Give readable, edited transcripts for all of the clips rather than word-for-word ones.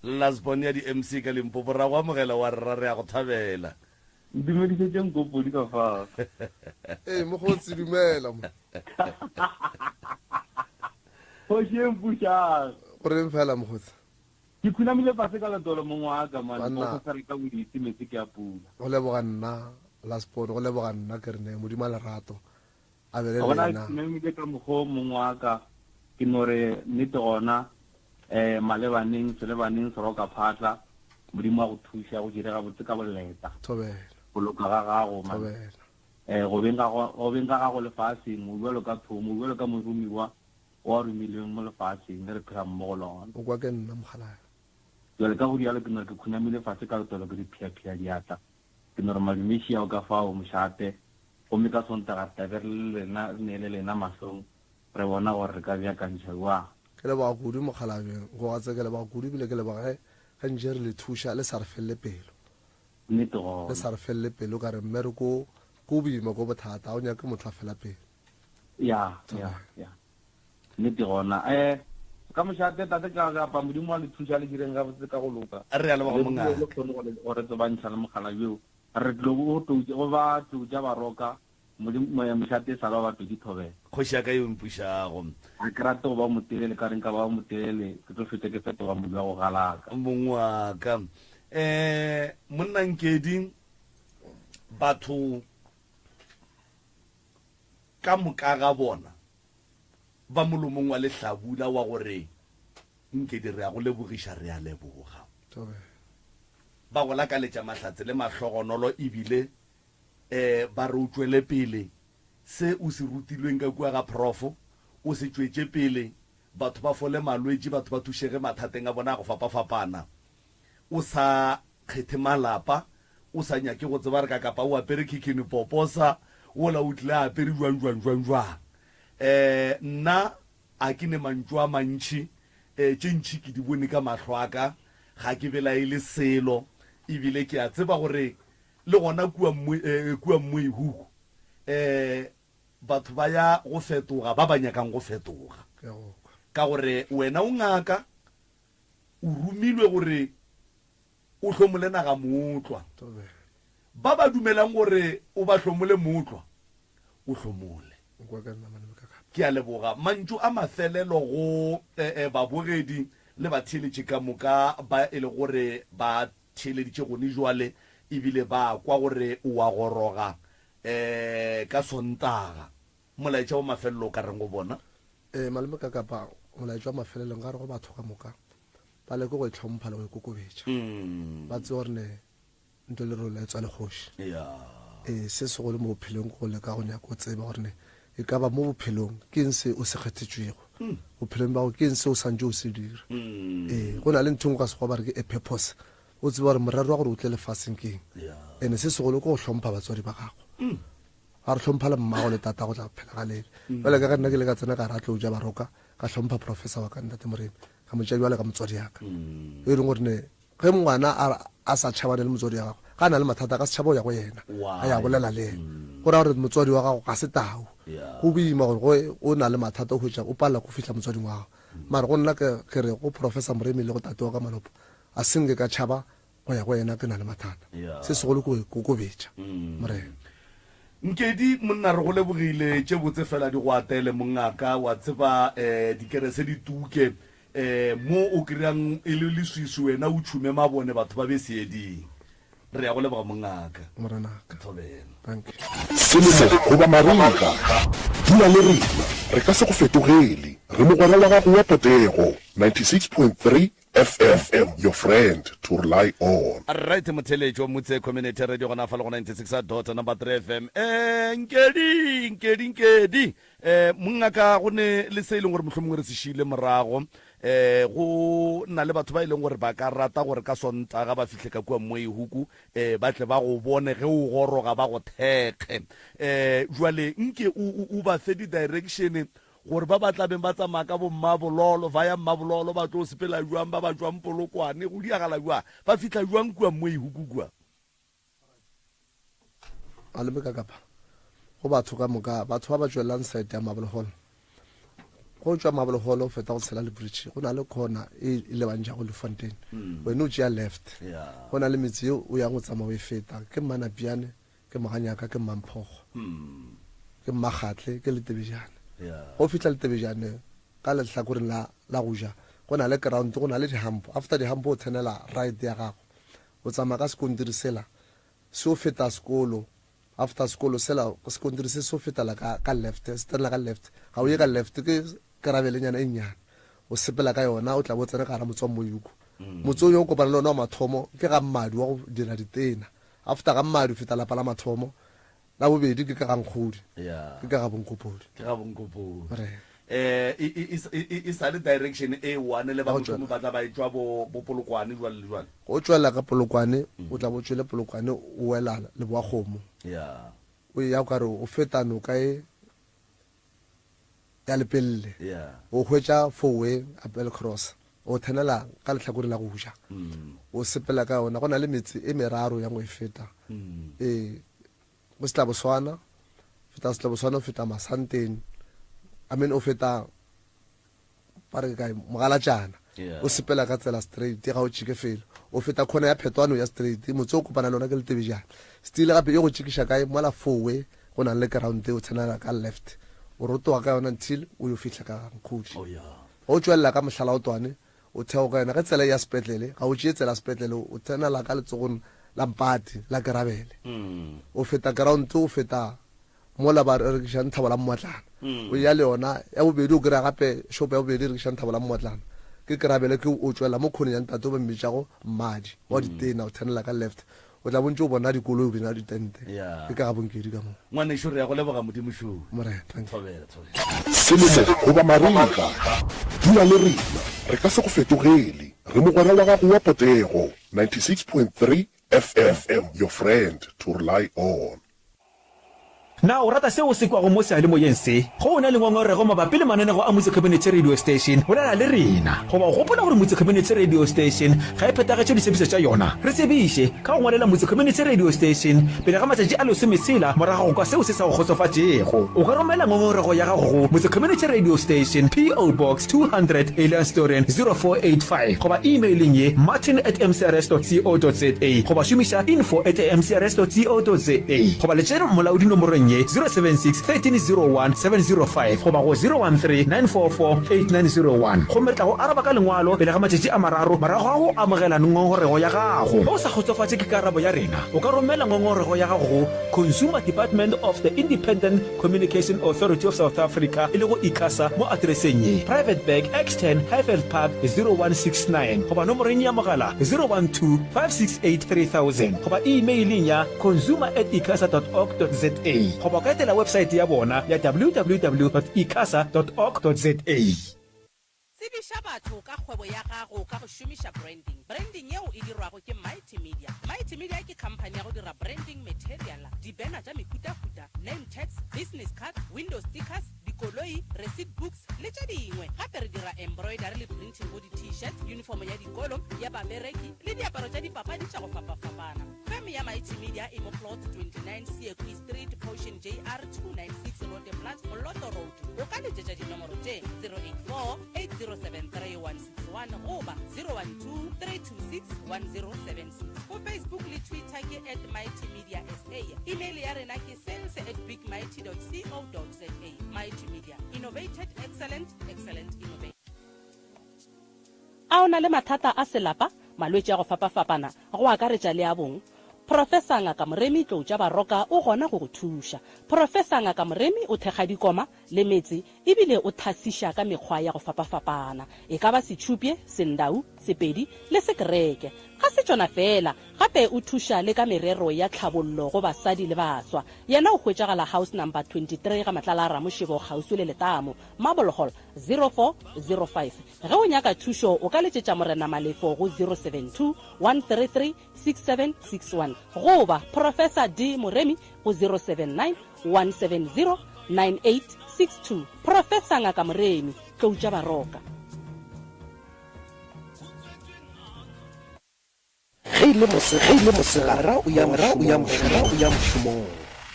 Last born ya di-MC ka Limpopo, ra go amogela wa rra, re a go thabela. Ntumedišetše Nkopodi ka fao. Ee, mokgotsi, dumela mo. Kgoši e mpušang. Go reng fela mokgotsi? Ke khunamile fase ka letolo mong wa ka man, go fela ka boditse metsi ke a pula. Go leboga nna last born, go leboga nna ke re ne Modimo a lerato a be le Gona lena. ke khunamile ka mokgo mong wa ka, ke no re nnete gona eh malebaneng selebaneng seroka phatla, Modimo a go thuša go dire gabotse ka boleta. Thobela. Go loka ga gago man. Thobela. Eh go beng ga go beng ga gago lefaseng o bjalo ka thomo, o bjalo ka moromiwa o a romilweng mo lefaseng le re phelang mo go lona. O kwa ke nna mokgalabje. Bjale ka go rialo ke no re ke khunamile fase ka letolo ke re phiaphia diatla. Ke no re madumeši ao ka fao, mošate. Gomme ka Sontaga re tla be re le lena, re neele lena mahlong, re bona gore re ka beakantšha bjang. Ke leboga kudu mokgalabje Nkogatse, ke leboga kudu ebile ke leboga ge ge ntše re le thuša le sa re felele pelo. Nnete gona. Le sa re felele pelo ka re mmereko ko boima ko bothata, ga o nyake motho a fela pelo. Ya, ya, ya. Nnete gona. Eh, ka mošate tate ka kapa Modimo a le thuša le direng gabotse ka go loka. Re a leboga Le mongaka. le kgone go le go re tsebantšha le mogala bjo. Re tlo go tlo go ba tlotša baroka Modimo mošate e sa ba bapedi thobela. Kgoši ya ka yo mpušago. Ga ke rate go ba motelele ka re nka ba motelele ke tlo fetša ke fetoga modu wa go galaka. Mong wa ka. Eh, monna Nkedi batho ka moka ga bona ba molomong wa lehlabula wa gore Nkedi re a go lebogiša, re a leboga. Ba go lakaletša mahlatse le mahlogonolo ebile um ba re o tšwele pele se o se rutilweng ka kua ga Prof o se tšwetše pele, batho ba fole malwetši, batho ba thušege mathateng a bona a go fapafapana. O sa kgethe malapa, o sa nyake go tseba re ka kapa o apere khikhini poposa, wola o tlile a apere jwang jwang jwang jwang. Um nna a ke ne mantšu a mantši, um tše ntši ke di bone ka mahlo a ka, ga ke belaele selo, ebile ke a tseba gore le gona kua um kua Mmoihuku um batho ba ya go fetoga ba ba nyakang go fetoga. Ka gore wena o ngaka, O romilwe gore o hlomole naga mootlwa. Ba ba dumelang gore o ba hlomole mootlwa, o hlomole. Ke a leboga. Mantšu a mafelelo go babogedi le batheeletši ka moka ba e lego gore ba theeleditše gone jwale ebile ba kwa gore o a goroga ka Sontaga. Molaetša wa mafelelo o ka reng go bona? Ee, malome ka kapa molaetša wa mafelelo nka re go batho ka moka ba leke go itlhompha le go ikokobetša. Ba tsebe gore ne ntlo le role e tswa le kgoši. Ee, se segolo mo bophelong ke go leka go nyaka go tseba gore ne e ka ba mo bophelong ke eng se o se kgethetšwego. Bophelong bja gago ke eng se o santše o se dira. Ee, go na le ntho e nngwe ka Sekgowa ba re ke a purpose. O tsebe gore morero wa gore o tle lefaseng ke eng. Ene se segolo ke go hlompha batswadi ba gago. Ba re hlompha le mmago le tatago tla phela ga lele. Bjale ka ge nna ke ile ka tsena ka ra Tlou ja Baroka, ka hlompha professor wa ka Ntate Moremi, ka mo tšea bjale ka motswadi ya ka. E leng gore ne ge ngwana a a sa tšhabane le motswadi wa gagwe, ga a na le mathata a ka se tšhaba go ya go yena, a ya bolela le yena. Go ra gore motswadi wa gago ga se tau. Go boima gore ge o na le mathata o hwetša o palela ke go fihla motswading wa gago. Mara go nna ke ke re go professor Moremi le go tate wa ka Malopo, a se nke ka tšhaba go ya go yena ke na le mathata. Se segolo ke go ikokobetša, Morena. Nkedi, monna, re go lebogile. Tše botse fela di go atele, mongaka. Wa tseba, um dikerese di tuke, um mo o kry-ang e le leswiswi, wena o tšhume mabone, batho ba be seeding. Re ya go leboga, mongaka. Morenaka. Thobela. Thank you. Selemo goba mariga, dula le rena, re ka se go fetogele. Re mogwera wa gago wa potego, 96.3 FM, your friend to rely on. Right motheletši wa Mutse Community Radio gona fa le go 96 dot number 3 FM. Eh nkedi nkedi nkedi eh mongaka go ne le se e leng gore mohlomongwe re se šile morago eh go na le batho ba e leng gore ba ka rata gore ka Sontaga ba fihle ka kua Moehuku eh ba tle ba go bone ge o goroga ba go thekge eh jwale nke o o ba fe di direction Gore ba ba tla beng ba tsamaya ka bo Mmabololo, via Mmabololo, ba tlo sepela bjang, ba ba tšwang Polokwane, go diagala bjang, ba fihla bjang kua Moihuku kua? Malome ka kapa go batho ka moka, batho ba ba tšwelelang side ya Marble Hall. Go tšwa Marble Hall o feta go tshela le bridge, go na le corner e e lebantšhago Leeufontein. Wena o tšea left. Go na le metse yeo o yang go tsamaya o e feta. Ke Mmanapiane, ke Moganyaka, ke Mmamphogo, ke Mmakgatle, ke Letebejane. Go fihla Letebejane ka lehlakoreng la la go ja go na le ground, go na le di-hump. After di-hump o tsenela right ya gago. O tsamaya ka sekontiri sela se o feta sekolo. After sekolo sela sekontiri se se o fetela ka ka left, se tsenela ka left. Ga o ye ka left ke kerabelenyana e nnyane. O sepela ka yona o tla bo tsena ka gara motse wa Moyuku. Motse o yo o kopana le ona wa mathomo ke ga Mmadi wa go dira ditena. After ga Mmadi o feta lapa la mathomo. La bobedi ke ka ga Nkgodi. Ke ka ga Bonkopodi. Ke ga Bonkopodi. Re. Eh, e, e, e, e, e sa le direction e one le ba mohlomong ba tla ba etšwa bo, bo Polokwane jwale le jwale. Go tšwela ka Polokwane, o tla bo tšwele Polokwane o wela Leboakgomo. Yeah. O ya o ka re o feta noka e ya Lepelle. Yeah. O hwetša four-way Appelcross. O thenela ka lehlakoreng la go ja. O sepela ka yona. Go na le metse e meraro ya go e feta. Ee. Go Setlaboswana, feta Setlaboswana o feta Masanteng, I mean o feta ba re ke kae Mogalatšana, Yeah. o sepela ka tsela straight ga o tšike felo, o feta khona ya Phetwane o ya straight, motse o kopana le ona ke Letebejane. Still gape e go tšikiša kae mola four-way go nang le ground o tsenela ka left, o rotoga ka yona until o yo fihla ka Nkhudi. Oh yeah. Ge o tšwelela ka Mohlalaotwane O theoga ka yona ge tsela e ya sepetlele, ga o tšee tsela ya sepetlele, o tsenela ka letsogong la mpati la kerabele. O feta ground, o feta mola ba rekišang thabo la mmotlana. O ya le yona ya bobedi, o kry-a gape shop ya bobedi e rekišang thabo la mmotlana. Ke kerabele ke o tšwela mo khoneng ya ntate o ba mmitšago Mmadi wa ditena, o thenela ka left. O tla bo ntše o bona dikoloi o bina ditente. Yeah. Ke ka ga Bonkedi ka mo. Ngwanešu re ya go leboga Modimo šo. Morena, thank you. Thobela, thobela. Selemo goba marega, dula le rena, re ka se go fetogele. Re mogwera wa gago wa potego, 96.3 FM, your friend to rely on. Na o rata seo o se kwago mo seyalemoyeng se? Ge o na le ngongorego mabapi le mananego a Motse Community Radio Station, bolela le rena. Goba o gopola gore Motse Community Radio Station ga e phethagetše ditshepišo tša yona? Re tsebiše ka go ngwalela Motse Community Radio Station pele ga matšatši a lesometshela morago ga go kwa seo se sa go kgotsofatšego. O ka romela ngongorego ya gago go Motse Community Radio Station, PO Box 200, Elandsdoorn, 0485 goba e-mailing ye martin at mcrs dot co dot za goba šomiša info at mcrs dot co dot za goba letšere molaodi nomorong ye 076 1301 705 goba go 013 944 8901 gomme re tla go araba ka lengwalo pele ga matšatši a mararo morago ga go amogela ngongorego ya gago. Ge o sa kgotsofatše ke karabo ya rena, o ka romela ngongorego ya gago go Consumer Department of the Independent Communication Authority of South Africa, e lego ICASA, mo atereseng ye, Private Bag, X10, Highveld Park, 0169, goba nomoreng ya mogala 012 568 3000, goba e-mailing ya consumer at icasa dot org dot za, goba o ka etela websaete ya bona ya www dot icasa dot org dot za. Tsebiša batho ka kgwebo ya gago ka go šomiša branding. Branding yeo e dirwago ke Mighty Media. Mighty Media ke khamphani ya go dira branding material, di-banner tša mehutahuta, name tags, business card, window stickers, dikoloi, receipt books le tše dingwe. Gape re dira embroidery le printing go di-T-shirt, uniform ya dikolo, ya babereki le diaparo tša dipapadi tša go fapafapana. Feme ya Mighty Media e mo Plot 29 Seekui Street, Potion JR 296 Roodeplaat, Moloto Road. O ka letšetša dinomoro tše 084 8073 161 goba 012 326 1076. Go Facebook le Twitter ke at Mighty Media SA. Email ya rena ke sales at bigmighty dot co dot za. Mighty Media, innovated excellent, excellent innovated. A o na le mathata a selapa, malwetši a go fapafapana, go akaretša le a bong? Professor Ngaka Moremi Tlou tša Baroka o gona go go thuša. Professor Ngaka Moremi o thekga dikoma le metse ebile o thasiša ka mekgwa ya go fapafapana, e ka ba Setšhupye, Sendau, Sepedi le Sekereke. Ga se tšona feela, gape o thuša le ka merero ya tlhabollo go basadi le baswa. Yena o hwetšagala House Number 23 ga Matlala a Ramošebo kgauswi le Letamo, Marble Hall, 0405. Ge o nyaka thušo o ka letšetša Morena Malefo go 072 133 6761 goba Professor D Moremi go 079 170 9862. Professor Ngaka Moremi, Tlou tša Baroka. Ge e le mosegare, mogwera o ya mošomong.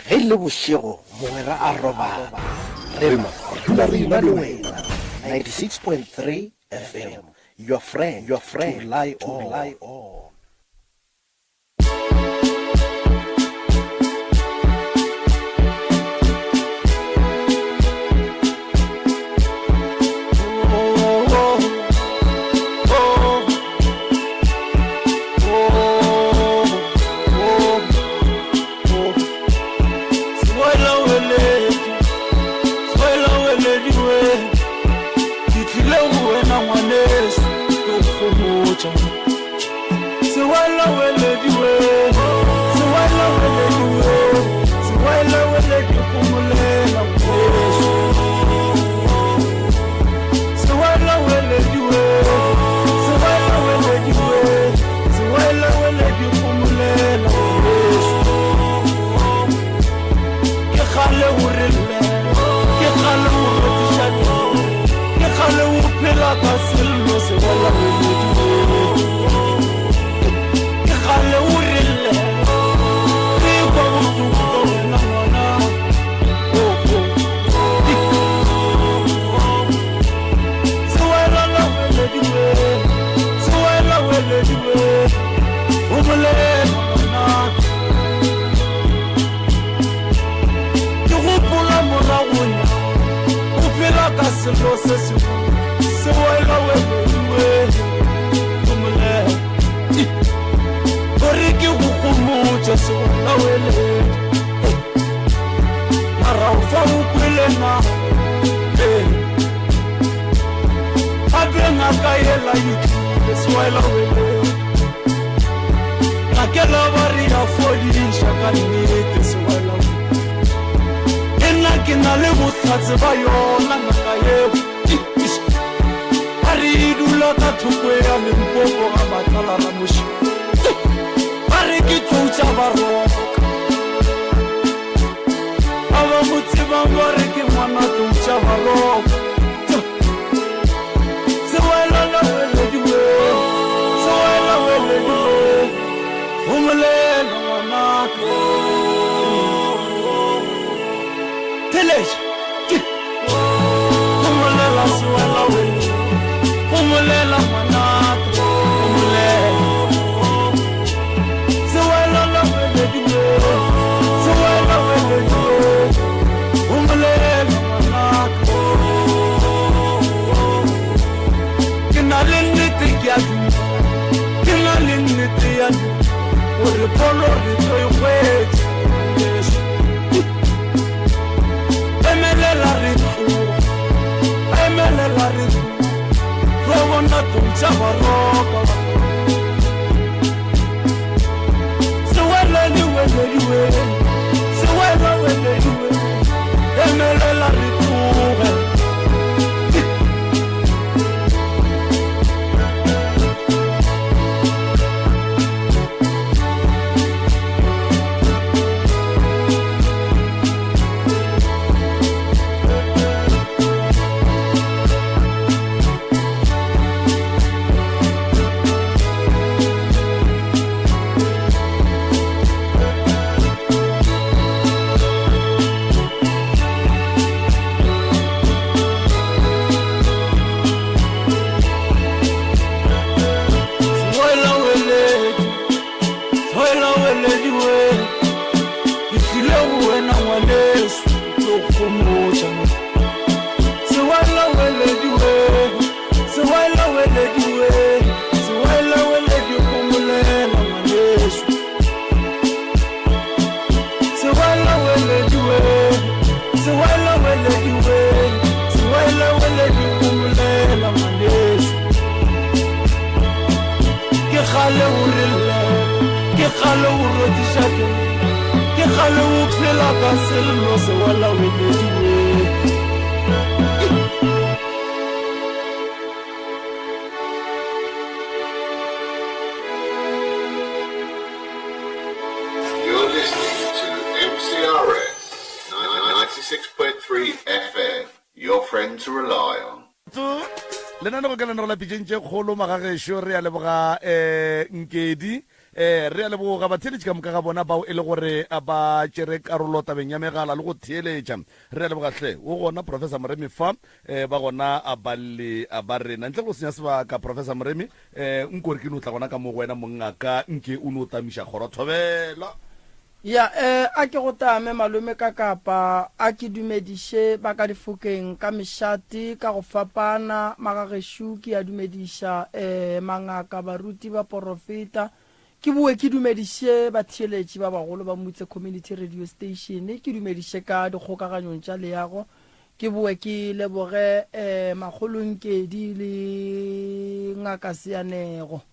Ge e le bošego, mogwera a robala. Rema, re dula re ena le wena. 96.3 FM, your friend, your friend, to rely on. To rely on. You're listening to MCRS 96.3 FM, your friend to rely on. Lenanego ke lenanego la pitšeng tše kgolo magagešo re a leboga um Nkedi. Eh, re a leboga batheeletši ka moka ga bona bao e le gore ba tšere karolo tabeng ya megala le go theeletša. Re a leboga hle. O gona Professor Moremi fa, eh, ba gona balli ba rena. Ntle le go senya sebaka, Professor Moremi, eh, nko re ke no tla gona ka mo go wena mongaka, nke o no tamiša kgoro thobela. Ya, eh, a ke go tame malome ka kapa, a ke dumediše ba ka difokeng ka mešate ka go fapana, magagešo ke a dumediša, eh, mangaka, baruti, baporofeta, ke boe ke dumediše batheeletši ba bagolo ba Mutse Community Radio Station, ke dumediše ka dikgokaganyong tša leago, ke boe ke leboge, eh, Makgolo Nkedi le Ngaka Seanego.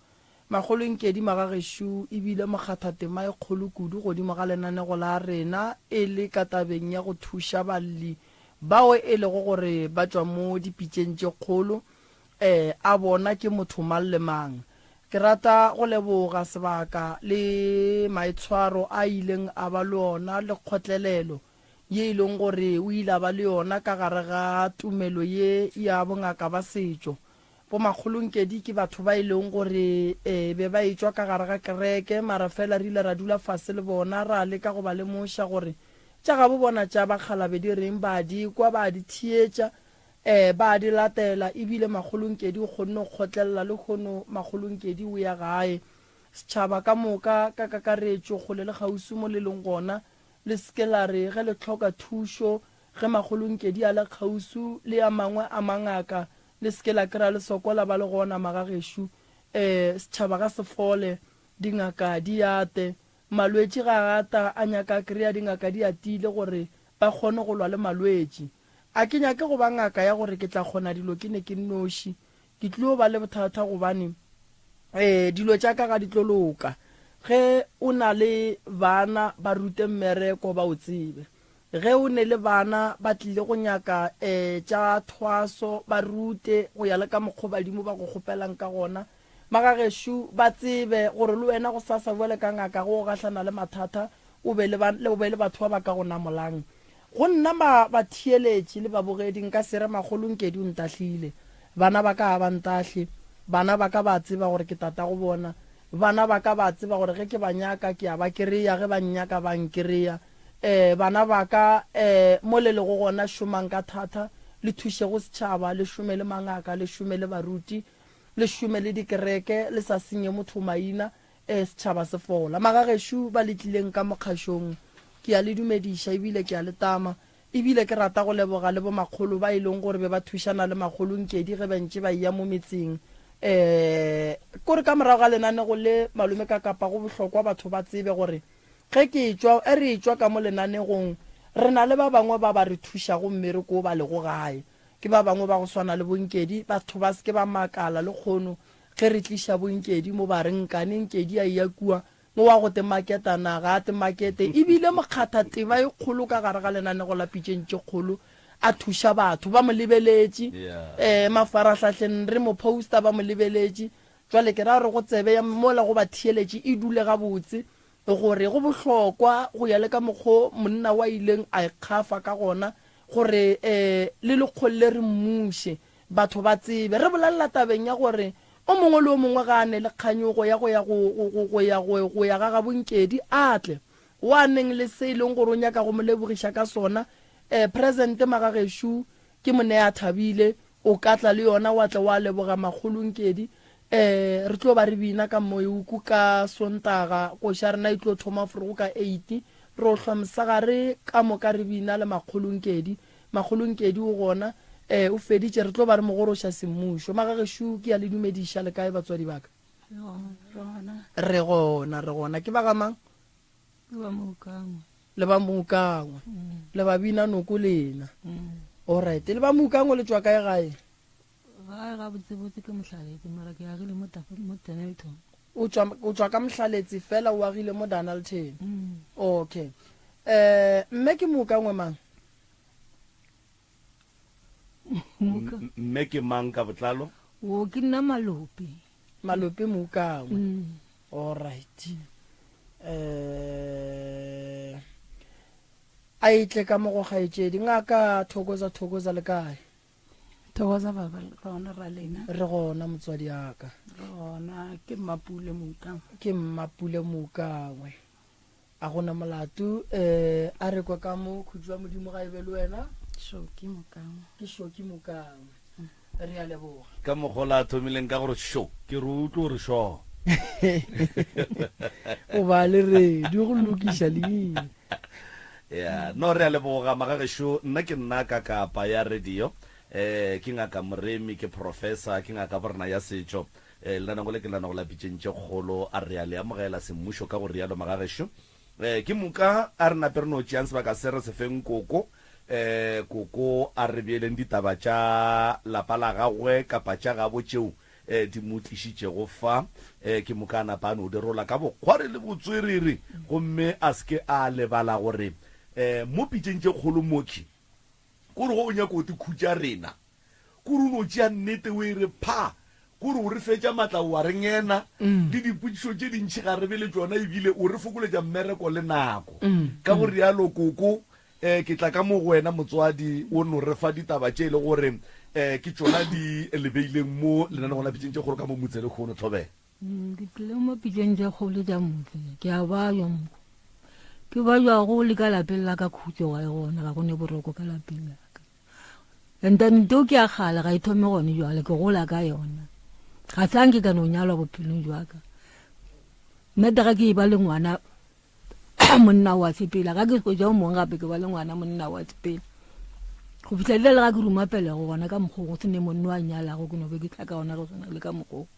Makgolo Nkedi Magagešo e bile mokgathatema e kgolo kudu godimo ga lenanego la rena e le ka tabeng ya go thuša balli bao e lego gore ba tšwa mo dipitšeng tše kgolo eh a bona ke motho mang le mang. Ke rata go leboga sebaka le maitshwaro a ileng a ba le ona le kgotlelelo ye e leng gore o ile a ba le yona ka gare ga tumelo ye ya bongaka ba setšo. Bomakgolonkedi ke batho ba e leng gore e be ba etšwa ka gare ga kereke, mara fela re ile ra dula fase le bona ra leka go ba lemoša gore tša gabo bona tša bakgalabe di reng, ba a di kwa, ba a di theetša, e ba a di latela, ebile Makgolonkedi o kgonne go kgotlelela lehono Makgolonkedi o ya gae. Setšhaba ka moka ka kakaretšo kgole le kgauswi mo le leng gona, le se ke la re ge le hloka thušo ge Makgolonkedi a le kgauswi le a mangwe a mangaka Le se ke la kry-a le sokola ba le gona magagešo eh setšhaba ga se fole dingaka di ate malwetši ga a ata a nyaka a kry-a dingaka di atile gore ba kgone go lwa le malwetši a ke nyake go ba ngaka ya gore ke tla kgona dilo ke ne ke nnoši ke tlio ba le bothata gobane eh dilo tša ka ga di tlo loka ge o na le bana ba rute mmereko ba o tsebe Ge o ne le bana ba tlile go nyaka tša thwaso, ba rute go ya le ka mokgo badimo ba go kgopelang ka gona. Magagešo ba tsebe gore le wena gosasa bjale ka ngaka ge o gahlana le mathata o be le ba, o be le batho ba ba ka go namolang. Go nna ba, batheeletši le babogedi nka se re makgolo Nkedi o ntahlile. Bana ba ka ga ba ntahle. Bana ba ka ba a tseba gore ke tatago bona. Bana ba ka ba a tseba gore ge ke ba nyaka ke a ba kereya, ge ba nnyaka ba a nkereya. Ee, bana ba ka, ee, mo le lego gona šomang ka thata, le thušego setšhaba, le šome le mangaka, le šome le baruti, le šome le dikereke, le sa senye motho maina, ee, setšhaba se fola. Magagešo ba le tlileng ka mokgašong, ke a le dumediša ebile ke a le tama. Ebile ke rata go leboga le bomakgolo ba e leng gore be ba thušana le makgolo Nkedi ge ba ntše ba eya mo metseng. Ee, kore ka morago ga lenanego le, Malome Kakapa, go bohlokwa batho ba tsebe gore Ge ke etšwa, ge re etšwa ka mo lenanegong, re na le ba bangwe ba ba re thušago mmereko wo ba lego gae. Ke ba bangwe ba go swana le boNkedi. Batho ba se ke ba makala lekgono ge re tliša boNkedi mo ba re, Nkane Nkedi a eya kua, mo wa go te maketa na ga a te makete? E bile mokgatha tema e kgolo ka gare ga lenanego la Pitšeng tše Kgolo, a thuša batho. Ba mo lebeletše, um mafarahlahleng re mo poster ba mo lebeletše. Jwale ke ra gore go tsebe ya mola go batheeletši e dule gabotse. Gore go bohlokwa go ya le ka mokgo monna wa ileng a ikgafa ka gona gore le lekgole le re mmuše, batho ba tsebe. Re bolelela tabeng ya gore o mongwe le o mongwe ga a ne le kganyogo ya go ya go, go, go, go ya go, go ya ga gabonkedi, a tle. Wa neng le se e leng gore o nyaka go mo lebogiša ka sona, present magagešo ke Moneathabile, O ka tla le yona wa tla wa leboga makgolo Nkedi. Eh, re tlo ba re bina ka Moeuku ka Sontaga, koša rena e tlo thoma forogo ka eight. Ro hlwa mosegare ka moka re bina le makgolo Nkedi. Makgolo Nkedi o gona, eh, o feditše, re tlo ba re mo goroša semmušo. Magagešo ke a le dumediša, le kae batswadi ba ka? Re gona, re gona. Ke ba ga mang? Le ba Moukangwe. Le ba Moukangwe. Mm. Le ba bina noko lena. Mm. Alright. Le ba Moukangwe le tšwa kae gae? Gae ga botsebotse ke Mohlaletse mara ke agile mo mo Dennilton. O tšwa o tšwa ka Mohlaletse fela o agile mo Dennilton. Mm. Okay. Eh mme ke Moukangwe mang? Mme ke mang ka botlalo? Wo ke nna Malope. Malope Moukangwe. Mm. All right. Eh a e tle ka mo go kgaetšedi ngaka thokoza thokoza le kae? Thokoza baba le gona ra lena. Re gona motswadi aka. Re gona ke Mmapule Moukangwe. Ke Mmapule Moukangwe. A gona molato eh a re kwa ka mo khutšo ya Modimo ga e be le wena. Shoki Moukangwe. Ke Shoki Moukangwe. Re a leboga. Ka mokgwa la thomileng ka gore sho ke re utlwe gore sho. O ba le re di go lokiša leina. Ya, no re a leboga magagešo. Nna ke nna ka kapa ya radio. Eh, ke ngaka Moremi, ke professor, ke ngaka borena ya setšo. Eh, lenanego le ke lenanego la pitšeng tše kgolo. A re a le amogela semmušo ka go rialo magagešo. Eh, ke moka a re nape re no tšeang sebaka se re se feng koko. Eh, koko a re beeleng ditaba tša lapa la gagwe kapa tša gabo tšeo eh, di mo tlišitšego fa. Eh, ke moka a napa a no di rola ka bokgwari le botswerere, gomme a se ke a lebala gore eh, mo pitšeng tše kgolo mokhwi, kore go o nyaka o te khutša rena, kore o no tšea nnete o e re pha, kore o re fetša matla o a re ngena, le dipotšišo tše dintši ga re be le tšona, ebile o re fokoletša mmereko le nako. Ka go rialo koko, Eh, ke tla ka mo go wena motswadi, o no re fa ditaba tše e le gore eh, ke tšona di le beileng mo lenanegong la Pitšeng tše Kgolo ka mo motse lehono. Thobela. Mm, ke tlile mo pitšeng tše kgolo tša motse, ke a bajwa mo. Ke bajwago le ka lapeng la ka khutšo ga e gona, ga go ne boroko ka lapeng la ka. And then ntho ke ya kgale ga e thome gone jwale, ke gola ka yona. Ga sa nke ka no nyalwa bophelong jwa ka. Nnete ga ke e ba le ngwana monna wa sepela ga ke hwetša o mongwe gape ke ba le ngwana monna wa sepela go fihla le le ga ke ruma pelego gona ka mokgwa go sene monna wa nyalago ke no be ke tlhaka gona go swana le ka mokgwa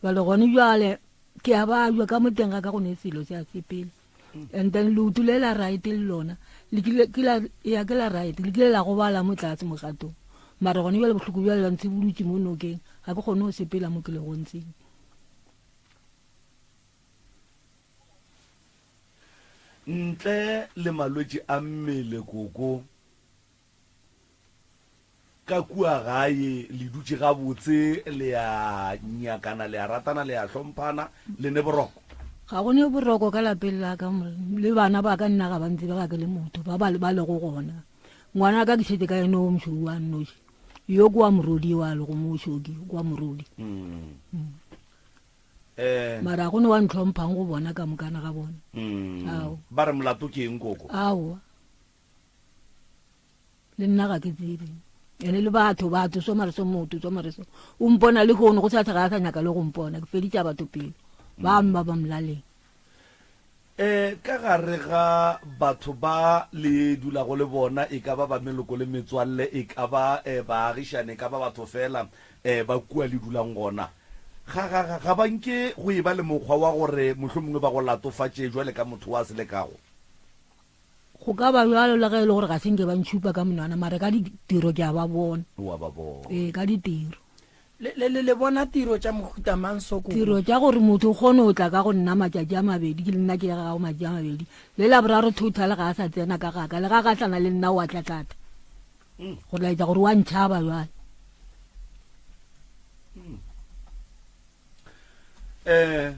jale gone jale ke a bajwa ka moteng ga ka go ne selo se a sepela and then leoto le la right le lona ya ke la right le kile la gobala mo tlase mogatong mara gone jale bohloko bjale la ntse bolutse mo nokeng ga ke kgone go sepela mo ke le gontseng Ntle le malwetši a mmele, koko, ka kua gae le dutše gabotse, le a nyakana, le a ratana, le a hlomphana, le ne boroko? Ga go ne boroko ka lapeng la ka, le bana ba ka nna ga ba ntsebe ga ke le motho, ba ba lego gona. Ngwana ka ke šetše ka ene o mošweu wa nnoši, yo ke wa morodi wa lego mo šoki, ke wa morodi. Mm. Mm. Eh. Mara go ne wa ntlhomphang go bona ka mokana ga bona. Mm. Ao. Ba re molato ke eng koko? Aowa. Le nna ga ke tsebe. Ene le batho batho so mare so motho so mare so. O mpona le gone go sa ga sa nyaka le go mpona ke feditša batho pelo. Ba mma ba mlaleng. E, ka gare ga batho ba le dulago le bona, e ka ba ba meloko le metswalle, e ka ba e, baagišani, e ka ba batho feela e, ba kua le dulang gona, ga, ga, ga, ga ba nke go e ba le mokgwa wa gore mohlomongwe ba go latofatše bjale ka motho wa selekago. Go ka ba bjalo le ge e le gore ga se nke ba ntšhupa ka monwana, mara ka ditiro ke a ba bona. O a ba bona. Ee, ka ditiro. Le, le, le, le bona tiro tša mohuta mang soko? Tiro tša gore motho o kgone go tla ka go nna matšatši a mabedi, ke le nna ke ya gago matšatši a mabedi. Le la boraro total ga a sa tsena ka gaka, le ga gahlana le nna o a tlatlata. Mm. Go laetša gore wa ntšhaba jwale. Mm. Eh,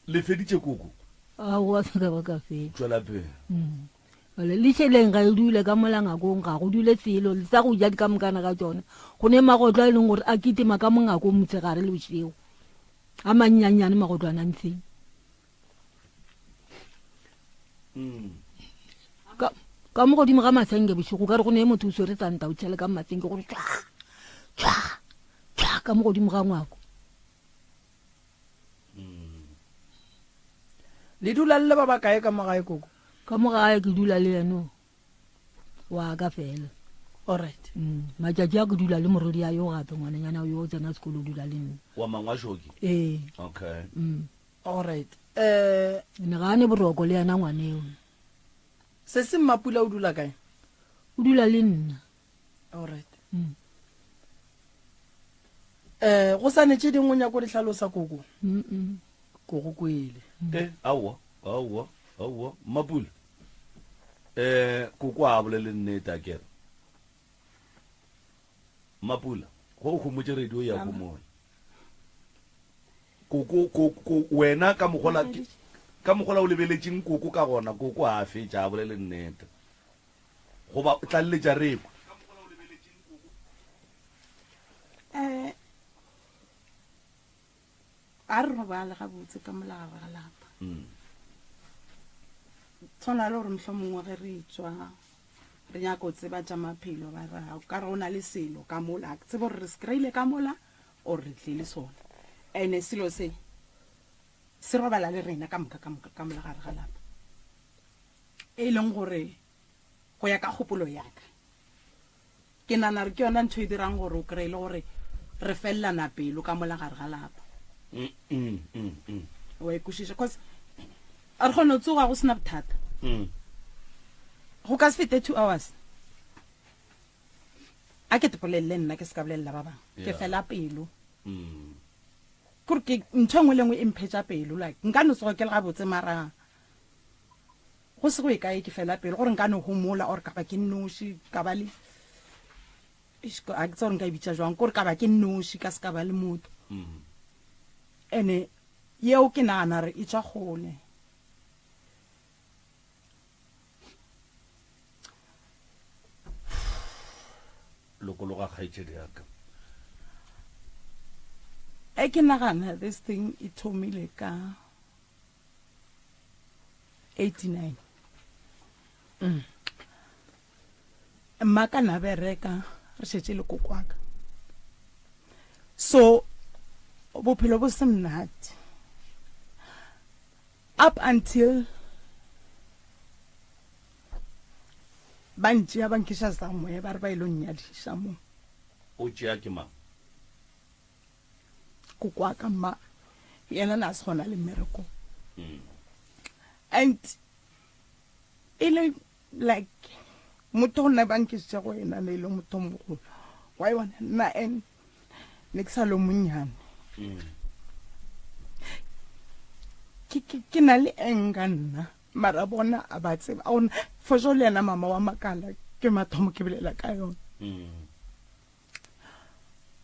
le feditše koko? Aowa, se ka ba ka fetša. Tšwela pele. Mm. Bjale le šeleng ga e dule ka mola ngakong, ga go dule selo, le sa go ja di ka mokana ga tšona. Go ne magotlo a e leng gore a kitima ka mongakong motshegare le bošego. A mannyannyane magotlwana a ntsheng. Mm. Ka, ka mo godimo ga masenke bošego, o ka re go ne motho o swere santa o tšhele ka masenke gore tšwa, tšwa, tšwa ka mo godimo ga ngwako. Le dula le le ba bakae ka mo gae koko? Ka mo gae ke dula le yeno wa ka fela. Alright. Mm. Matšatši a ke dula le morodi a yo gape ngwananyana yo o tsena sekolo o dula le nna. Wa mangwašoki? Ee. Okay. Mm. Alright. Eh, Ne ga ne boroko le yena ngwaneo. Sesi Mmapula o dula kae? O dula le nna. Alright. Mm. Eh, go sa ne tše dingwe o nyako di hlalosa koko? Mm -mm. Ko go kwele. Eh, aowa, aowa, aowa, Mmapula. Eh, koko a bolele nnete a kere. Mmapula, go o homotše radio ya homola. Koko, koko, wena ka mogola ka mogola o lebeletšeng koko ka gona, koko a fetša a bolele nnete. Goba o tlaleletša re kwe. Um a re robale gabotse ka molagare ga lapa mm. tshwana le gore motlho mongwe ge re tswa re nyaka go tseba tša maphelo ba ra ka re go na le selo ka mola ke tsebe gore re se kry-ile ka mola or re tlile sona and-e selo se se robala le rena ka moka ka moka ka mola gare ga lapa e leng gore go ya ka kgopolo yaka Ke nagana gore ke yona ntho e dirang gore o kry-e le gore re felelana pelo ka mola gare ga lapa. Wa e kwešiša? Cause re kgona go tsoga go sena bothata. Go ka se fete 2 hours. A ke te bolelele nna ke se ka bolelela ba bangwe. Ke fela pelo. Kore ke ntho e nngwe le nngwe e mphetša pelo like nka no tsoga ke le gabotse mara Go se go ye kae ke fela pelo gore nka no homola or ka ba ke nnoši, ka ba le eish, ga ke tse gore nka e bitša jwang, kore ka ba ke nnoši ka se ka ba le motho. Ene yeo ke nagana gore e tšwa kgole. Lokologa kgaetšedi ya ka. E ke nagana this thing e thomile ka 89 mm. mma ka na bereka re šetše le kokwaka so bophelo bo se monate up until ba ntšea ba nkiša somewhere ba re ba ilo nnyadiša mo o tšea ke mang Kokoaka mma yena na se gona le mmereko and e le like motho go nna ba nkisitše go ena ne e le motho mogolo wa e bona nna and ne ke sa le monnyane ke na le anger nna mara bona a ba tseba a gona for sure le yena mama wa makala ke mathomo ke bolela ka yona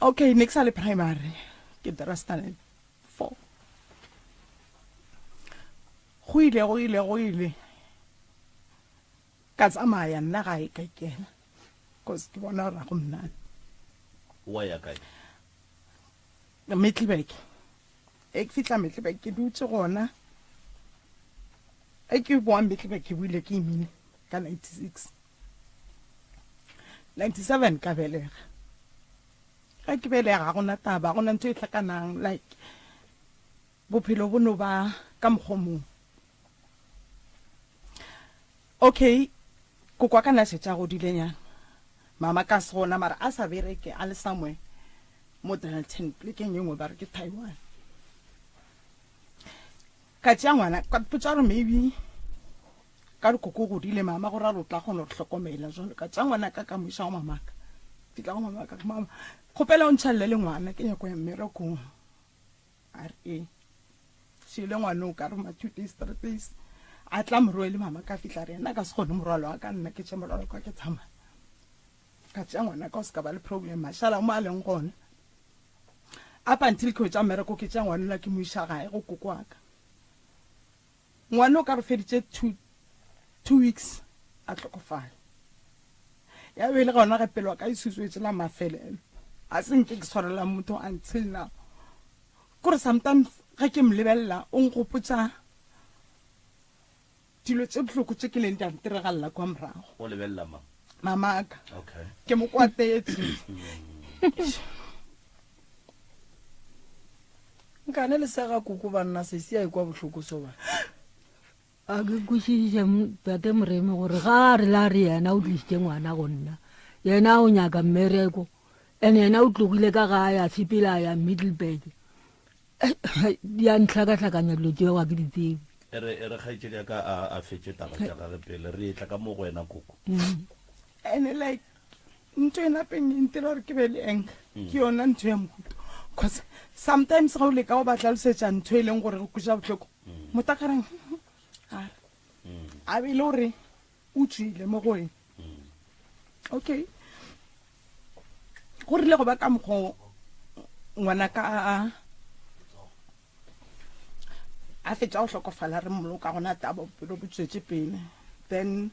Okay, ne ke sa le primary, ke dira standard 4. Go ile, go ile, go ile. Ka tsamaya nna gae ka ikela. Cause ke bona gore ga go mnane. Wa ya kae? Middelburg. E ke fihla Middelburg ke dutse gona. E ke boa Middelburg ke buile ke imile ka 96. 97 ka belega ga ke belega ga gona taba gona ntho e hlakanang like bophelo bo no ba ka mokgwa mongwe okay kokwa ka na šetše a godilenyana mama ka se gona mara a sa bereke a le somewhere mo Dalton plekeng ye nngwe ba re ke Taiwan ka tšea ngwana ka potsa gore maybe Ka re koko o godile mama go ra gore o tla kgona go re hlokomela jwalo. Ka tša ngwana ka ka mo iša go mamaka. Fihla go mamaka re mama kgopela o ntšhalele le ngwana ke nyako ya mmerekong. A re ee. Šele ngwana o ka re ma 2 days 3 days a tla morwele mama ka fihla re yena ka se kgone morwalo wa ka nna ke tše morwalo ka ke tsamaya. Ka tša ngwana ka o se ka ba le problem mashala mo a leng gona. Up until ke hwetša mmereko ke tša ngwana ke mo iša gae go koko wa ka. Ngwana o ka re feditše two weeks a hlokofala. Ya be e le gona ge pelo ya ka e sutswetše la mafelelo. A se nke ke swarela motho until now. Kore sometimes ge ke mo lebelela o nkgopotša dilo tše bohloko tše ke leng di a ntiragalela kwa morago. O lebelela mang? Mamaka. Okay. Ke mo kwatetše. Nkane le sega koko banna sesi a ekwa bohloko so ba. A ke kwešiše tate Moremi gore ga a re la re yena o tlišitše ngwana go nna yena o nyaka mmereko and yena o tlogile ka gae a sepela a ya Middleburg di a ntlhakahlakanya dilo tšeo ga ke di tsebe. E re e re kgaetšedi ya ka a a fetše taba tša gage pele re etla ka mo go wena koko. And like Ntho e napeng e ntira gore ke be le anger ke yona ntho ya mohuta cause sometimes ga o leka go ba tlhalosetša ntho e leng gore go kweša bohloko motho a ka reng a re a be e le gore o tswile mo go wena okay go rile go ba ka mokgwa ngwana ka a a fetša go hlokofala re mmoloka gona taba bophelo bo tswetše pele then.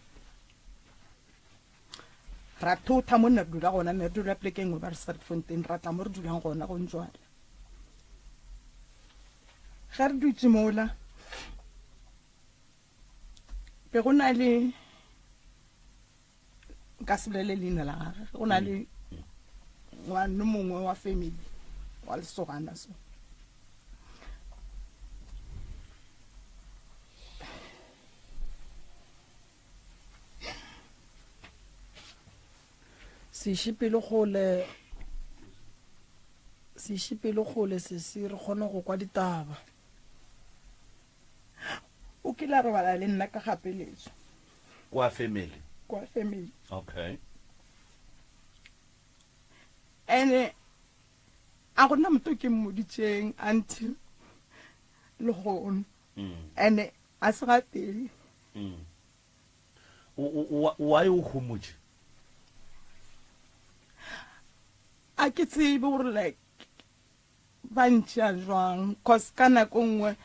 Ra thotha mo nne re dula gona, ne re dula poleke e nngwe ba re Sterkfontein, ra tla mo re dulang gona go Njwala. Ge re dutše mola, be go na le nka se bolele leina la gage, go na le ngwane mongwe wa family wa lesogana so. Se iše pelo kgole, se iše pelo kgole sesi re kgone go kwa ditaba. O kile a robala le nna ka kgapeletšo. Kwa family? Kwa family. Okay. Ene a gona motho ke mmoditšeng until lehono. Mm. Ene a se gatee. Mm. Why o homotše? A ke tsebe gore like ba ntšea jwang cause ka nako nngwe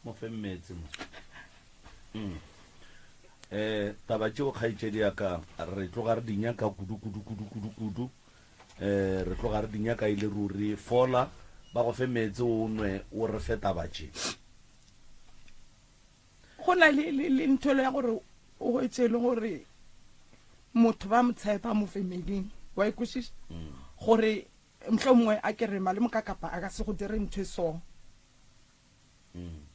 mo fe meetse mo mm. eh taba tšeo kgaetšedi ya ka re tloga re di nyaka kudu kudu kudu kudu kudu eh re tloga re di nyaka ile ruri fola ba go fe meetse o nwe o re fe taba tše Go na le, le, le nthwelo ya gore o hwetše e le gore motho ba mo tshepa mo familing wa e kwešiša mm. gore mhlo mongwe a ke re malome ka kapa a ka se go dire ntho e so mm.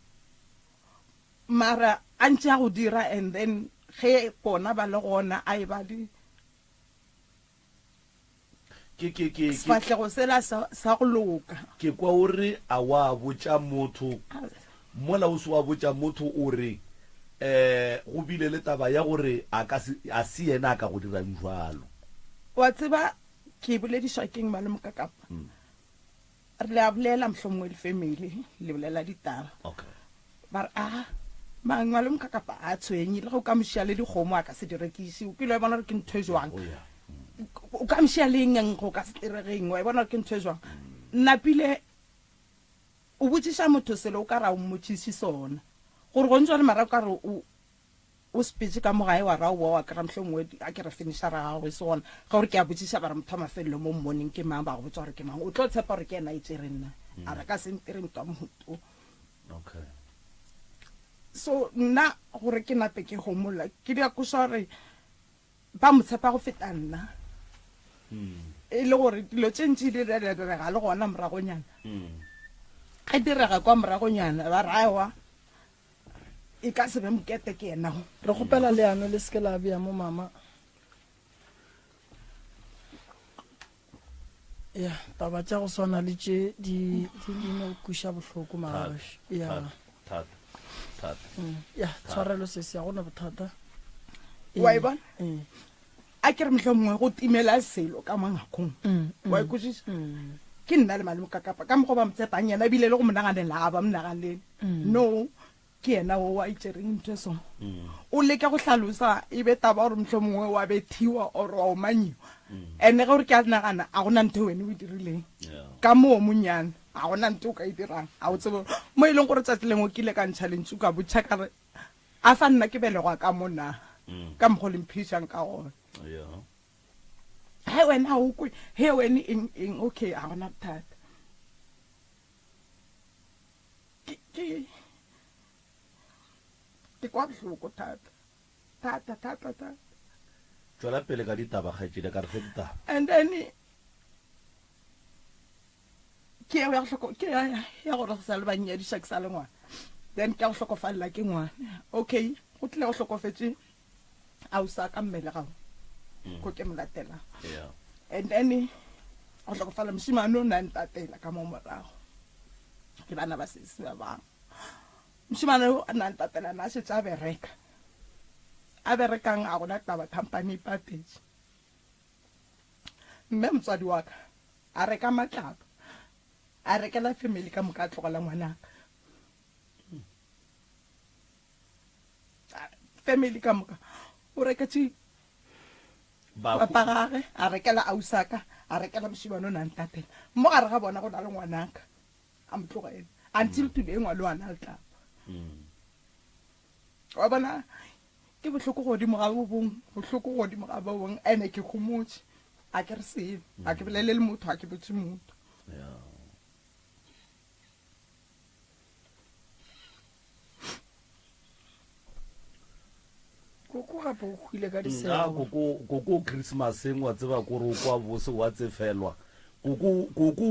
mara a ntše a go dira and then ge bona ba le gona a e ba le Ke, ke, ke, ke. Sefahlego sela sa, sa go loka. Ke kwa o re a wa botša motho, mola o se wa botša motho o re, eh, go bile le taba ya gore a ka se, a se yena a ka go dirang bjalo. Wa tseba ke boledišwa ke'ng malome Kakapa? Re le a bolela mohlomongwe le family, le bolela ditaba. Okay. Ba re, a, mang malome Kakapa a tshwenye, le ge o ka mo šia le dikgomo a ka se di rekiše. O kile wa bona gore ke ntho e jwang? Oh, yeah. O ka mo šia le eng go ka se diregeng? Wa e bona gore ke ntho e jwang? Napile o botšiša motho selo o ka ra o mmotšiše sona. Gore gone jwale mara o ka re o O sepetše ka mo gae wa ra o boa wa kry-a mohlomongwe a ke re fenishara ya gago e se gona. Ge o re ke a botšiša ba re motho wa mafelelo mo mmoneng ke mang ba go botša gore ke mang. O tlo tshepa gore ke yena a e tšereng na? A re ka se ntire ntwa mohuto. Okay. So nna gore ke nape ke homola ke di akoša gore ba mo tshepa go feta nna. E le gore dilo tše ntši di direga le gona moragonyana. Ge direga kwa moragonyana ba re aewa E ka se be mokete ke yena go. Re kgopela leano le seke la bea mo mama. Ya, taba tša go swana le tše di di di no kweša bohloko magagešu. Ya. Thata, thata. Mm, ya, tshwarelo sesi, ga gona bothata. Wa e bona? Ee. A ke re mohlomongwe go timela selo ka mo ngakong. Mm, mm, Wa e kwešiša? Mm. Ke nna le malome ka kapa ka mokgwa ba mo tshepang yena ebile le go mo naganela ga ba mo naganele. Mm. No, ke yena o a itšereng ntho e so. O leka go hlalosa e be taba gore mohlomongwe wa bethiwa or wa omanyiwa. Ene ge o re ke a nagana a gona ntho e wena o e dirileng. Ka moo monyane a gona ntho o ka e dirang. A o tsebe mo e leng gore tsatsi lengwe ke ile ka ntšha lentšu ka botšha ka re a fa nna ke belegwa ka mo na ka mokgwa o le mphedišang ka gona. He wena o kwe, he wena eng eng okay a gona bothata. Ke ke ke kwa bohloko thata thata thata thata. Tšwela pele ka ditaba kgaetšedi ka re fe ditaba. And then ke ya go hloko ke ya ya gore go sa le ba nnyadiša ke sa le ngwana. Then ke ya go hlokofalela ke ngwana. Okay, go tlile go hlokofetše ausa ka mmele gago. Mm. Ko ke mo latela. Yeah. And then go hlokofala mošemane o ne a ntatela ka mo morago. Le bana ba sesi ba bangwe. Mošemane o a ne a ntatela na a šetše a bereka. A berekang a gona taba company e patetše. Mme motswadi wa ka a reka matlapa a rekela family ka moka a tlogela ngwanaka. Family ka moka o reketše papa gage a rekela ausaka a rekela mošemane o ne a ntatela. Mo gare ga bona go na le ngwanaka a mo tlogela until today ngwana o a na letlapa. Wa bona ke bohloko godimo ga bo bong, bohloko godimo ga bo bong, ene ke homotše. A ke re selo, a ke bolele le motho, a ke botše motho. Koko gape o hwile ka disego. Nna koko koko Christmaseng wa tseba kore o kwa bose wa tsefelwa. Koko koko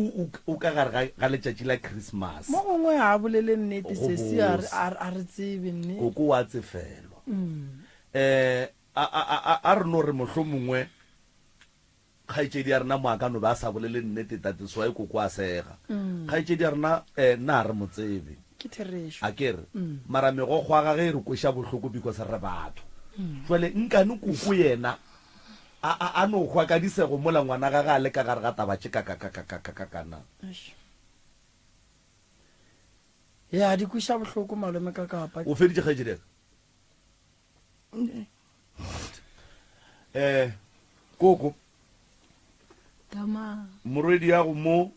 o ka gare ga ga letšatši la Christmas. Mo gongwe ga a bolele nnete Go sesi a re bose. a re tsebe nne. Koko wa tsefelwa. Eh a a a a re no re mohlomongwe Kgaetšedi ya rena mo a ka no be a sa bolele nnete, Tate Swai koko a sega. Kgaetšedi ya rena eh, nna ga re mo tsebe. Ke therešo. A ke re? Mara megokgo ya gage e re kweša bohloko because re batho. Jwale nkane koko yena a, a, a no hwa ka disego mola ngwana gage a le ka gare ga taba tše kakakakakakaka na? Eish. Ya, di kweša bohloko malome ka kapa. O feditše kgaetšedi ya ka? Eh, koko. Tama. Morwedi ya go mo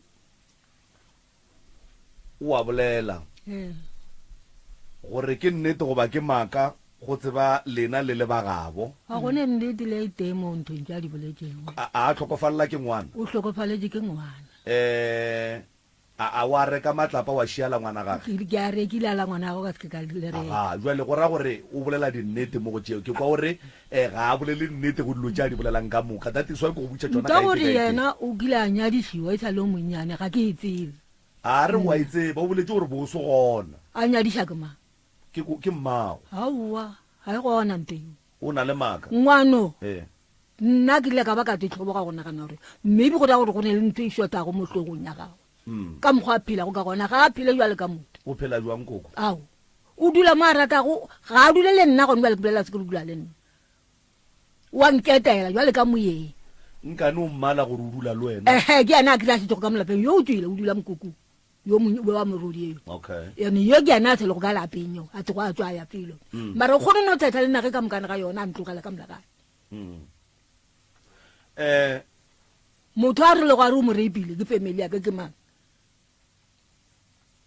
o a bolela. Eh. Gore ke nnete goba ke maaka go tseba lena le le ba gabo. Ga go ne nnete le e tee mo nthong tša di boletšego. A a hlokofalela ke ngwana. O hlokofaletše ke ngwana. Eh A, a wa reka matlapa wa šia la ngwana gage? Ke, ke a rekile a la ngwana gagwe ka se ke ka le reka. Aga, jwale go ra gore o bolela dinnete mo go tšeo. Ke kwa o re eh, ga a bolele nnete go dilo tše a di bolelang ka moka. That is why ke go botša tšona Nka ka e tee gore ka e tee. yena o kile a nyadišiwa e sa le o monnyane, ga ke e tsebe. A re o a e tseba, o boletše gore bo o se gona. A nyadiša ke mang? Ke, ke mmago. Aowa, ga e gona nto eo. O na le maaka. Ngwano. Ee. Nna ke ile ka ba ka tetlhoboga go nagana gore maybe go ra gore go ne le ntho e shotago mo hlogong ya gagwe. Ka mokgwa a phelago ka gona, ga a phele bjale ka motho. O phela bjang koko? Ao, o dula mo a ratago, ga a dule le nna gone bjale ke bolela se ke re dula le nna. O a nketela bjale ka moyeng. Nkane o mmala gore o dula le wena? Ehe, ke yena a kile a šetšego ka mo lapeng, yo o tšwele o dula mokokong, yo mongwe wa morodi eo. Okay. Ene yo ke yena a tshele go ka lapeng yo, a tlogo a tšwa a ya felo. Mara o kgone no thetha le nna ge ka mokana ga yona a ntlogela ka molagae. Mm. Eh, motho a rilego a re o mo rapile ke family ya ka ke mang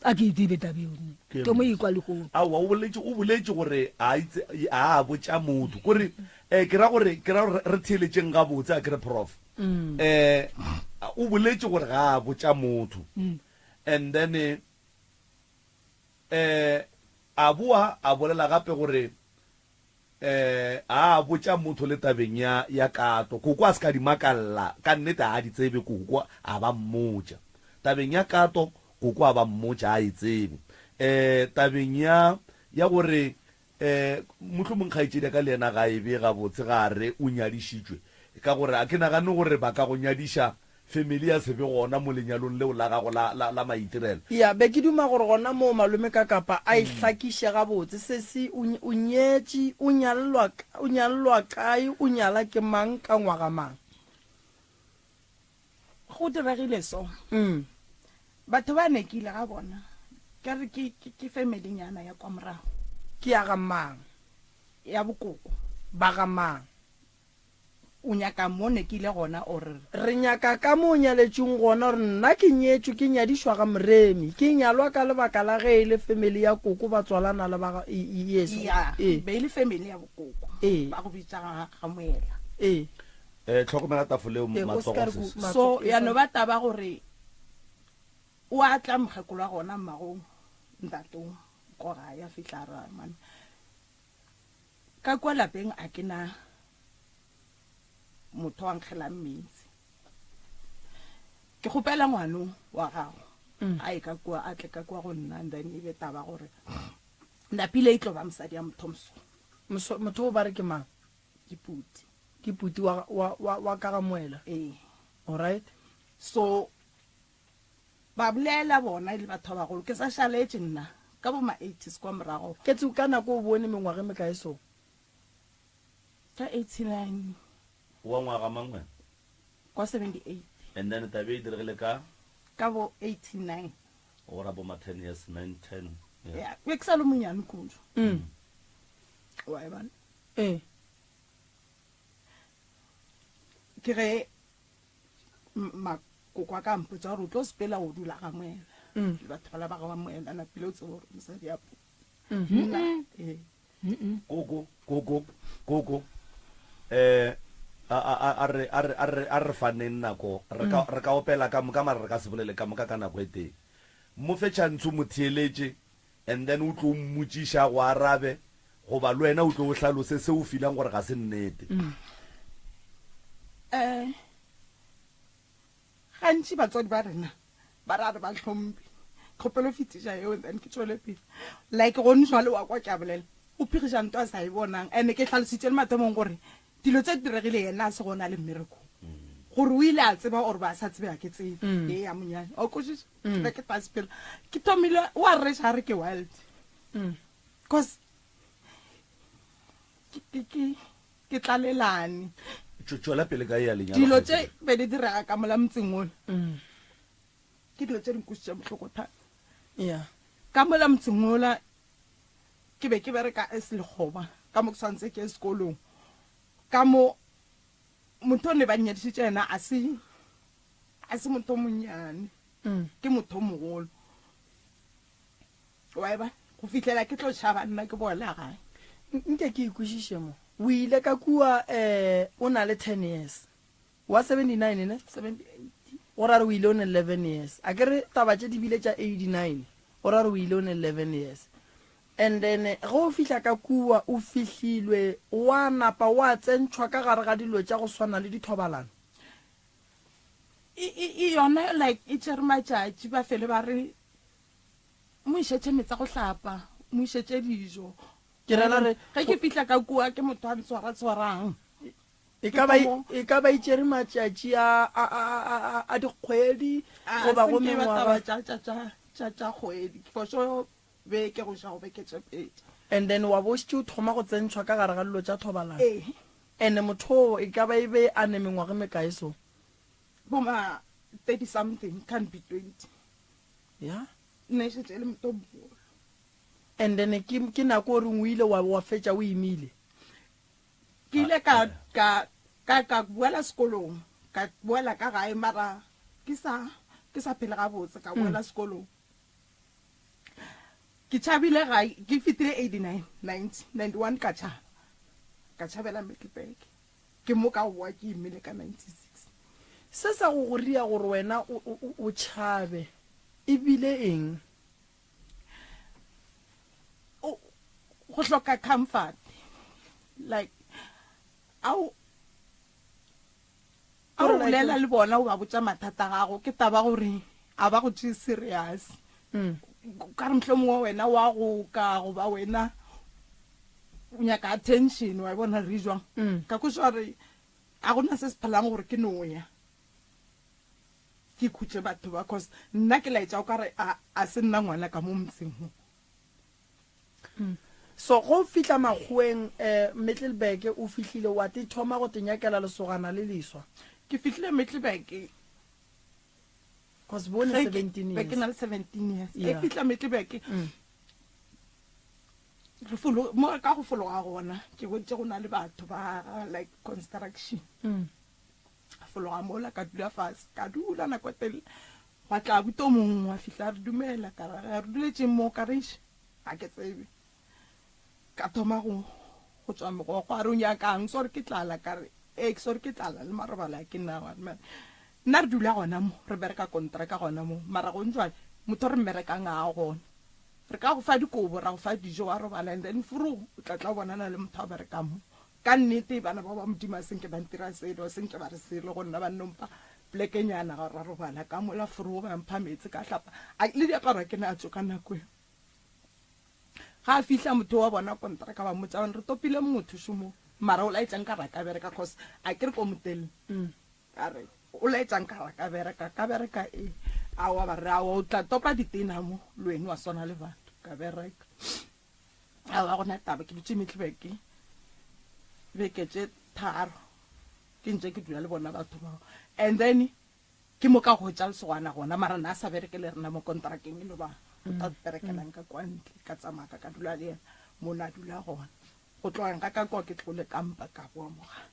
a ke e tsebe tabe yone ke mo ikwa lehono aowa o boletše o boletše gore a itse a a botša motho kore eh ke ra gore ke ra gore re theeletšeng gabotse a ke re prof mm. eh o boletše gore ga a botša motho mm. and then eh a boa a bolela gape gore Eh, a a botša motho le tabeng ya, ya kato. Koko a se ka di makalla, ka nnete a a di tsebe koko a ba mmotša. Tabeng ya kato, koko a ba mmotša a e tsebe. Eh, tabeng ya, ya gore, eh, mohlomong kgaetšedi ya ka le yena ga e be gabotse ga a re o nyadišitšwe, ka gore a ke nagane gore ba ka go nyadiša Family ya se be gona mo lenyalong leo la gago la, la, la maitirelo. Ya, be ke duma gore gona moo malome ka kapa a e hlakiše gabotse. Sesi, o, o nyetše, o nyallwa, o nyallwa kae, o nyala ke mang, ka ngwaga mang? Go diregile so. Batho ba ne ke ile ga bona, ka re ke, ke, ke family nyana ya kwa morago. Ke ya ga mang? Ya bokoko. Ba ga mang? O nyaka mo ne ke ile gona or re? Re nyaka ka mo o nyaletšweng gona or nna ke nyetšwe ke nyadišwa ga Moremi. Ke nyalwa ka lebaka la ge e le family ya koko ba tswalana le ba ga yes. Ya, Ee. be e le family ya bokoko. Ee. Ba go bitša ga ga Moela. Ee. Eh, hlokomela tafole eo, Ee, o se ka matsogo re ku- sesi. matsogo, So, ya e no sa- ba taba gore o a tla mokgekolo wa gona mmagong ntatong ko gae a fihla a re man Ka kua lapeng a ke na motho wa nkgelang meetse. Ke kgopela ngwano wa gago mm. a ye ka kua a tle ka kua go nna and then e be taba gore napile e tlo ba mosadi ya motho moso. Motho o ba re ke mang? Ke puti. Ke puti wa, wa, wa, wa ka ga moela? Ee. All right. So Ba bolela bona e le batho ba bagolo. Ke sa šaletše nna ka bo ma eighties kwa morago. Ketsu, ka nako o bone mengwaga e mekae so? Ka 89. Wa ngwaga mang wena? Kwa 78. And then taba e diregile ka? Ka bo 89. Go ra bo ma ten years, nine, ten. Yeah. Yeah, be ke sa le monyane kudu. Mm. Wa e bona? Ee. Ke ge makoko a ka mpotsa gore o tlo sepela o dula ga moela mm. le batho bala ba ga moela napile o tsebe gore mosadi ya mm-hmm. nna ee. Koko, koko, koko. Eh, a, a, a, a re, a re, a re, a re faneng nako. Re ka, re ka opela ka moka, mara re ka se bolele ka moka ka nako e tee. Mo fe chance o mo theeletše, and then o tlo mmotšiša a go arabe, goba le wena o tlo o hlalose se o feelang gore ga se nnete. Eh, gantši batswadi ba rena ba ra re ba hlomphe. Kgopelo fetiša yeo then ke tšwele pele. Like gone jwale wa kwa ke a bolela, o phegiša nto a sa e bonang. And ke hlalositše le mathomong gore dilo tše di diregile yena a se gona le mmerekong. Gore o ile a tseba or ba sa tsebe a ke tsebe. Ee ya monyane. O kwešiša? Ke ke tla sepela. Ke thomile o a reša a re ke wild. Cause ke ke ke ke tlalelane. Tšwela pele ka ya lenyalo. Dilo tše be di direga ka mola motseng ola. Ke dilo tše di nkwešitše bohloko thata. Yeah. Ka mola motseng ola ke be ke bereka as lekgoba ka mo ke swanetse ke ye sekolong. Ka mo motho o ne ba nnyadišitše yena a se a se motho o monnyane. Ke motho o mogolo. Wa e ba go fihlela ke tlo tšhaba nna ke boela gae. Nke ke ikwešiše mo. O ile ka kua um o na le 10 years. Wa 79 ne? 78. Go ra re o ile o ne 11 years. A ke re taba tše di bile tša 89. Go ra re o ile o ne 11 years. And then ge o fihla ka kua o fihlilwe wa napa wa tsentšhwa ka gare ga dilo tša go swana le dithobalano. E, e, e yona like e tšere matšatši ba fele ba re Mo išetše meetse a go hlapa, mo išetše dijo. Ke rela re ge ke fihla ka kua ke motho a ntshwara-tshwarang. E ka ba e ka ba itšere matšatši a a a a dikgwedi goba go mengwaga. Tša tša tša tša tša kgwedi. For sure beke go iša go beke tše pedi. And then wa bo šetše o thoma go tsentšhwa ka gare ga dilo tša thobalano. Ee. And motho oo e ka ba e be a ne mengwaga e mekae so? Bo ma 30 something, can't be 20. Ya. Nna e šetše e le motho o mogolo. And then ke, ke nako o reng o ile wa, wa fetša o imile? Ke ile ka, ka, ka, ka boela sekolong, ka boela ka gae mara ke sa, ke sa phele gabotse, ka boela sekolong. Ke tšhabile gae, ke fetile 89, 90, 91 ka tšhaba, ka tšhabela Middelburg. Ke mo ka boa ke imile ka 96. Se sa go go ria gore wena o, o, o tšhabe e bile eng? O, go hloka comfort. Like, a o, a o bolela le bona o ba botša mathata a gago, ke taba gore a ba go tšee serious. Ka re mohlomongwe wena wa go ka goba wena o nyaka attention, wa e bona re jwang. Ka kwešiša gore a gona se se phelang gore ke no ya ke khutše batho ba, cause nna ke laetša o ka re a, a se nna ngwana ka mo motseng mo. So go fihla makgoweng um Middelburg o fihlile wa te thoma go te nyakela lesogana le leswa? Ke fihlile Middelburg Cause bo ne 17 years. Be ke na le 17 years. E fihla Middelburg. Re folo mo ka go fologa gona ke bontše go na le batho ba like construction. Fologa mola ka dula fase ka dula nako e telele. Gwa tla abuti o mongwe wa fihla a re dumela ka re re duletšeng mo ka re eish ga ke tsebe. Ka thoma go go tšwa megokgo a re o nyakang sorry ke tlala ka re ee sorry ke tlala le marobalo a ke nao a re mara nna re dula gona mo re bereka kontraka gona mo mara gong jwale motho o re mmerekang ga a gona. Re ka go fa dikobo, ra go fa dijo, wa robala, and then furu o tla tla o bonana le motho a berekang mo. Ka nnete bana bao ba Modimo a senke ba ntira selo, a senke ba re selo go nna, ba nno mpha plekenyana ga ra robala ka mola furu ba mpha meetse ka hlapa, a le diaparo a ke natšo ka nako eo. Ga a fihla motho wa bona kontraka ba mmotša re topile motho šomo mara o laetša nka ra ka bereka cause a ke re ko motelele. Ka re, O laetša nka ra ka bereka, ka bereka eng? Aowa, ba re, aowa, o tla topa ditena mo, le wena wa swana le batho. Ka bereka. Aowa, gona taba, ke dutše Middelburg beke tše tharo, ke ntše ke dula le bona batho bao. And then, ke mo ka hwetša lesogana gona, mara na a sa bereke le rena mo kontrakeng, e no ba o tla berekelang ka kwa ntle. Ka tsamaya ka ka dula le yena mo na dula gona. Go tlogeng ga ka kwa ke tlole kampa ka boa mo gae.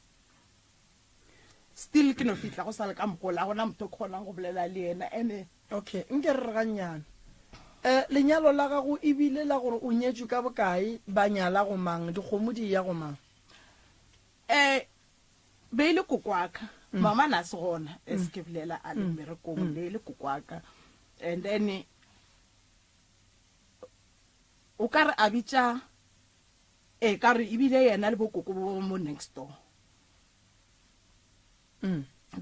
Still ke no fihla go sa le ka mogola, ga gona motho o ke kgonang go bolela le yena. Ene Okay, nke re re gannyane. Eh, lenyalo la gago e bile la gore o nyetšwe ka bokae, ba nyala go mang, dikgomo di eya go mang? Eh, be e le kokwaka, mama na se gona, as ke bolela a le mmerekong, be e le kokwaka. And then o ka re a bitša, eh, ka re ebile yena le bokoko bo ba mo next door.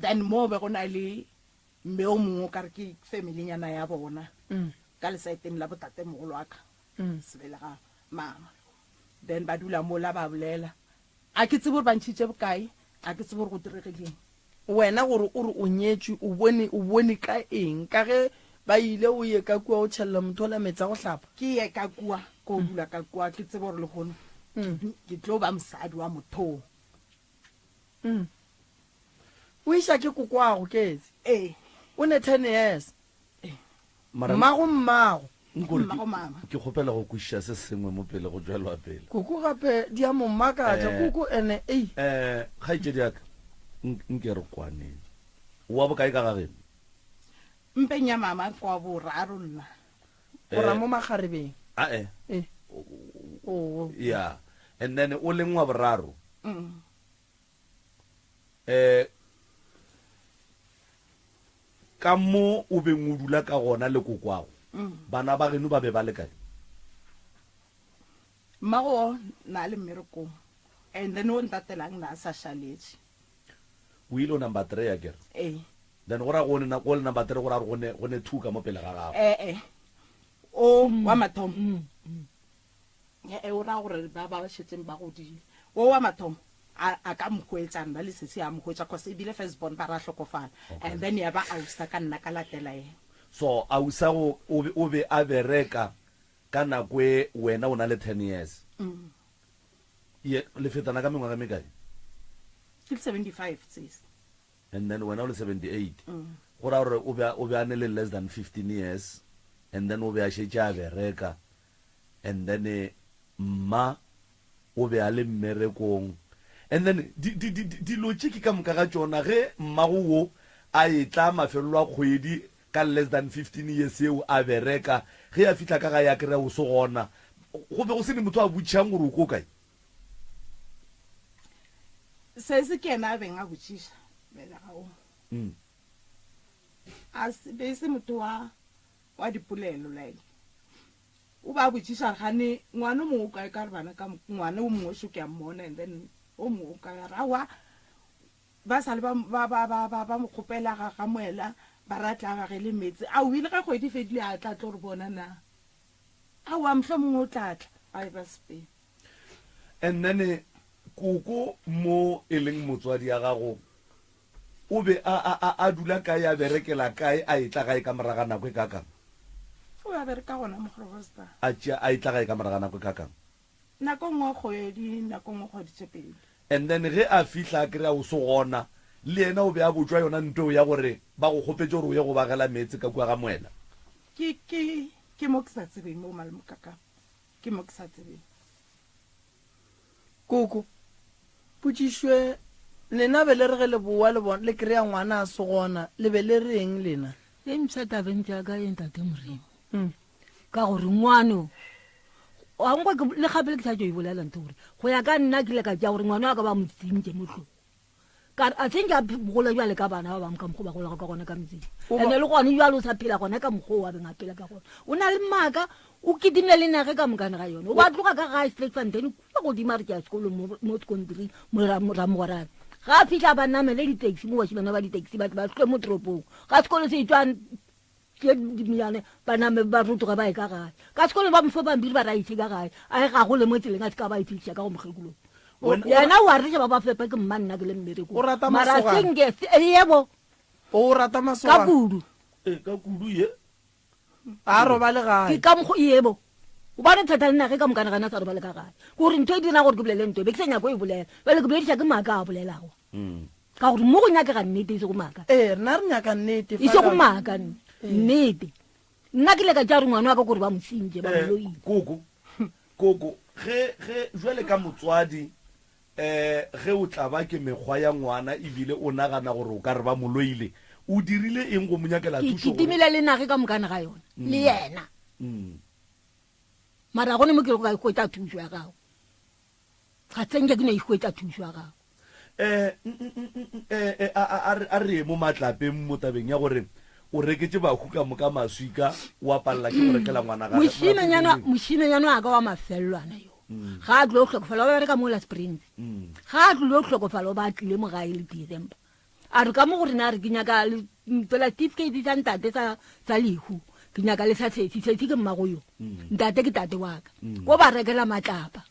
Then mo be go na le Mme o mongwe o ka re ke family-nyana ya bona ka lesaeteng la botatemogolo wa ka, sebelega mama. Then ba dula mola ba bolela. A ke tsebe gore ba ntšhitše bokae, a ke tsebe gore go diregileng. Wena gore o re o nyetšwe o bone o bone ka eng? Ka ge ba ile o ye ka kua o tšhelela motho ola meetse a go hlapa? Ke ye ka kua, ko dula ka kua, ke tsebe gore lehono ke tlo ba mosadi wa mothong. O iša ke kokwago ketse. Ee. O ne 10 years. Ee. Mara Mmago mmago. Nkore ke, Mmago mama. ke kgopela go kwešiša se sengwe mo pele go tšwelwa pele. Koko gape di a mo makatša. Eh, Koko ene ei. Eh, kgaetšedi ya ka, nk- nke re kwaneng. O wa bokae ka ga geno? Mpeng ya mama ke wa boraro nna. O ra Eh, mo makgarebeng. ae. Eh. Oh. Yeah. And then o leng wa boraro. Mm. Eh, ka mo o beng o dula ka gona le kokwago, mm. bana ba geno ba be ba le kae? Mmago na le mmerekong and then o ntatelang na a sa šaletše. O ile o number 3 ya kere? Ee. Then go ra go ne go le number 3 go ra go ne go ne 2 ka mo pele ga gago. Eh eh. O wa mathomo. Mm. E o ra gore ba ba šetseng ba godile. O wa mathomo a a ka mo hwetša nna le sesi a mo hwetša cause ebile first born ba ra hlokofala and then ya ba ausa ka nna ka latela yena. So ausa go o be o be a bereka ka nako e wena o na le 10 years. Mm. Ye le fetana ka mengwaga e mekae? Ke le 75 sesi. And then wena o le 78. Mm. Go ra gore o be o be a ne le less than 15 years and then o be a šetše a bereka and then mma o be a le mmerekong and then di, di, di, dilo tše ke ka moka ga tšona ge mmago wo a etla mafelelo a kgwedi ka less than 15 years yeo a bereka ge a fihla ka gae a kry-a o se gona go be go se ne motho a botšišang gore o ko kae. Sesi ke yena a beng a botšiša belega o. Mm. A se be se motho wa wa dipolelo like o ba botšiša gore gane ngwana o mongwe o kae ka re bana ka ngwana o mongwe šo ke a mmona and then o mongwe o kae a re aowa ba sa le ba ba ba ba ba ba mo kgopela ga ga moela ba re a tla ba gele meetse a o ile ge kgwedi e fedile a tla tlo re bona na aowa mohlomongwe o tla tla a e ba sepele. And then koko mo e leng motswadi ya gago O be a, a, a, a dula kae, a berekela kae, a etla gae ka morago ga nako e kaakang? O be a bereka gona mo Groblersdal. A tšea, a etla gae ka morago ga nako e kaakang? Nako nngwe kgwedi, nako nngwe kgwedi tše pedi. And then ge a fihla a kry-a o se gona, le yena o be a botšwa yona nto eo ya gore ba go kgopetše gore o ye go ba gela meetse ka kua ga moela. Ke, ke, ke mo ke sa tsebeng mo Malomokakapa. Ke mo ke sa tsebeng. Koko, potšišwe, Lena be le re ge le bowa le bona le kry-a ngwana a se gona, le be le reng lena? E mpsha tabeng tša ka ye ntate Moremi. Ka gore ngwano a nkwa ke le gape le ke sa tšo e bolela ntho gore go ya ka nna ke ile ka tša gore ngwana wa ka ba mo tsentše mo hlong. Ka re a tsenke a gola bjale ka bana ba bangwe ka mokgwa ba golago ka gona ka metseng. Ene le gone bjale o sa phela gona ka mokgwa o a beng a phela ka gona. O na le maaka, o kitimile le nage ka mokana ga yone. O ba tloga ka gae Sterkfontein kua godimo a re ke ya sekolong mo, mo sekontiring mo Ramogorane. Ga a fihla ba namele di-taxi mo bašemane ba di-taxi ba tle ba hlwe mo toropong. Ga sekolo se etšwa tše dimiyane ba name ba rotoga ba ye ka gae ka sekolong ba mofe pampiri ba ra ise ka gae a e gagole mo tseleng a se ka ba e fitlhisa ka go mokgekolong yena o a reša ba ba fepa ke mma nna ke le mmereko mara senke yebo o rata masogana ka kudu e ka kudu ye a robale gae ke ka mokgo yebo gobane thata le nage ka mokana gana sa robale ka gae kore ntho e dira gore ke bolele ntho e be ke sa nyako e bolela bjale ke bolediša ke maaka a bolelago mm. Ka gore mo go nyakega nnete e sego maaka. Ee, rena re nyaka nnete. E sego maaka, nnete. Nna ke ile ka tšea gore ngwana wa ka kore ba mo sentše, ba mo Eh, loile. koko, koko, ge, ge, jwale ka motswadi, eh, ge o tla ba ke mekgwa ya ngwana ebile o nagana gore o ka re ba mo loile, o dirile eng go mo nyakela Ke thušo gore. kitimile le nage ka mokana ga yona, le yena. Mm. Mara gone mo ke re go ka ikhwetša thušo ya gago. Ga se nke ke no ikhwetša thušo ya gago. Eh, eh, eh, a re ye mo matlapeng mo tabeng ya gore o reketše bahu ka moka maswika wa palela ke go rekela ngwana gage. Mošimenyana, mošimenyana wa ka wa mafelelwana yo. Mm. Ga a tlilo hlokofala, o bereka mola Springs. Mm. Ga a tlilo hlokofala, o ba tlile mo gae le December. A re ka mo go rena a re ke nyaka fela certificate sa ntate sa sa lehu. Ke nyaka le sa sesi, sesi ke mmago yo. Mm. Ntate ke tate wa ka. Ko ba rekela matlapa.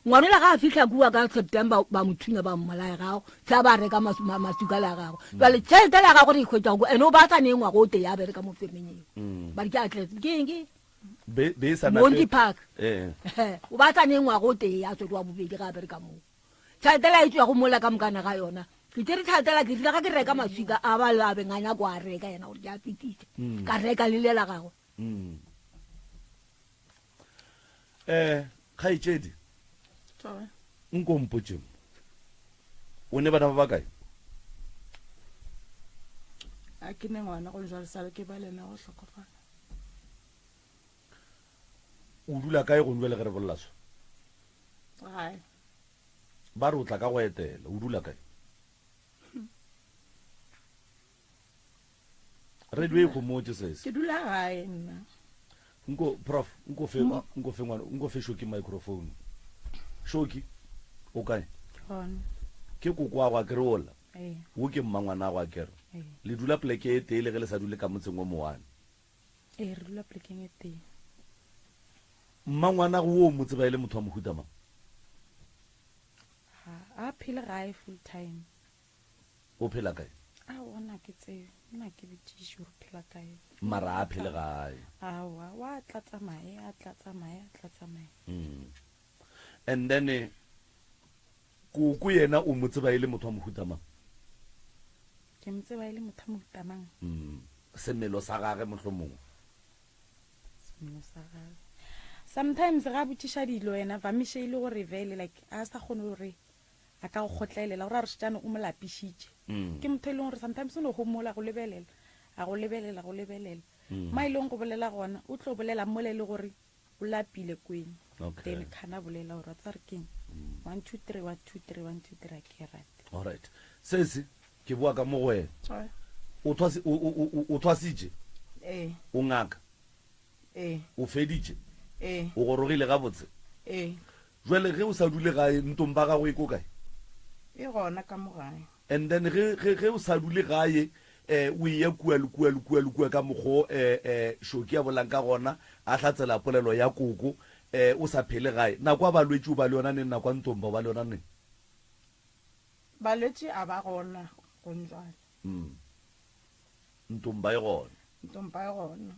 Ngwanola ga a fihla kua ka September ba mo thunya ba mmolaya gago sa ba reka masuka le a gagwe mm. jale tšhelete le ya gagwe re e hwetša ko ene o ba sa ne ngwago o tee a bereka mo femeng eo mm. ba re ke atlas ke eng ke Monty Park eh. o ba sa ne ngwago o tee a tswedi wa bobedi ga a bereka moo tšhelete le a e tswago mola ka mokana ga yona ke tsere tšhelete la ke rile ga ke reka maswika a ba la beng a nyako a reka yena gore ke a fetisa mm. ka reka le le la gagwe Eh, kgaetšedi, nko mpotše mo, o ne bana ba bakae? A ke ne ngwana go jwale sale ke ba lena go hlokofala. O dula kae go jwale ge re bolela so? Gae. Ba re o tla ka go etela, o dula kae? Radio e gomotše sese. Ke dula gae nna. Nko prof, nko fe nko fe ngwana, nko fe Shoki microphone. Shoki, o kae? Gona. Ke koko wa go akere ola. Ee. Wo ke mmangwana go akere. Ee. Le dula pleke e tee le ge le sa dule ka motseng o mowane. Ee, re dula plekeng e tee. Mmangwana go wo mo tseba e le motho wa mohuta mang? Ha a phele gae full time. O phela kae? Aowa, nna ke tsebe. Nna ke botšiše gore o phela kae. Mara a phele gae. Aowa, wa tla tsamaye, a tla tsamaye, a tla tsamaye. Mm. And then eh, koko yena o mo tseba e le motho wa mohuta mang? Ke mo tseba e le motho wa mohuta mang? Mm. Semelo sa gage mohlomongwe. Semelo sa gage. Sometimes ga a botšiša dilo yena vamiše e le gore vele like a sa kgone gore a ka go kgotlelela gore a re šetšane o mo lapišitše mm. ke motho e leng gore sometimes o no gomola go lebelela a go lebelela go lebelela mm. ma e leng go bolela gona o tlo bolela mola e le gore o lapile kweng okay. then khana bolela gore wa tsare keng mm. one two three one two three one two three a ke rate alright sese ke boa ka mo go wena o thwasitše ee. o ngaka ee. o feditše ee. o gorogile gabotse ee. Jwale ge o sa dule gae, ntong ba gago e ko kae? E gona ka mo gae. And then ge, ge, ge o sa dule gae, eh, o eya kua le kua le kua le kua ka mokgo eh, eh, Shoki a bolang ka gona, a hlatsela polelo ya koko, eh, o sa phele gae. Nako ya balwetši o ba le yona neng? Nako ya ntomba o ba le yona neng? Balwetši a ba gona gong jwale. Mm. Ntomba e gona. Ntomba e gona.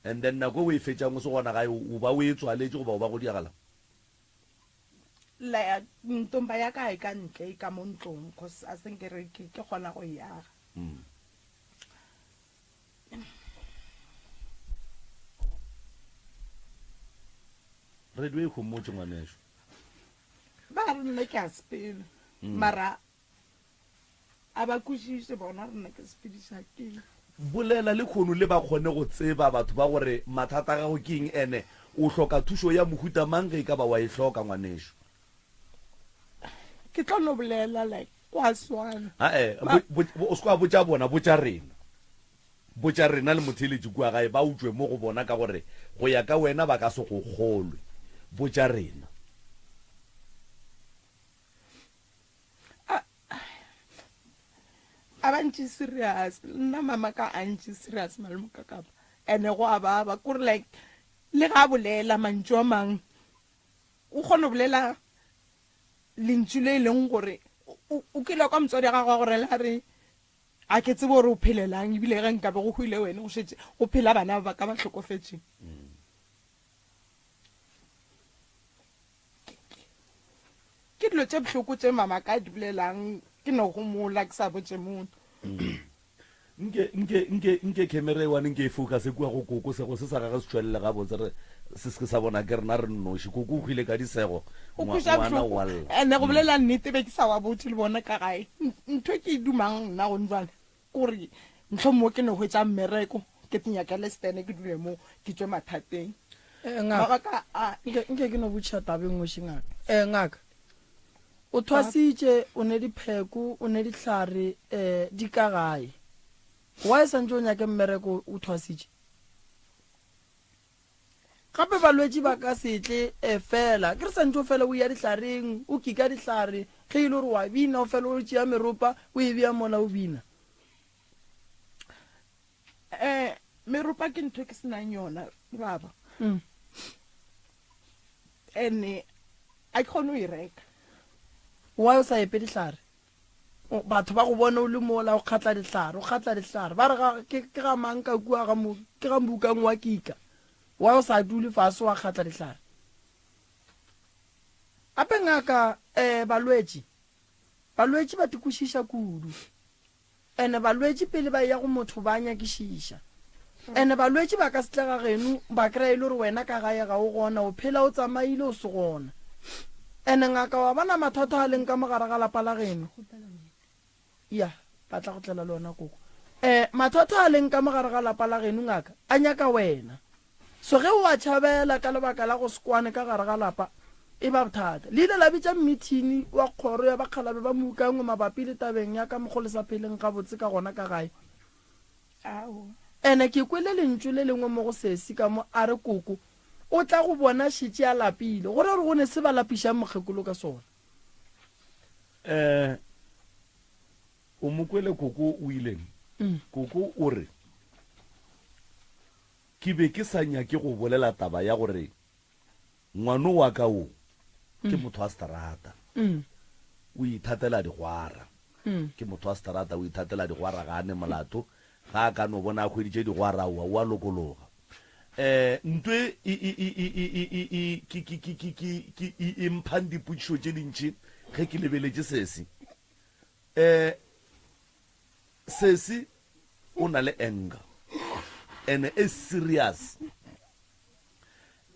And then nako e o e fetšang o se gona gae, o ba o e tswaletše goba o ba go diagala? La, ntomba ya ka e ka ntle, e ka mo ntlong, cause a se nke re ke ke kgona go e aga. Mm. Radio e homotše ngwaneso. Ba re nna ke a sepela. Mm. Mara A ba kwešiše bona gore nna ke sepediša keng. Bolela le kgono le ba kgone go tseba batho ba gore mathata a gago ke eng ene o hloka thušo ya mohuta mang ge e ka ba wa e hloka ngwanešu. Ke tlo no bolela like go a swana. Ae, o se ka wa botša bona, botša rena. Botša rena le motheeletši kua gae ba utšwe mo go bona ka gore go ya ka wena ba ka se go kgolwe. Botša rena. A ba ntše serious nna mama ka a ntše serious malome ka kapa ene go a baba kore like le ga a bolela mantšu a mang o kgona go bolela lentšu le e leng gore o kile kwa motswadi wa gago a go rela a re a ke tsebe gore o phelelang ebile ge nkabe go hwile wena go šetše go phela bana ba ka ba hlokofetšeng Ke dilo tše bohloko tše mama ka di bolelang, ke no homola ke sa botše motho. Nke, nke, nke, nke camera e one nke e focus kua go koko, sego se sa gage se tšwelele gabotse, re se se ke sa bona ke rena re nnoši. Koko o hwile ka disego, Go ngwa, kweša ngwana bohloko. wa lla. Ene go bolela nnete be ke sa wa botše le bona ka gae. Ntho e ke e dumang nna gone jwale ke gore mohlomongwe ke no hwetša mmereko. Ke tinyakele stene ke dule mo ke tšwe mathateng. Eh, ngaka. Mabaka a. Nke, nke ke no botšiša taba e nngwe še ngaka. Eh, ngaka. O thwasitše, o ne dipheko, o ne dihlare, eh, di ka gae. Why santše o nyake mmereko o thwasitše? Gape balwetši ba ka se tle eh, fela. Ke re santše o fele o ya dihlareng, o kika dihlare, ge e le gore wa bina, o fele o tšea meropa, o e bea mola o bina. Eh, meropa ke ntho e ke senang yona, baba. Mm. Ene a ke kgone go e reka. Why o sa epe dihlare? Batho ba go bone o le mola o kgatla dihlare, o kgatla dihlare. Ba re ga ke ke ga mang ka kua ga mo ke ga mbukang wa kika. Why o sa dule fase wa kgatla dihlare? Gape ngaka eh balwetši balwetši ba tikwešiša kudu. Ene balwetši pele ba eya go motho ba nyakišiša. Ene balwetši ba ka se tle ga geno ba kry-a e le gore wena ka gae ga o gona, o phela o tsamaile o se gona. Ene ngaka wa bona mathata a leng ka mo gare ga lapa la geno? Ya, ba tla go tlela le ona koko. Um mathata a leng ka mo gare ga lapa la geno ngaka a nyaka wena. So ge o a tšhabela ka lebaka la go se kwane ka gare ga lapa, e ba bothata. Le ile la bitša mmithini wa kgoro ya bakgalabje ba Moukangwe mabapi le tabeng ya ka mokgo le sa pheleng gabotse ka gona ka gae. Aowa. Ene ke kwele lentšu le lengwe mo go sesi ka mo a re koko o tla go bona šetše a lapile. Go ra gore go ne se ba lapišang mokgekolo ka sona. Eh, o mo kwele koko o ileng? Koko o re. Ke be ke sa nyake go bolela taba ya gore ngwano wa ka wo ke motho wa seterata, o ithatela digwara. Ke motho wa seterata, o ithatela digwara, ga a ne molato. Ga a ka no bona a hweditše digwara, aowa, o a lokologa. Um nto e, e, e, e, e, e, e, e, e, ke, ke, ke, ke, ke, ke, e, e mphang dipotšišo tše dintši ge ke lebeletše sesi. Um Sesi o na le anger and e serious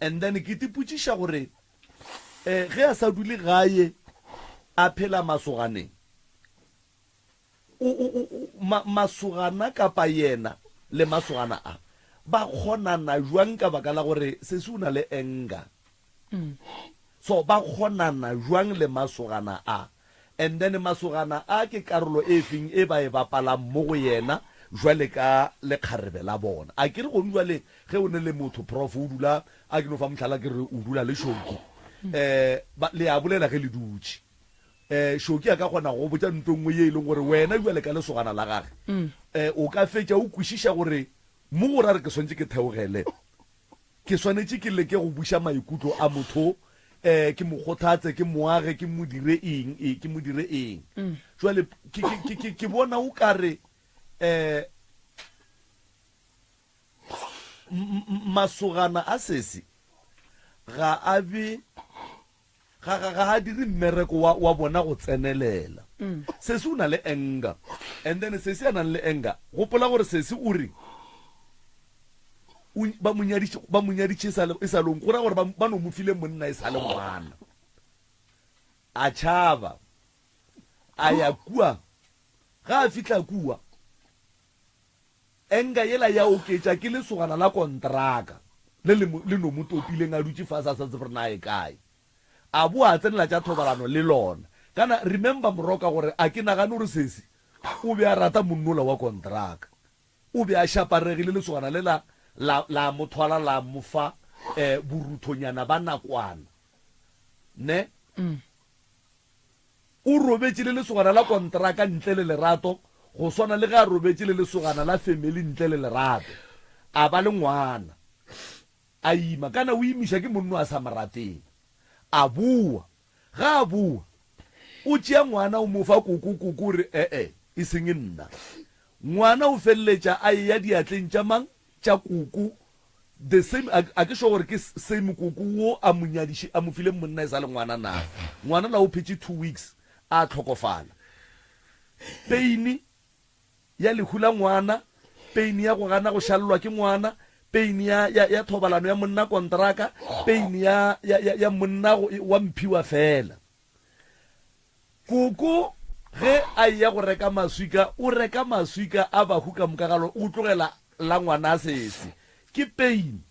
and then ke tipotšiša gore eh, ge a sa dule gae a phela masoganeng o, o, o, ma, masogana kapa yena le masogana a ba kgonana jwang ka baka la gore sesi o na le anger So ba kgonana jwang le masogana a? And then masogana a ke karolo e feng e ba e bapalang mo go yena jwale ka lekgarebe la bona? A ke re gong jwale ge o ne le motho prof o dula, a ke no fa mohlala ke re o dula le Shoki, eh ba le a bolela ge le dutše. Eh Shoki a ka kgona go go botša nto nngwe ye e leng gore wena jwale ka lesogana la gage eh o ka fetša o kwešiša gore mo go ra re ke swanetše ke theogele. Ke swanetše ke leke go buša maikutlo a motho, eh, ke mo kgothatse, ke mo age, ke mo dire eng, e, ke mo dire eng. Jwale ke, ke, ke, ke, ke bona o ka re, eh, masogana a sesi ga a be Ga, ga, ga a dire mmereko wa, wa bona go tsenelela. Sesi o na le anger. And then sesi a nang le anger, gopola gore sesi o re, o, ba mo nyadiše, ba mo nyaditše e sa le, e sa le, go ra gore ba, ba no mo file monna e sa le ngwana. A tšhaba, a ya kua. Ga a fihla kua, Anger yela ya oketša ke lesogana la kontraka le le le no mo topileng a dutše fase a sa tsebe gore na e kae. A boa a tsenela tša thobalano le lona. Kana remember Moroka gore a ke nagane gore sesi o be a rata monnola wa kontraka. O be a šaparegile lesogana le la la la mo thwala la mo fa eh boruthonyana ba nakwana. Ne? O robetše le lesogana la kontraka ntle le lerato go swana le ge a robetše le lesogana la family ntle le lerato. A ba le ngwana. A ima. Kana o imiša ke monno a sa mo rateng. A boa. Ga a boa, o tšea ngwana o mo fa koko, koko o re, E-e, e seng nna. Ngwana o feleletša a eya diatleng tša mang? Tša koko. The same, a, a ke sure gore ke same koko wo a mo nyadiši, a mo fileng monna e sa le ngwana na. Ngwana la o phetše 2 weeks, a hlokofala. Pain ya lehu la ngwana, pain ya go gana go šalelwa ke ngwana, pain ya, ya, ya thobalano ya monna kontraka, pain ya, ya, ya, ya monna go, wa mphiwa fela. Koko ge a eya go reka maswika, o reka maswika a bahu ka moka ga lona, o tlogela. la ngwana sese. Ke pain.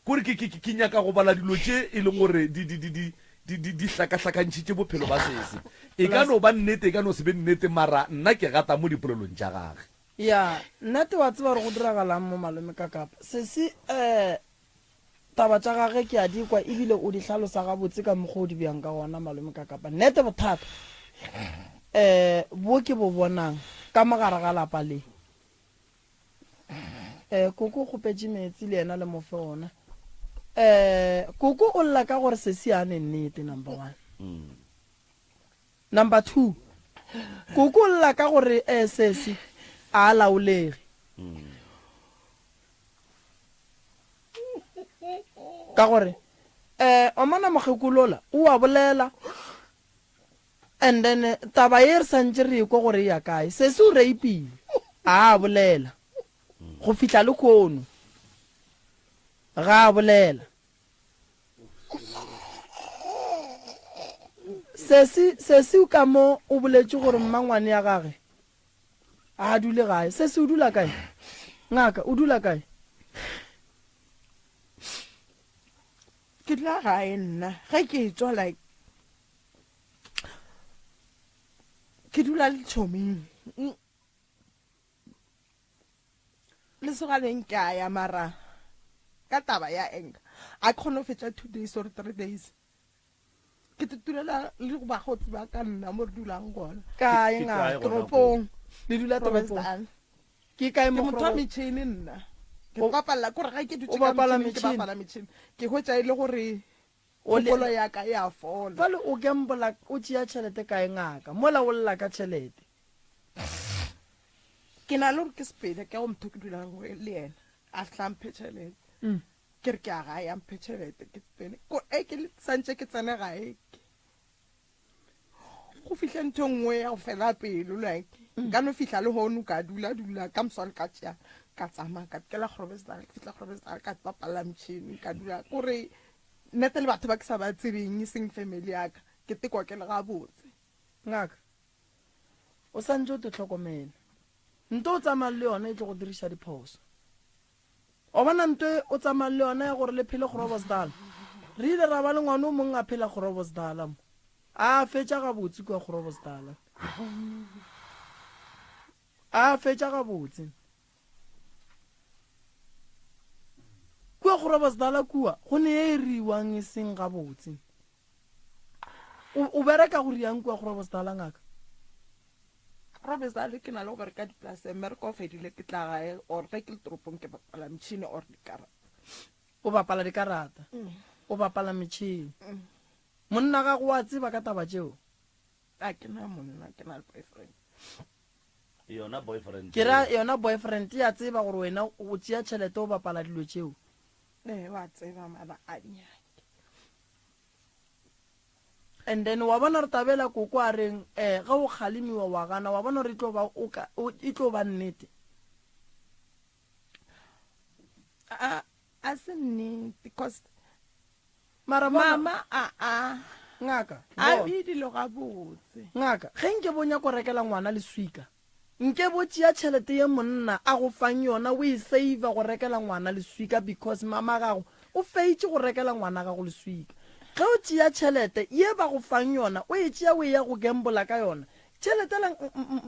Kore ke, ke, ke nyaka go bala dilo tše e leng gore di, di, di, di, di, di, di hlakahlakantšhitše bophelo ba sese. E ka no ba nnete, e ka no se be nnete, mara nna ke gata mo dipolelong tša gage. Ya, nnete wa tseba gore go diragalang mo malome ka kapa. Sesi, eh, taba tša gage ke a di kwa ebile o di hlalosa gabotse ka mokgwa o di bjang ka gona malome ka kapa. Nnete bothata, eh, bo ke bo bonang ka mo gare ga lapa le. Eh, koko o kgopetše meetse le yena le mo fe ona. Eh, koko o lla ka gore sesi a ne nnete, number one. Number 2, koko o lla ka gore eh sesi a a laolege. Ka gore eh omana mokgekolola o a bolela and then taba ye re santše re ekwa gore e ya kae. Sesi o rapile a a bolela go fihla le khono ga a bolela. Sesi, sesi ka mo o boletše gore mmangwane ya gage a dule gae. Sesi o dula kae? Ngaka, o dula kae? Ke dula gae nna. Ge ke etšwa like ke dula le tšhoming. Lesoganeng ke a ya mara ka taba ya anger a ke kgone go fetša 2 days or 3 days ke tulela le go bagotsi ba ka nna mo re dulang gona. Kae ngaka? Toropong. Le dula toropong? Ke kae mo? Ke motho wa metšhini nna. Ke bapala kore ga ke dutše ka metšhini ke bapala metšhini ke hwetša e le gore kgopolo ya ka e a fola. Jwale o gambola o tšea tšhelete kae ngaka mola o lla ka tšhelete? Ke na le gore ke sepele ke go motho ke dulang le yena a fihla mphe tšhelete. Mm. Ke re ke a gae a mphe tšhelete ke sepele. Ko e ke santše ke tsene gae go fihle ntho e nngwe ya go fela pelo like mm. ka no fihla le hono ka dula dula ka moswane ka tšea ka tsamaya ka kela kgorobesdal ke fihla kgorobesdal ka bapala metšhini ka dula kore nnete le batho ba ke sa ba tsebeng e seng family ya ka ke tekwa ke le gabotse. Ngaka o santse o te tlhokomela nto o tsamayang le yona e tlo go diriša diphoso o bona nto e o tsamayang le yona ya gore le phele Groblersdal re ile ra ba le ngwana o mongwe a phela Groblersdal mo a fetša gabotse kua Groblersdal a fetša gabotse kua Groblersdal kua go ne e riwang e seng gabotse O, o bereka go riang kua Groblersdal ngaka? Groblersdal ke na le go bereka dipolaseng, mmereko o fedile ke tla gae or ge ke le toropong ke bapala metšhini or dikarata. O bapala dikarata? Mm. O bapala metšhini? Mm. Monna gago wa tseba ka taba tšeo? A ke na monna, ke na le boyfriend. Yona boyfriend. Ke ra yona boyfriend ya tseba gore wena o tšea tšhelete o bapala dilo tšeo. Ee, wa tseba mara a di nyake. And then wa bona re tabela koko a reng eh ge o kgalemiwa wa gana wa bona gore e tlo ba o ka e tlo ba nnete. A a se nnete cause mara mama a a ngaka a be dilo gabotse. Ngaka ge nke bo nyako rekela ngwana leswika Nke bo tšea tšhelete ye monna a go fang yona o e saver go rekela ngwana leswika because mama gago o feitše go rekela ngwana gago leswika. Ge o tšea tšhelete ye ba go fang yona o e tšea o eya go gambola ka yona, tšhelete la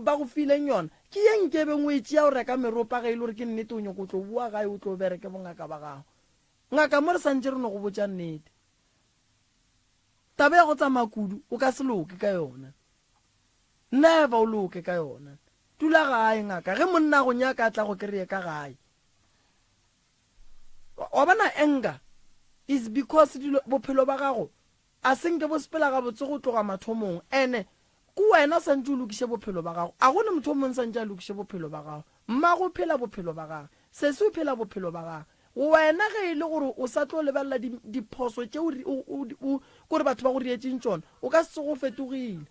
ba go fileng yona ke ye nkebeng o e tšea o reka meropa ge e le gore ke nnete o nyoko o tlo boa gae o tlo bereke bongaka ba gago. Ngaka mo re santše re no go botša nnete. Taba ya go tsamaya kudu o ka se loke ka yona. Never o loke ka yona. Dula gae ngaka. Ge monna a go nyaka a tla go kreye ka gae. Wa bona anger is because dilo bophelo ba gago a se nke bo sepela gabotse go tloga mathomong ene ke wena o santse o lokiše bophelo ba gago. A go ne motho o mongwe santse a lokiše bophelo ba gago. Mmago o phela bophelo ba gage. Sesi o phela bophelo ba gage. Wena ge e le gore o sa tlo lebelela diphoso tše o kore batho ba go rietšeng tšona, o ka se tsoge o fetogile.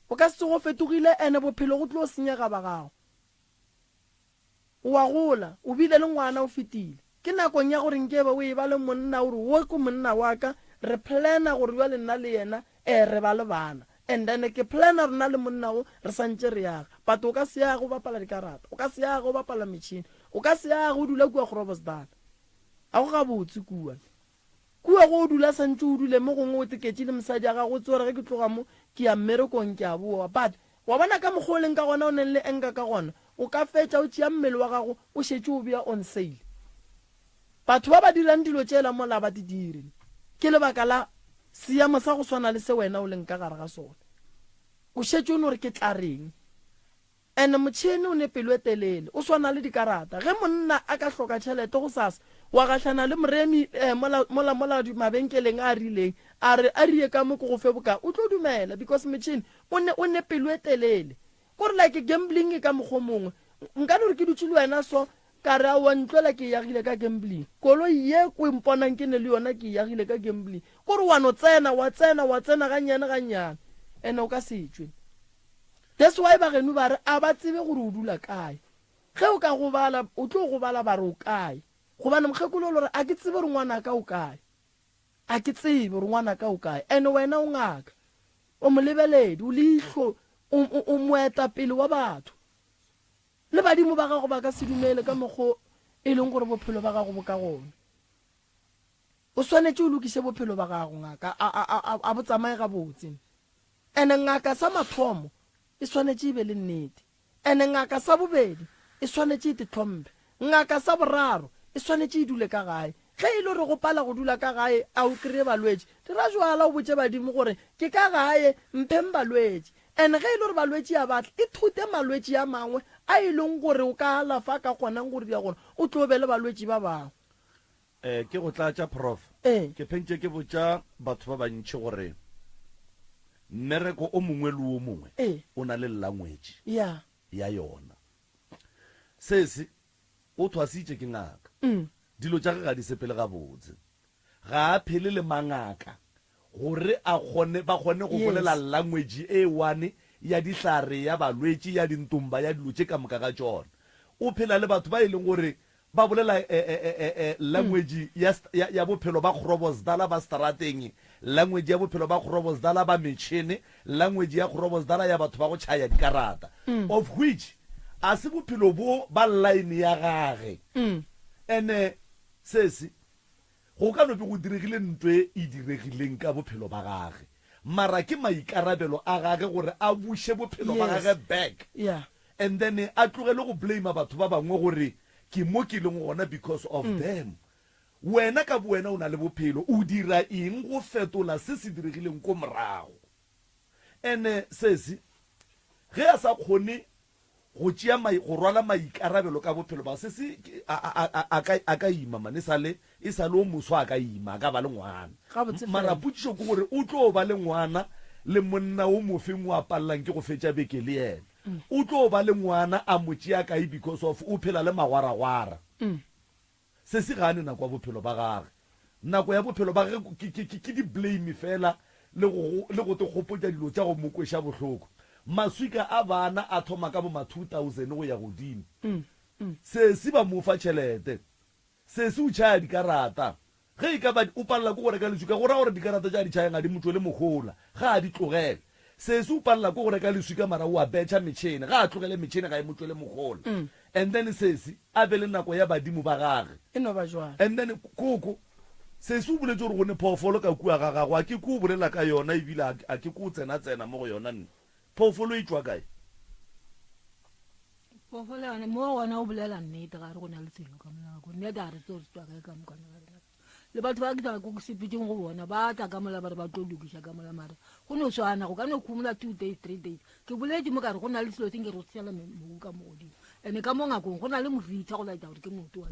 O ka se tsoge o fetogile ene bophelo go tlo senyega ba gago. O a gola, o bile le ngwana o fetile. Ke nakong ya gore nkebe o eba le monna o re wo ke monna wa ka, re plana gore bjale nna le yena ee re ba le bana. And then ke planner rena le monna wo re santše re yaga. But o ka se yage o bapala dikarata, o ka se yage o bapala metšhini, o ka se yage o dula kua Groblersdal. Ga go gabotse kua. Kua go o dula santše o dule mo gongwe o teketše le mosadi ya gago o tsebe gore ge ke tloga mo ke ya mmerekong ke a boa. But wa bona ka mokgwa o leng ka gona o neng le anger ka gona, o ka fetša o tšea mmele wa gago o šetše o bea on sale. Batho ba ba dirang dilo tšela mola ba di dire ke lebaka la seemo sa go swana le se wena o leng ka gare ga sona. O šetše o no re ke tla reng. And motšhene o ne pelo e telele, o swana le dikarata. Ge monna a ka hloka tšhelete gosasa, wa gahlana le moremi eh, mola, mola, mola mabenkeleng a a rileng, a re a rie ka mo ke go fe bokae, o tlo dumela because motšhene o ne, o ne pelo e telele. Kore like gambling e ka mokgwa o mongwe. Nka no re ke dutše le wena so, Ka re, Aowa, ntlo ela ke e agile ka gambling. Koloi ye o mponang ke ne le yona ke e agile ka gambling. Ko re wa no tsena, wa tsena, wa tsena gannyane gannyane. Ene o ka se tšwe. That's why bageno ba re a ba tsebe gore o dula kae. Ge o ka gobala, o tlo gobala ba re o kae. Gobane mokgekolo o lo re, a ke tsebe gore ngwanaka o kae. A ke tsebe gore ngwanaka o kae. Ene wena o ngaka. O molebeledi, o leihlo, o, o, o moetapele wa batho. Le badimo ba gago ba ka se dumele ka mokgo e leng gore bophelo ba gago bo ka gona. O swanetše o lokiše bophelo ba gago, ngaka, a, a, a, a bo tsamaye gabotse. Ene ngaka sa mathomo e swanetše e be le nnete. Ene ngaka sa bobedi e swanetše e te hlomphe. Ngaka sa boraro e swanetše e dule ka gae. Ge e le gore go pala go dula ka gae a o kreye balwetši, dira jwala o botše badimo gore ke ka gae, mpheng balwetši. And ge e le gore balwetši a ba tle, ithute malwetši a mangwe a e leng gore o ka alafa a ka kgonang go dira gore o tlo be le balwetši ba bangwe. Eh, ke go tlatša, Prof. Ee. Ke phentše ke botša batho ba bantši gore mmereko o mongwe le o mongwe Ee. o na le language Ya. ya yona. Sesi o thwasitše ke ngaka. Dilo tša ge ga di sepele gabotse. Ga a phele le mangaka gore a kgone, ba kgone go bolela language e one ya dihlare, ya balwetši, ya dintomba, ya dilo tše ka moka ga tšona. O phela le batho ba e leng gore ba bolela language ya, ya, ya bophelo ba kgorobosdala ba strateng, language ya bophelo ba kgorobosdala ba metšhene, language ya kgorobosdala ya batho ba go tšhaya dikarata, of which a se bophelo bo ba line ya gage. Ene sesi, Go ka no be go diregile nto e e diregileng ka bophelo ba gage, mara ke maikarabelo a gage gore a buše bophelo ba Yes. gage back Yeah. and then a tlogele go blame batho ba bangwe gore ke mo ke leng gona because of them. Wena ka bowena o na le bophelo, o dira eng go fetola se se diregileng ko morago? And sesi ge a sa kgone Go tšea mai, go rwala maikarabelo ka bophelo ba se se, a, a, a, a ka, a ka ima man, e sa le, e sa le o moswa a ka ima, a ka ba le ngwana. Gabotse Mara fela. potšišo ke gore o tlo ba le ngwana le monna o mofeng o a pallang ke go fetša beke le yena? O tlo ba le ngwana a mo tšea kae because of o phela le magwaragwara? Sesi ga a ne nako ya bophelo ba gage. Nako ya bophelo ba gage ke, ke, ke, ke di-blame feela le go, le go te gopotša dilo tša go mo kweša bohloko. Maswika a bana a thoma ka bo ma 2000 go ya godimo. Sesi ba mo fa tšhelete. Sesi o tšhaya dikarata. Ge e ka ba o palela ke go reka leswika, go ra gore dikarata tše a di tšhayang ga di mo tšwele mohola. Ga a di tlogele. Sesi o palela ke go reka leswika mara o a betšha metšhene. Ga a tlogele metšhene ga e mo tšwele mohola. And then sesi a be le nako ya badimo ba gage. E no ba jwalo. And then koko, sesi o boletše gore go ne phoofolo ka kua ga gagwe, a ke kwe o bolela ka yona ebile a ke kwe o tsena-tsena mo go yona nne. Phoofolo e tšwa kae? Phoofolo yone mo gona o bolela nnete ga re go na le selo ka molako nnete ga re tse gore se tswa kae ka mokana ga rena le batho ba ke tla ko sepetseng go bona ba tla ka mola ba re ba tlo lokiša ka mola mara go no swana go ka no khumula two days three days ke boletse mo kare go na le selo se nke re go sela mobu ka mo godimo ene ka mo ngakong go na le morithi go laetsa gore ke motho wa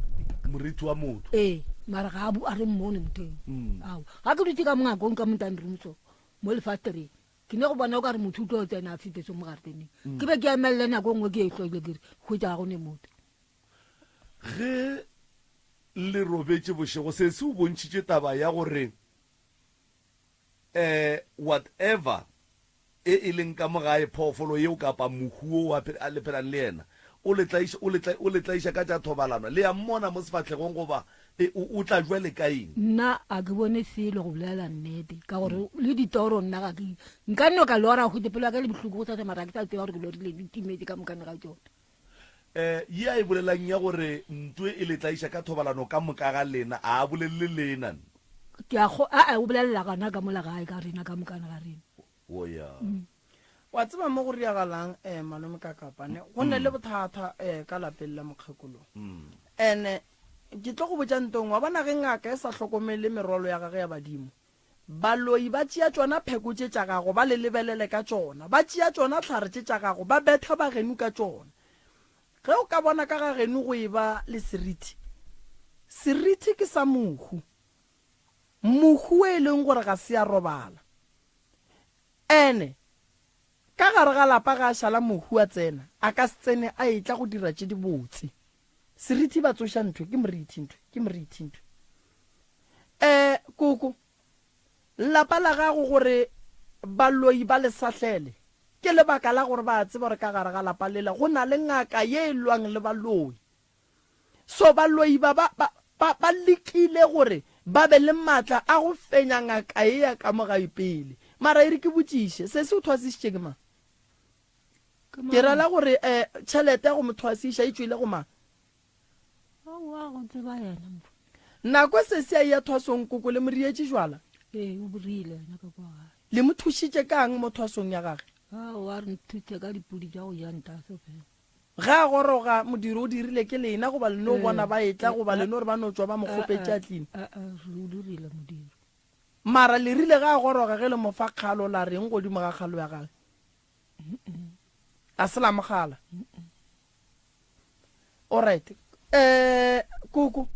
morithi wa motho ee mara ga a re mmone motho eo mm. ao ga ke dutse ka mo ngakong ka montane room so mo lefastereng Ke ne go bona o ka re motho o tlo tsena a fete so mo gareteneng. Mm. Ke be ke emelele nako nngwe ke e hloile ke re hwetša ga go ne motho. Ge le robetše bošego se se o bontšhitše taba ya gore eh whatever e e leng ka mo gae phoofolo yeo kapa mohu o a le phelang le yena. O le tlaiša, o le tla, o le tlaiša ka tša thobalano. Le a mmona mo sefahlegong goba e, o, o tla bjale ka eng? Nna a ke bone selo go bolela nnete, ka gore le ditoro nna ga ke, nka no ka lora hwetše pelo ya ka e le bohloko go sasa mara ga ke sa tseba gore ke lorile di timetše ka mokana ga tšona. Eh, ye a e bolelang ya gore ntwe e le tlaiša ka thobalano ka moka ga lena, a a bolelele lena? Ke a kgo, a-a, o bolelela gona ka mola gae ka rena ka mokana ga rena. O ya. Wa tseba mo go riagalang eh, malome ka kapane go ne le bothata eh, ka lapeng la mokgekolo. Ene ke tlo go botša ntong wa bona ge ngaka e sa hlokomele merwalo ya gage ya badimo. Baloi ba tšea tšona pheko tše tša gago ba le lebelele ka tšona, ba tšea tšona tlhare tše tša gago ba betha ba genu ka tšona. Ge o ka bona ka ga genu go eba le seriti, seriti ke sa mohu. Mohu e leng gore ga se a robala. Ene, ka gare ga lapa ga a šala mohu a tsena, a ka se tsene a etla go dira tše dibotse. Serithi ba tsoša ntho, ke morithi ntho, ke morithi ntho. E, koko, lapa la gago gore baloi ba le sahlele, ke lebaka la gore ba a tseba gore ka gare ga lapa lela go na le ngaka ye e lwang le baloi. So baloi ba ba, ba, ba, ba lekile gore ba be le maatla a go fenya ngaka ye ya ka mo gae pele. Mara e re ke botšiše, sesi o thwasišitše ke mang? Ke rela gore um tšhelete ya go mo thwasiša e tšwile go mang? Aowa, go tseba yena mfo. Nako sesi a eya thwasong koko le mo rietše jwala? Ee, o bo rile yena ka kwa gae. Le mo thušitše ka'ng mo thwasong ya gage? Aowa, re mo thusitše ka dipudi tša go ja ntase fela. Ge a goroga, modiro o dirile ke lena goba le no bona ba etla goba le no re ba no tšwa ba mo kgopetše a tlile? Re o dirile modiro. Mara le rile ge a goroga ge le mo fa kgalo la reng godimo ga kgalo ya gage? A se la mo kgala? Alright. Eh, koko.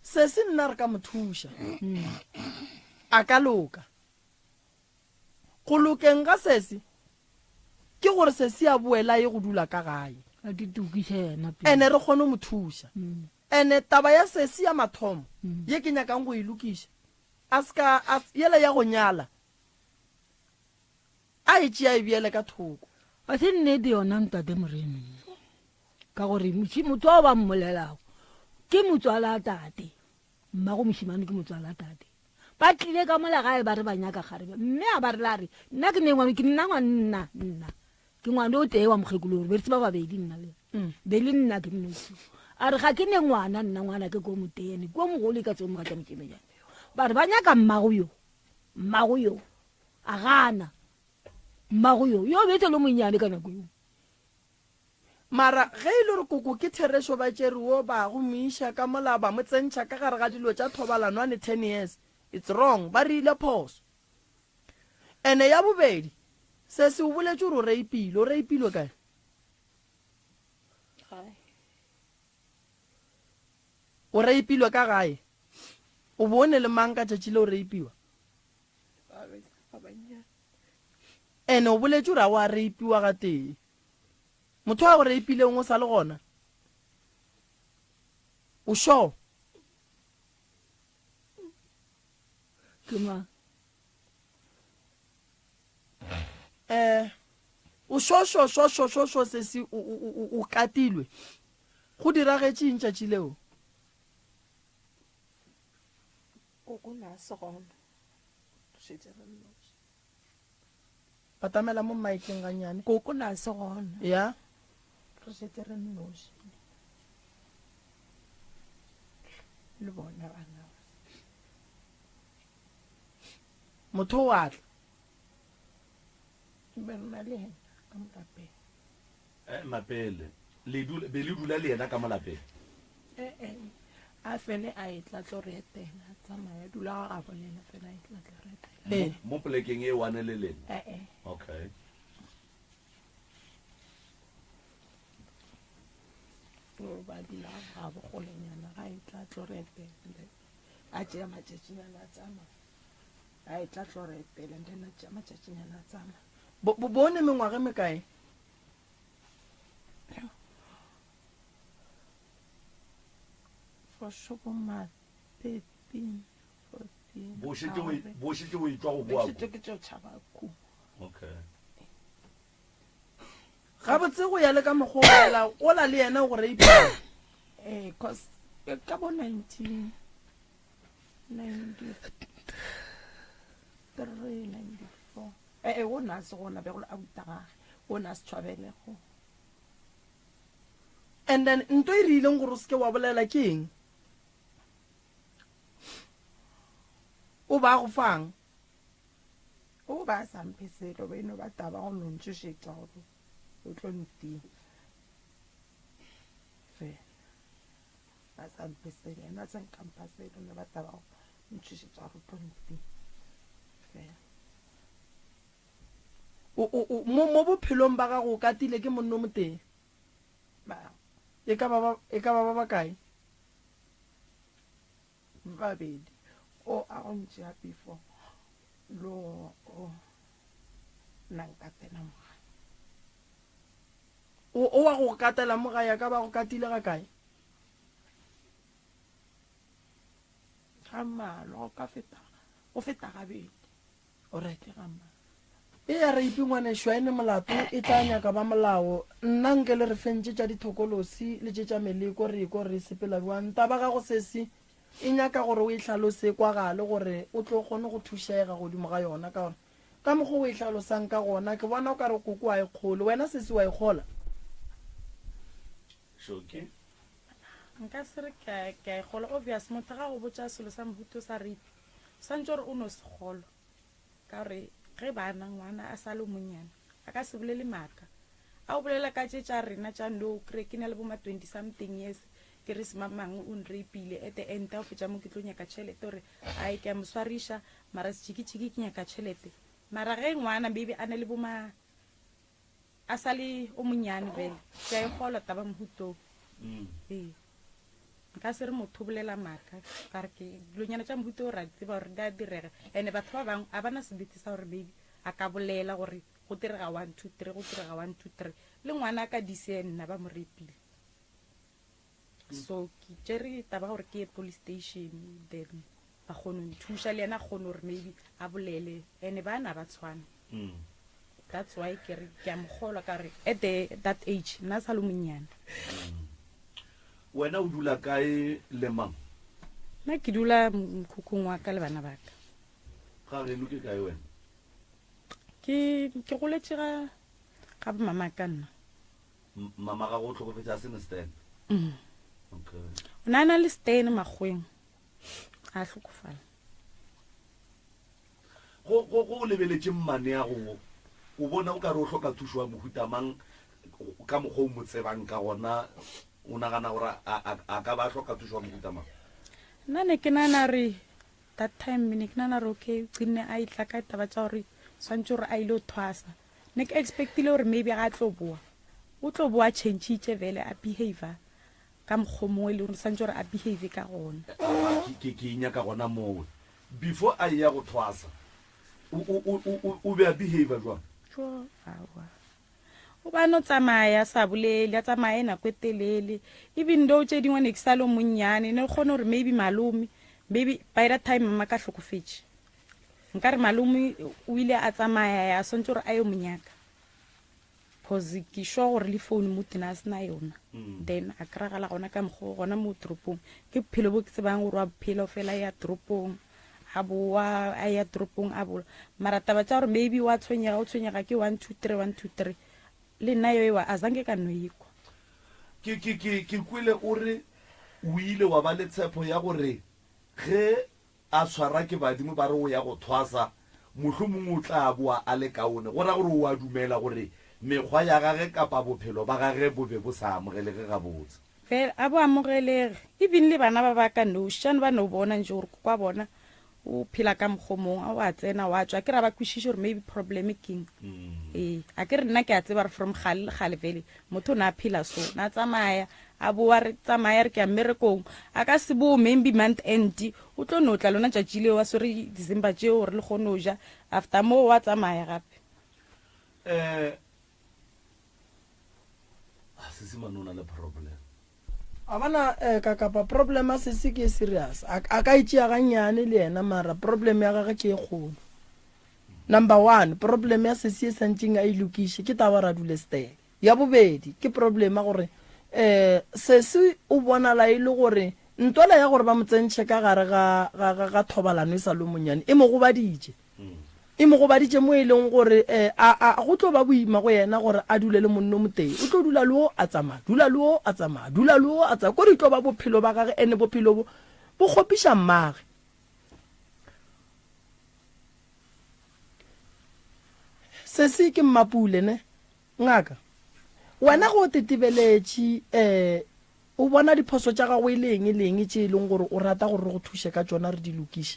Sesi nna re ka mo thuša. A ka loka. Go lokeng ga sesi ke gore sesi a boele a ye go dula ka gae. A di tokiše yena pele. Ene re kgone go mo thuša. Ene taba ya sesi ya mathomo ye ke nyakang go e lokiša, a se ka a, yela ya go nyala, a e tšea e beele ka thoko. Ga se nnete yona Ntate Moremi, ka gore motho ao ba mmolelago ke motswala tate. Mmago mošemane ke motswala tate. Ba tlile ka mola gae ba re ba nyaka kgarebe. Mme a ba re la re, nna ke ne ngwana, ke nna ngwanna, nna. Ke ngwana o tee wa mokgekolo gore be re se ba babedi nna le. Mm. Be le nna ke nnoši. A re ga ke ne ngwana nna ngwana ke ko motene, ko mogolo e ka tseo mogatša motšemejane. Ba re ba nyaka mmago yo. Mmago yo. A gana. Mmago yo. Yo be e le monnyane ka nako eo. Mara ge e le gore koko ke therešo ba tšere wo ba go mo iša ka mola ba mo tsentšha ka gare ga dilo tša thobalano a ne ten years it's wrong ba re ile phoso. Ene ya bobedi sesi o boletše gore o reipile o reipilwe kae? Gae. O reipilwe ka gae? O bo o ne le mang ka tšatši le o reipiwa? Ba bannyane. Ene o boletše gore a wa reipiwa gatee. Motho a go reipileng o sa le gona? O sure? Ke mang? Eh, o sure sure sure sure sure sure sesi o o o o katilwe. Go diragetše eng tšatši leo? Koko na se gona. Re šetše re nnoši. Batamela mo mmaekeng gannyane. Koko na se gona. Ya. Re šetše re nnoši. Le bona bana. Motho o a tla. Be re na le yena ka mo lapeng. Eh, Mapele, le dula, be le dula le yena ka mo lapeng? Eh, eh, a fele a etla tlo re etela, a tsamaya, dula ga gabo le yena fela a etla tlo re etela. Eh. Mo polekeng e one le lena? Eh, eh. Okay. O ba dula ga gabo kgolenyana, ga etla tlo re etela, a tšea matšatšinyana a tsamaya. A etla tlo re etela, and then a tšea matšatšinyana a tsamaya. Bo, bo, bone mengwaga e mekae? For sure bo ma 13, 14. Bo šetše o e- bo šetše o etšwa go boa Šetše ke tšo tšhaba ku. Okay. Gabotse go ya le ka mokgwa o bolela ola le yena o go rape-ile. Ee, cause ka bo 1993, 94 ee o ne a se gona be go le abuti gage o ne a se tshwabele go. And then nto e rileng gore o seke wa bolela ke eng? O ba go fang? O ba a sa mphe selo, ba eno ba taba go no ntšhošetša gore o tlo ntima. Fela. Ba sa mphe selo, yena a sa nka mpha selo, ne ba taba go ntšhošetša gore o tlo ntima. Fela. O, o, o, mo, mo bophelong ba gago o katile ke monno motee? Ba. E ka ba ba, e ka ba ba bakae? Babedi. O a go ntšea before lo o nna nkatela mo gae. O, o wa go katela mo gae a ka ba go katile ga kae? Ga mmalwa, go ka feta, go feta gabedi. Alright. Ke ga mmalwa. E ya rape ngwanešu a e ne molato e tla nyaka ba molao. Nna nke le re feng tše tša dithokolosi le tše tša meleko re ko re sepela bjang. Taba gago sesi e nyaka gore o e hlalose e kwagale gore o tlo kgone go thušega godimo ga yona ka gore ka mokgwa o e hlalosang ka gona ke bona o ka re koko a e kgole. Wena sesi wa e kgola? Shoki. Nka se re ke a ke a e kgolwa obvious motho ga go botša selo sa mohuta o sa rape swantše gore o no se kgolwa. Ka gore ge bana, ngwana a sa le o monnyane, a ka se bolele maaka. A o bolela ka tše tša rena tša no kry ke na le bo ma 20 something years, ke re semang o nrapile, at the end a o fetša mo ke tlo nyaka tšhelete gore ai ke a mo swariša, mara setšikitšiki ke nyaka tšhelete. Mara ge ngwana maybe a na le bo ma a sa le o monnyane bjale, ke a e kgolwa taba mohuta o. Ee. Nka se re motho o bolela maaka, ka re ke dilonyana tša mohuta o ra di tseba gore di a direga. And-e batho ba bangwe a ba na sebete sa gore maybe a ka bolela gore go direga one two three, go direga one two three. Le ngwana a ka dise nna ba mo rapile. So ke tšere taba gore ke ye police station then ba kgone go nthuša le yena a kgone gore maybe a bolele. And-e bana ba tshwana. That's why ke re ke a mo kgolwa ka gore at the, that age nna sa le monnyane. Wena o dula kae le mang? Nna ke dula mokhukhung wa ka le bana ba ka. Ga geno ke kae wena? Ke ke goletše ga ga mama ka nna. Mama gago o hlokofetše a se ne stand? Mm. Okay. O ne a na le stand makgweng a hlokofala. Go, go, go o lebeletše mmaneago wo, o bona o ka re o hloka thušo ya mohuta mang ka mokgwa o mo tsebang ka gona? O nagana gore a, a, a ka ba a hloka thušo ya mohuta mang? Nna ne ke nagana gore that time ne ke nagana gore okay o qinne a etla ka taba tša gore swantše gore a ile go thwasa. Ne ke expectile gore maybe ga a tlo boa o tlo boa a changitše vele a behavior ka mokgwa o mongwe e le gore swantše gore a behave ka gona. Aowa, ke, ke, ke e nyaka gona mowe. Before a eya go thwasa, o, o, o, o, o, o be a behavior jwang? Tjo, aowa. O ba no tsamaya a sa bolele, a tsamaye nako e telele. Even though tše dingwe ne ke sa le o monnyane, ne kgone gore maybe malome, maybe by that time mama ka hlokofetše. Nkare malome o ile a tsamaya ya swantše gore a yo mo nyaka. Cause ke sure gore le phone mo tena a sena yona. Then a kragala gona ka mokgwa gona mo toropong. Ke bophelo bo ke tsebang gore wa bophelo fela ya toropong. A boa, a ya toropong a boa. Mara taba tša gore maybe wa tshwenyega, o tshwenyega ke 1 2 3 1 2 3. Le nna yo ewa a zange ka no ikwa. Ke, ke, ke, ke kwele o re o ile wa ba le tshepo ya gore ge a tshwara ke badimo ba re o ya go thwasa, mohlomongwe o tla boa a le kaone. Go ra gore o a dumela gore mekgwa ya gage kapa bophelo ba gage bo be bo sa amogelege gabotse. Fela a bo amogelege. Even le bana ba ba ka no šane ba no bona nje gore kokwa bona o phela ka mokgwa o mongwe, o a tsena wa tšwa. Akere a ba kwešiše gore maybe problem keng. Ee, akere nna ke a tseba gore from kgale le kgale vele motho o ne a phela so, na tsamaya a boa re tsamaya re ke ya mmerekong, a ka se boe maybe month end, o tlo no tla lona tšatši leo a swere December tšeo gore le kgone go ja, after moo wa tsamaya gape. Eh, ah, sesi mane o na le problem. A bona eh, ka kapa problem ya sesi ke e serious. A, a ka e tšea gannyane le yena mara problem ya gagwe ke e kgolo. Number one, problem ya sesi e santšeng a e lokiše ke taba gore a dule stele. Ya bobedi, ke problema gore um sesi o bonala e le gore ntwela ya gore ba mo tsentšhe ka gare ga, ga, ga, ga thobalano e sa le monyane e mo gobaditše. E mo gobaditše mo e leng gore um a, a, go tlo ba boima go yena gore a dule le monno motee. O tlo dula le wo a tsamaya, dula le wo a tsamaya, dula le wo a tsamaya. Kore e tlo ba bophelo ba gage ene bophelo bo bo kgopiša mmage. Sesi ke Mmapule ne? Ngaka, wena ge o tetebeletše um o bona diphoso tša gago e le eng le eng tše e leng gore o rata gore re go thuše ka tšona re di lokiše?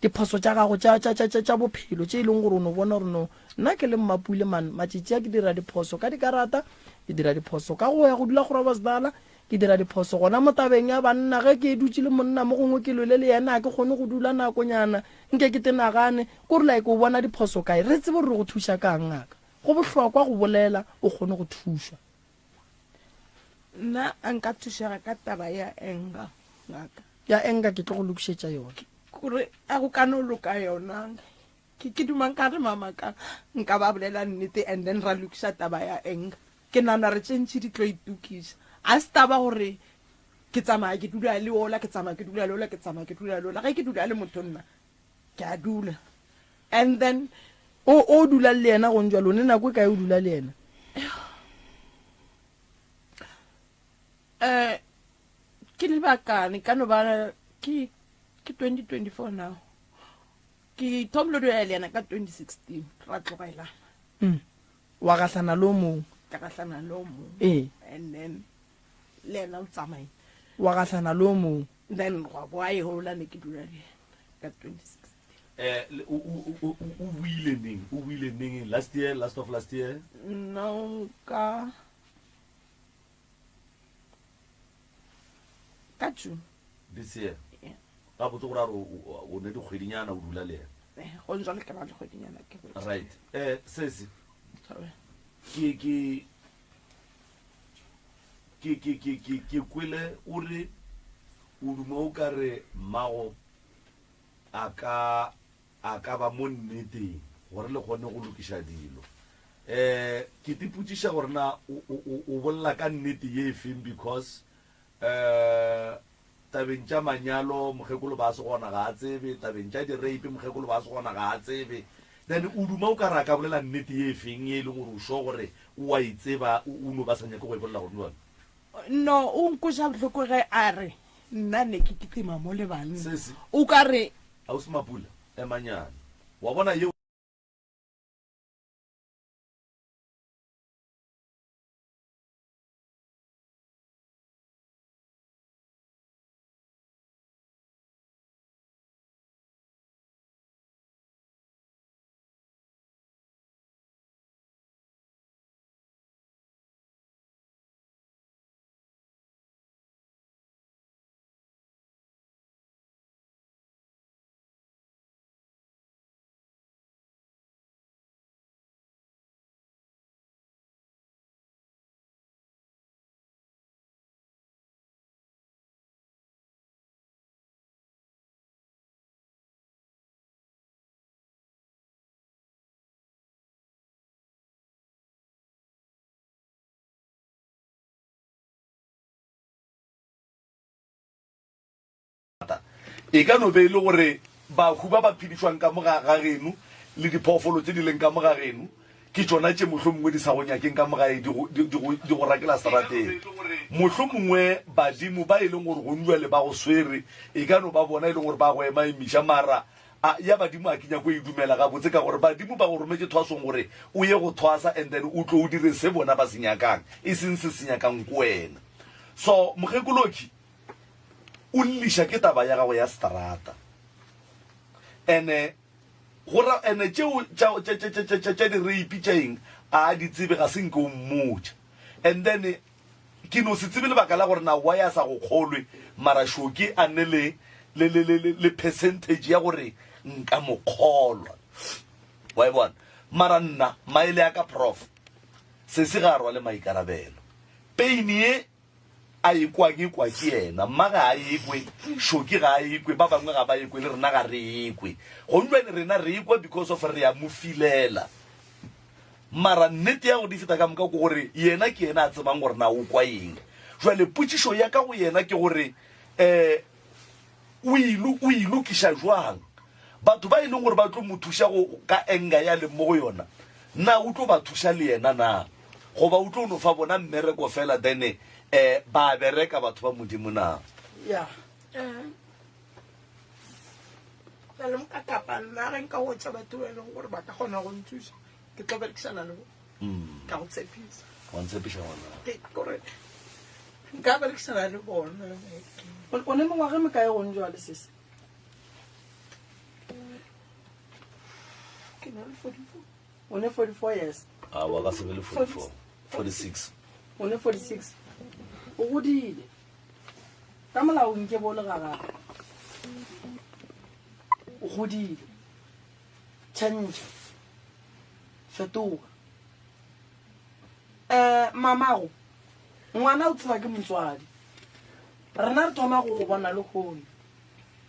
Diphoso tša gago tša, tša, tša, tša, tša bophelo tše e leng gore o no bona gore no nna ke le Mmapule man matšatši a ke dira diphoso ka dikarata, ke dira diphoso ka go ya go dula Groblersdal, Ke dira diphoso gona mo tabeng ya banna. Ge ke dutše le monna mo gongwe ke lwele le yena, ga ke kgone go dula nakonyana nke ke te nagane. Ko re like o bona diphoso kae? Re tsebe gore re go thuša kang ngaka. Go bohlokwa go bolela o kgone go thušwa. Nna nka thušega ka taba ya anger ngaka. Ya anger ke tlo go lokišetša yona. Kore a go ka no loka yona. Ke ke duma nka re mama ka nka ba bolela nnete and then ra lokiša taba ya anger. Ke nagana re tše ntši di tlo itokiša. A se taba gore ke tsamaya ke dula le ola, ke tsamaya ke dula le ola, ke tsamaya ke dula le ola. Ge ke dula le motho nna ke a dula. And then O o dulang le yena gong jwale o ne nako e kae o dula le yena? Eh ke lebakane ka no ba ke ke 2024 now. Ke thomile dula le yena ka 2016 ra tlogelana. Mm. Wa gahlana le o mongwe. Ka gahlana le o mongwe. Ee. And then le yena o tsamaile. Wa gahlana le o mongwe. Then gwa boa e hola ne ke dula le yena ka 2016. Eh, o o o buile neng? O buile neng? Last year, last of last year? No, ka ka June. This year. Yeah. Gabotse gore a re o ne dikgwedinyana o dula le yena. Eh, go njalo ke na le kgwedinyana ke go. Right. Eh, sesi. Ke ke ke ke ke ke ke kwele o re o duma o ka re mmago a ka a ka ba mo nneteng gore le kgone go lokiša dilo. Eh, ke tipotšiša gore na o o o bolela ka nnete ye e feng because eh Tabeng tša manyalo mokgekolo ba se gona ga a tsebe, tabeng tša di rape mokgekolo ba se gona ga a tsebe. Then o duma o ka re a ka bolela nnete ye feng ye e leng gore o sure gore o a e tseba o no ba sa nyake go e bolela gone jwale? No, o nkweša bohloko ge a re nna ne ke kitima mo le banna. Sesi. O ka re. Ausi Mapula, emanyana. Wa bona yeo. E ka no be e le gore bahu ba ba phedišwang ka mo ga geno le diphoofolo tše di leng ka mo ga geno ke tšona tše mohlomongwe di sa go nyakeng ka mo gae di go, di, di go, di go rakela serateng. Mohlomongwe badimo ba e leng gore gong bjale ba go swere e ka no ba bona e leng gore ba go emaemiša. Mara a, ya badimo a ke nyako e dumela gabotse ka gore badimo ba go rometše thwasong gore o ye go thwasa and then o tlo o dire se bona ba se nyakang e seng se se nyakang ko wena. So mokgekoloki o lliša ke taba ya gago ya seterata ene go ra ene tšeo tša tša tša tša tša tša di-rape tša eng a di tsebe ga se nke o mmotša and then ke no se tsebe lebaka la gore na why a sa go kgolwe mara Shoki a ne le le le le le percentage ya gore nka mo kgolwa wa e bona mara nna maele a ka prof sesi ga a rwale maikarabelo pain ye A e kwang e kwa ke yena. Mma ga a e kwe, Shoki ga a e kwe, ba bangwe ga ba e kwe, le rena ga re e kwe. Gonjwane rena re e kwa because of re a mo filela. Mara nnete ya go di feta ka moka ke gore yena ke yena a tsebang gore na o kwa eng. Jwale potšišo ya ka go yena ke gore um o ilo o ilokiša jwang? Batho ba e leng gore ba tlo mo thuša go ka anger ya leng mo go yona, na o tlo ba thuša le yena na? Goba o tlo no fa bona mmereko fela then um ba bereka batho ba Modimo na? Ya. Bjale nka kapa nna ge nka hwetša batho ba e leng gore ba ka kgona go nthuša, ke tlo berekišana le bona. Ka go tshepisa. Wa ntshepiša ngwana. Ke kore nka berekišana le bona. O ne mengwaga e mekae gone jwale sese? Ke na le 44. O ne 44 years. A wa ka se be le 44. 46. O ne 46. O godile. Ka molao nke bo le ga gago. O godile. Tšhentšha. Fetoga. Eh, mamago, ngwana o tseba ke motswadi. Rena re thoma go go bona lehono,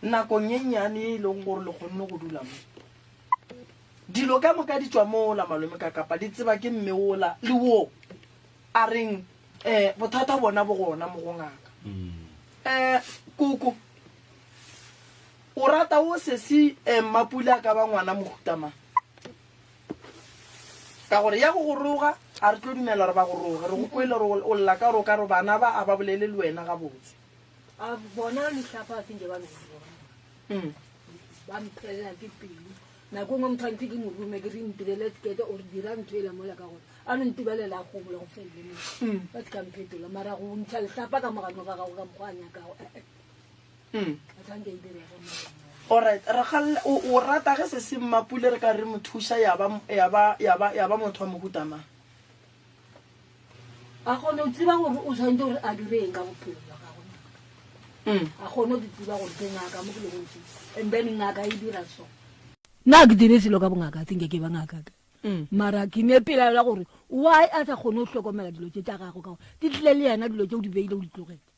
nakong ye nnyane ye e leng gore le kgonne go dula mo. Dilo ka moka di tšwa mola, malome ka kapa di tseba ke mme wola le wo a reng eh bothata bona bo gona mo go ngaka. Eh, koko, o rata wo sesi eh, Mmapule a ka ba ngwana mohuta mang? Ka gore ya go go roga, a re tlo dumela gore ba go roge. Re go kwele gore o lla ka gore o ka re bana ba a ba bolele le wena gabotse. A bona lehlapa a senke ba no bona. Mm. Ba mphelela ke pelo. Nako nngwe motho a ntse ke mo rome ke re ntirele sekete or dira ntho ela mola ka gore a no ntebelela a gobola go felele mo. Mm. Ba se ka mphetola mara go ntsha lehlapa ka mogano ga gago ka mokgwa a nyakago. Eh, eh. Mm. A tshwanetse a e direge mo. Alright, re galle o o rata ge se se Mmapule re ka re mo thuša ya ba ya ba ya ba ya ba motho wa mohuta mang? A kgone go tseba gore o tshwanetse gore a dire eng ka bophelo bja gagwe. Mm. A kgone go tseba gore ke ngaka mo ke lego ntse. And then ngaka e dira so. Nna ke dire selo ka bongaka, tse nke ke ba ngaka ke. Mm. Mara ke ne pelaelo ya gore why a sa kgone go hlokomela dilo tše tša gagwe ka gore di tlile le yena dilo tše o di beile o di tlogetse.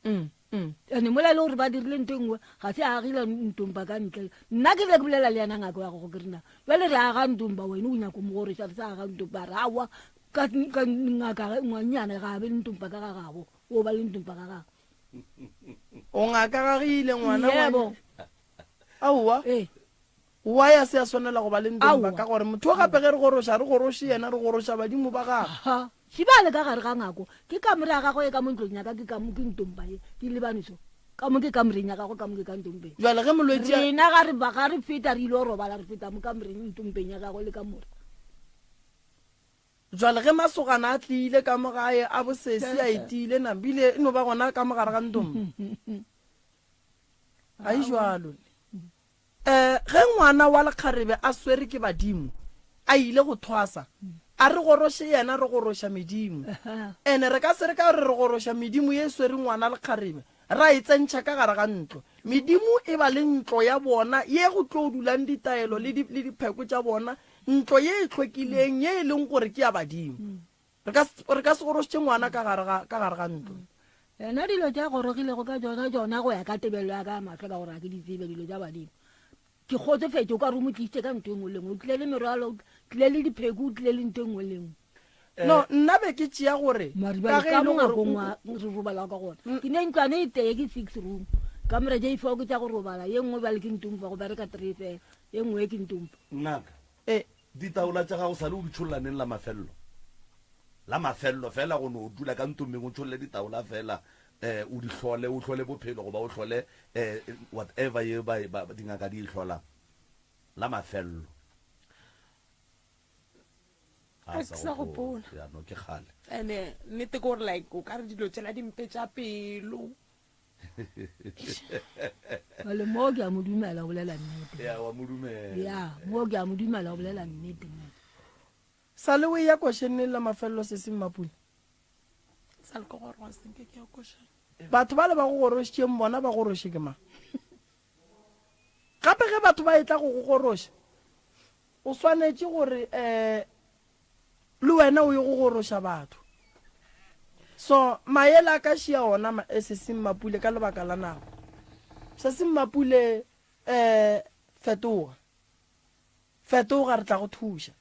Mm, mm. Ene mola e le gore ba dirile ntho e nngwe ga se a agile ntompa ka ntle nna ke be ke bolela le yena ngaka wa gago ke rena jale re aga ntompa wena o nyako mo goroša re sa aga ntompa re awa ka ngaka ngwanyana ga a be le ntompa ka ga gabo o ba le ntompa ka gago o ngaka gagile ngwana yebo aowa ee Why a se a swanela go ba le ndomba? Aowa. Ka gore motho o gape ge re goroša, re goroše yena, re goroša badimo ba gagwe. Ha, Šiba a le ka gare ga ngako. Ke kamore ya gagwe e ka mo ntlong ya ka, ke ka mo, ke ntomba ye, ke lebane so. Ka mo ke kamoreng ya gagwe, ka mo ke ka ntombeng. Bjale ge molwetši a. Rena ga re ba, ga re feta re ile robala, re feta mo kamoreng, ntombeng ya gagwe le kamore. Bjale ge masogana a tlile ka mo gae, a bosesi a etile, nambile e no ba gona ka mo gare ga ntomba. Ga e jwalo. Eh, ge ngwana wa lekgarebe a swere ke badimo, a ile go thwasa, a re goroše yena, re goroša medimo. Ene re ka se re ka re re goroša medimo ye e swere ngwana lekgarebe, ra e tsentšha ka gare ga ntlo. Medimo e ba le ntlo ya bona ye go tlo dulang ditaelo le, di, le dipheko tša bona, ntlo ye e hlwekileng, ye e leng gore ke ya badimo. Re ka, re ka se gorošitše ngwana ka gare ga, ka gare ga ntlo. Yena dilo tša gorogilego ka tšona, tšona go ya ka tebelelo ya ka ya mahlo, ka gore ga ke di tsebe dilo tša badimo. Ke kgotsofetše, o ka re o mo tlišitše ka ntho e nngwe le nngwe. O tlile le merwalo, o tlile le dipheko, o tlile le ntho e nngwe le nngwe. No, nna be ke tšea gore Mare ka bjale ge ka e le mo gore ngakong o, wa re robalago ka gona, ke ne ntlwana e tee, ke six room. Kamora tše four ke tša go robala, ye nngwe bjale ke ntompa, go bereka three fela, ye nngwe ke ntompa. Ngaka, e, Ditaola tša gago sale o di tšholla neng la mafello? La mafello fela go no dula ka ntombeng o tšholle ditaola fela um o di hlole, o hlole bophelo goba o hlole um whatever ye ba, ba, dingaka di e hlolang. La mafello. Ga ke sa gopola. Ya no ke kgale. Ene nnete ke gore like o ka re dilo tšela di mpetša pelo. Bjale mo ke a mo dumela o bolela nnete. Ya wa mo dumela. Ya mo ke a mo dumela o bolela nnete. Sa le o eya košeng neng la mafelelo sesi Mmapule? Sa le ke goroga senke ke ya košeng. Batho bale ba go gorošitšeng bona ba goroše ke mang? Gape ge batho ba etla go go goroša, o swanetše gore um Le wena o ye go goroša batho. So maele a ka šia ona eh, Sesi Mmapule ka lebaka la nako. Sesi Mmapule eh, fetoga. Fetoga re tla go thuša.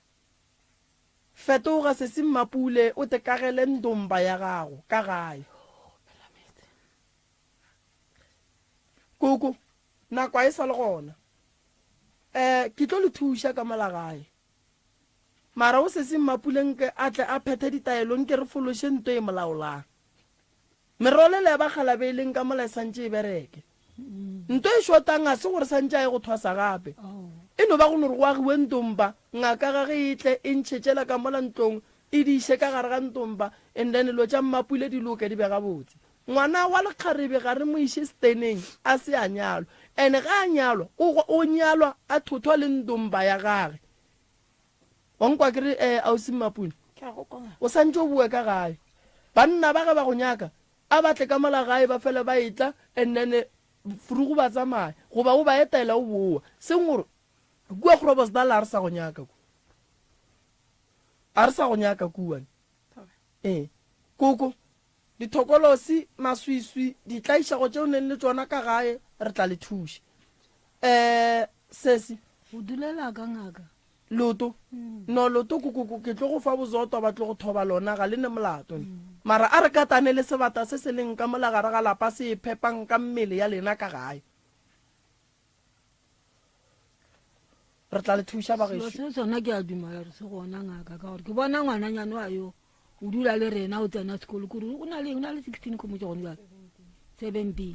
Fetoga sesi Mmapule o te kagele ndomba ya gago ka gae. Koko, nako a e sa le gona. Eh, ke tlo le thuša ka mola gae. Mara o sesi Mmapule nke a tle a phethe ditaelo nke re fološe nto e molaolang. Merwalela ya bakgalabe e leng ka mola e santše e bereke. Nto e šotang ga se gore santše a ye go thwasa gape. E no ba go no re go agiwe ntompa, ngaka ga ge e tle e ntšhe tšela ka mola ntlong e di iše ka gare ga ntompa and then dilo tša Mmapule di loke di be gabotse. Ngwana wa lekgarebe ga re mo iše steneng a se a nyalwa and ge a nyalwa o o nyalwa a thothwa le ntompa ya gage. Wa nkwa ke re eh ausi Mmapule? Ke a go kwa ngaka. O santše o boe ka gae. Banna ba ge ba go nyaka a ba tle ka mola gae ba fele ba etla and then frugu ba tsamaya goba o ba etela o boa. Seng gore kua Groblersdal a re sa go nyaka kua. A re sa go nyaka kua. Ee. Koko, dithokolosi, maswiswi, ditlaišego tše o neng le tšona ka gae re tla le thuša. Eh, sesi. O dulela ka ngaka. Leoto? No, leoto ko, ko, ko, ke tlo go fa bozotwa ba tlo go thoba lona, ga le ne molato. Mara a re katane le sebata se se leng ka mola gare ga lapa se iphepang ka mmele ya lena ka gae. Re tla le thuša Selo bagešo. se sona ke a dumela gore se gona ngaka ka gore ke bona ngwananyane wa yo o dula le rena o tsena sekolo kore o na le o na le 16 kgomo tša gone bjale 17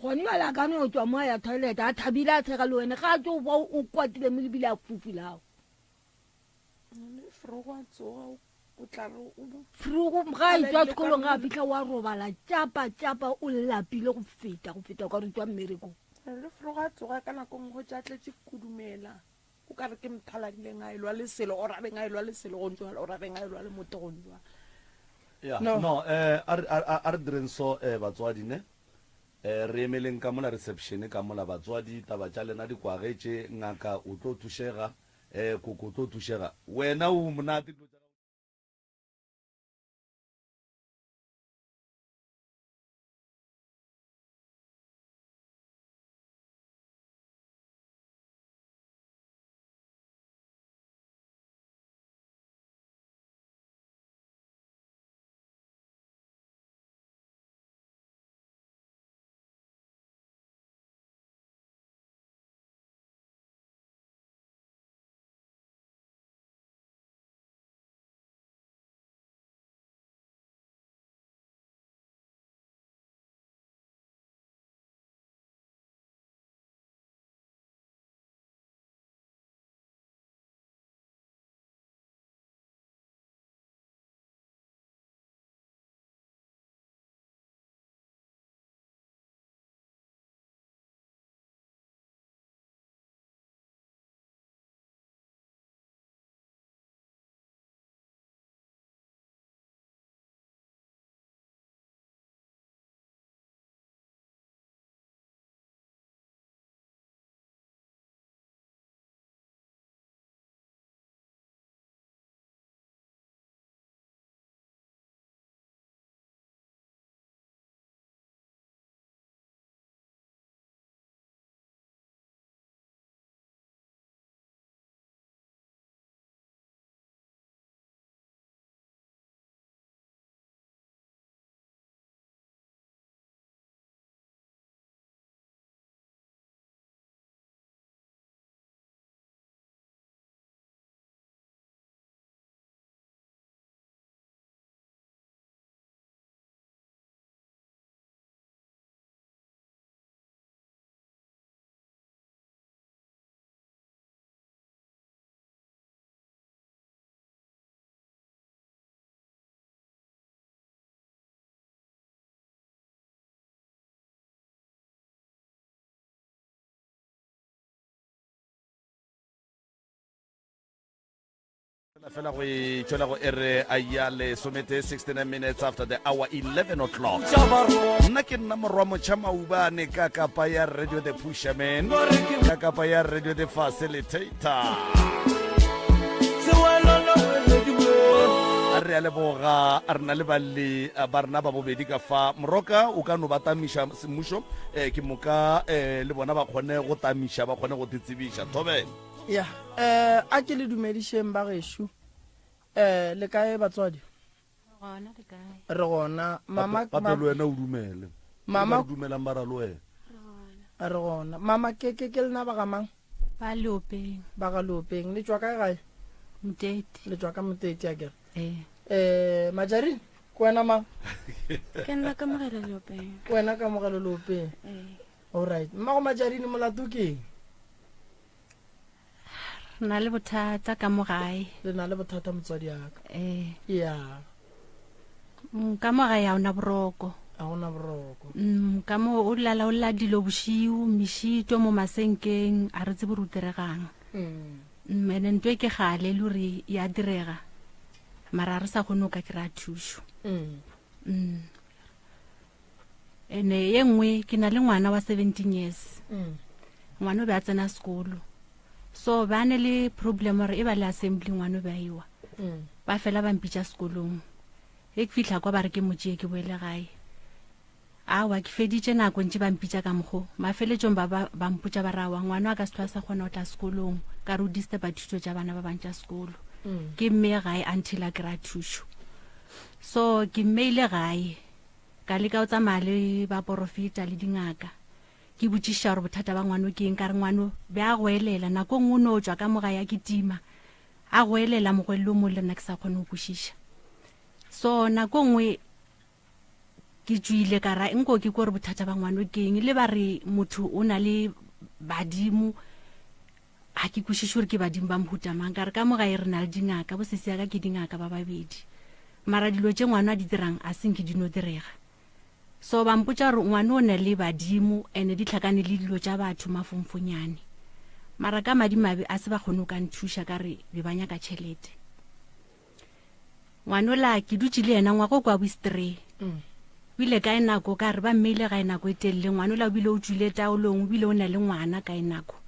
gone bjale a ka no tswa mo a ya toilet a thabile a tshega le wene ga a tso ba o kwatile mo lebile a fufilago Frogo a tsoga o tla re o Frogo ga a tswa sekolong ga a fitlha wa robala tšapa tšapa o lapile go feta go feta o ka re tswa mmerekong. Le Frogo a tsoga ka nako nngwe tša tletše kudumela o ka re ke mothaladileng a elwa le selo o rabeng a elwa le selo go ntšwala o rabeng a elwa le motho go ntšwala. Ya, No. no, eh, a re, a, a re direng so, eh, batswadi, ne? Eh, re emeleng ka mola reception ka mola, batswadi, taba tša lena di kwagetše, ngaka o tlo thušega, eh, koko o tlo thušega. Wena o monate, dilo tša gago. Fela go e tšwela go ere a ya lesomete 69 minutes after the hour 11 o'clock. Nna ke nna morwa motšha maubane ka kapa ya radio the pusherman ka kapa ya radio the facilitator. A re a leboga a re na le balli ba rena ba bobedi ka fa moroka o ka no ba tamiša semmušo eh, ke moka eh, le bona ba kgone go tamiša ba kgone go titsebiša thobela. Ya, eh a ke le dumedišeng ba gešo. Eh le kae batswadi? Gona le kae? Re gona. Mama gape le wena o dumele. Mama re dumelang ba ra le wena. Re gona. Mama ke ke ke lena ba ga mang? Ba Leopeng. Ba ga Leopeng. Le tšwa kae gae? Moteti. Le tšwa ka Moteti a kere. Eh. Eh Majarin, ke wena mang? Ke nna Kamogelo Leopeng. Ke wena Kamogelo Leopeng. Eh. All right. Mmago Majarin molato ke eng? Re na le bothata ka mo gae. Le na le bothata motswadi aka. Eh. Ya. Mm, ka mo gae ga ona boroko. Ga ona boroko. Mm, ka mo o lala o lla dilo bošiu, mešito mo masenkeng, a re tsebe gore o diregang. Mm. Mm, ene ntho e ke gale le gore ya direga. Mara re sa kgone go ka kry-a thušo. Mm. Mm. Ene ye nngwe ke na le ngwana wa 17 years. Mm. Ngwana o be a tsena sekolo. So ba ne le problem gore e ba le assembly ngwana o be a iwa. Mm. Ba fela ba mpitša sekolong. E ke fihla kwa ba re ke mo tšee ke boele gae. Aowa ke feditše nako ntše ba mpitša ka mokgo. Mafeletšong ba ba ba mpotša ba re aowa ngwana a ka se tlhola sa kgona go tla sekolong ka re o disturba thuto tša bana ba bang tša sekolo. Mm. Ke mmeye gae until a kry-a thušo. So ke mmeile gae. Ka leka go tsamaya le baporofeta le dingaka, ke botšiša gore bothata ba ngwano ke eng. Ka re ngwano be a goelela, nako nngwe o no tšwa ka mo gae a kitima, a goelela mogwelelo o mongwe le nna ke sa kgone go kwešiša. So nako nngwe ke tšwile ka ra nko ke kore bothata ba ngwano ke eng, le ba re motho o na le badimo, ga ke kwešiše gore ke badimo ba mohuta mang. Ka re ka mo gae re na le dingaka, bo sesi ya ka ke dingaka ba babedi, mara dilo tše ngwano a di dirang a senke di no direga. So ba mpotša gore ngwano o na le badimo ene di tlhakane le dilo tša batho mafomfonyane, mara ka madimabe a se ba kgone go ka nthuša, ka re be ba nyaka tšhelete. Ngwanola ke dutše le yena ngwaga o kwa boistree. Mm. O ile kae nako ka re ba mmeile gae nako e telele, ngwanola o bile o tšwile taolong, o bile o na le ngwana kae nako.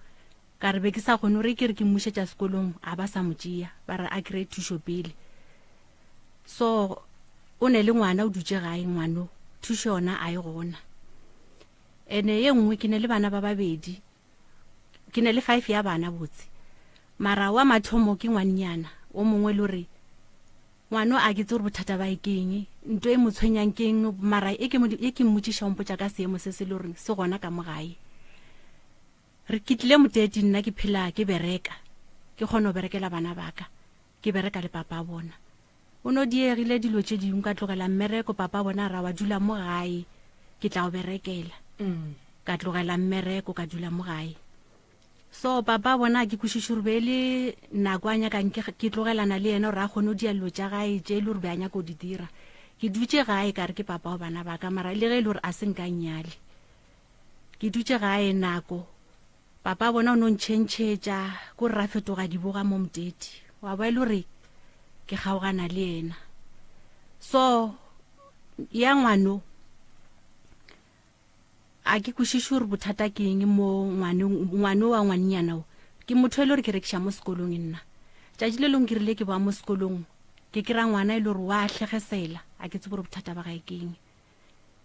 Ka re be ke sa kgone gore ke re ke mmušetša sekolong, a ba sa mo tšea, ba re a kry-e thušo pele. So o ne le ngwana o dutše gae ngwano, thušo yona a e gona. Ene ye nngwe ke ne le bana ba babedi, ke ne le 5 ya bana botse, mara wa mathomo ke ngwannyana o mongwe le gore ngwano a ke tse gore bothata ba e ke eng, nto e mo tshwenyang ke eng, mara e ke mo, e ke mmotšiša o mpotša ka seemo se se le gore se gona ka mo gae. Re ke tlile moteti nna ke phela ke bereka, ke kgona go berekela bana ba ka, ke bereka le papa bona. O no diegile dilo tše dingwe ka tlogela mmereko, papa bona ra wa dula mo gae ke tla go berekela. Mm. Ka tlogela mmereko ka dula mo gae. So papa bona ke kwešiše gore be e le nako a nyakang ke, ke tlogelana le yena gore a kgone go dia dilo tša gae tše e le gore be a nyaka go di dira. Ke dutše gae ka re ke papa wa bana ba ka, mara le ge e le gore a se nka nnyale. Ke dutše gae nako Papa bona o no ntšhentšhetša, ko re ra fetoga diboga mo Moteti. Wa ba e le gore ke kgaogana le yena. So ya ngwano a ke kwešiše gore bothata ke eng mo ngwaneng, ngwano wa ngwannyana o. Ke motho e le gore ke rekiša mo sekolong nna. Tšatši le lengwe ke rile ke boa mo sekolong, ke kry-a ngwana e le gore wa hlegesela, a ke tsebe gore bothata ba gae ke eng.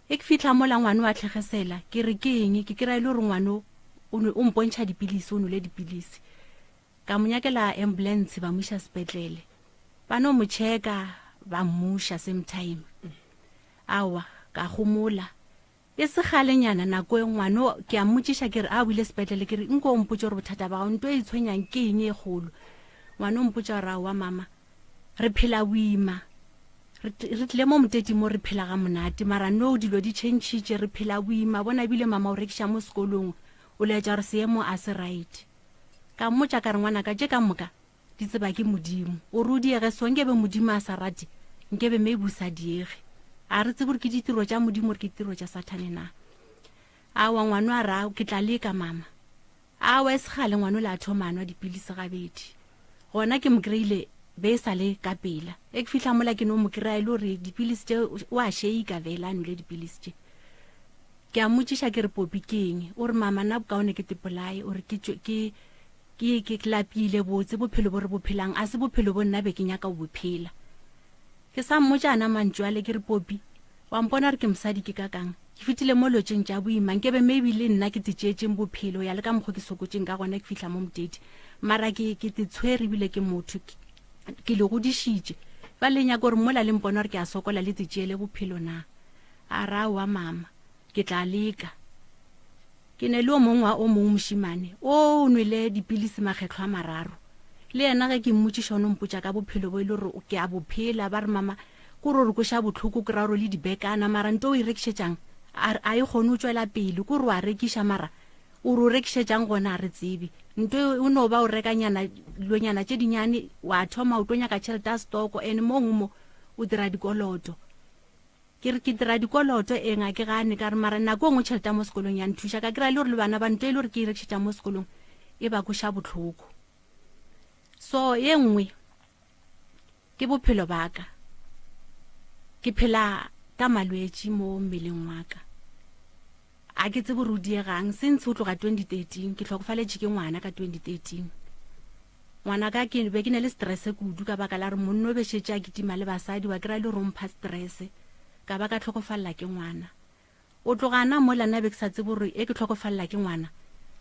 E ke fihla mola ngwano a tlhegesela, ke re ke eng, ke kry-a e le gore ngwano o nwe, o mpontšha dipilisi, o nwele dipilisi. Ka mo nyakela ambulance ba mo iša sepetlele. Ba no mo checka ba mmuša same time. Aowa, ka gomola. E se kgalenyana nako e ngwano ke a mmotšiša ke re a o ile sepetlele, ke re nko o mpotše gore bothata ba gago nto e tshwenyang ke eng e kgolo. Ngwano o mpotša gore aowa mama, re phela boima. Re re tlile mo Moteti mo re phela ga monate, mara no dilo di tšhentšhitše, re phela boima. Bona ebile mama o rekiša mo sekolong, o laetša gore seemo a se right. Ka mmotša ka re ngwanaka tše ka moka di tseba ke Modimo. O re o diege so nkebe Modimo a sa rate nkebe maybe o sa diege. A re tsebe gore ke ditiro tša Modimo gore ke ditiro tša Sathane na. Aowa ngwano a re ao ke tla leka mama. Aowa e se kgale ngwanola a thoma a nwa dipilisi gabedi. Gona ke mo kry-ile be e sa le ka pela. E ke fihla mola ke no mo kry-a e le gore dipilisi tše o a sheika vele a nwele dipilisi tše. Ke a mmotšiša ke re Popi ke eng? O re mama nna bokaone ke tepolaye. O re ke tšwe ke ke ke lapile botse bophelo bo re bo phelang a se bophelo bo nna be ke nyaka go bo phela. Ke sa mmotša ana mantšu ale ke re Popi wa mpona gore ke mosadi ke kakang? Ke fetile mo lotšeng tša boima, nkebe maybe le nna ke titšeetšeng bophelo ya le ka mokgo ke sokotšeng ka gona ke fihla mo Motedi. Mara ke, ke te tshwere ebile ke motho, ke, ke le godišitše. Ba le nyaka gore mola le mpona gore ke a sokola le te tšeele bophelo na? A re, Aowa mama, ke tla leka. Ke ne le o mongwe wa o mongwe mošemane, o nwele dipilisi makgetlho a mararo. Le yena ge ke mmotšiša o no mpotša ka bophelo bo e le gore ke a bo phela. Ba re, Mama, ko re o re kweša bohloko, ke ra gore le dibekana, mara nto o e rekišetšang a re a e kgone go tšwela pele. Ko re o a rekiša mara o re o rekišetšang gona a re tsebe. Nto o no ba o rekanyana dilonyana tše dinyane wa thoma o tlo nyaka tšhelete ya stoko, and mo gongwe mo o dira dikoloto. Ke re ke dira dikoloto, eng a ke gane, ka re mara nako e nngwe tšhelete ya mo sekolong ya nthuša, ka kry-a le gore le bana ba nto e le gore ke e rekišetša mo sekolong e ba kweša bohloko. So ye nngwe ke bophelo ba ka, ke phela ka malwetši mo mmeleng wa ka, a ke tsebe gore o diegang since go tloga 2013 ke hlokofaletše ke ngwana ka 2013. Ngwana ka ke be ke ne le stress kudu ka baka la gore monna o be šetše a kitima le basadi, wa kry-a le gore o mpha stress, ka ba ka tlhokofalela ke ngwana. O tloga na mola nna be ke sa tsebe gore e ke tlhokofalela ke ngwana,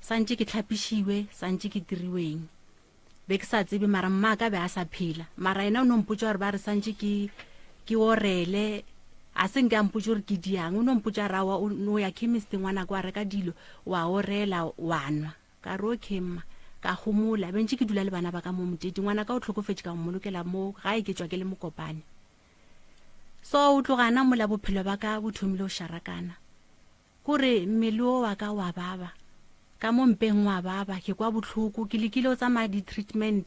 santše ke tlhapišiwe, santše ke diriweng. Be ke sa tsebe mara mma ka be a sa phela, mara yena o no mpotša gore ba re santše ke ke orele, a se nke a mpotše gore ke diang, o no mpotša ra wa o no ya chemist ngwana kwa reka dilo wa orela wa nwa. Ka re, Okay, mma. Ka homola. Be ntše ke dula le bana ba ka mo Moteti. Ngwanaka o hlokofetše ka mmolokela mo gae ke tšwa ke le Mokopane. So o tloga na mola bophelo ba ka bo thomile go šarakana. Kore mmele o wa ka wa baba. Ka mo mpeng wa baba, ke kwa bohloko, ke lekile go tsamaya di-treatment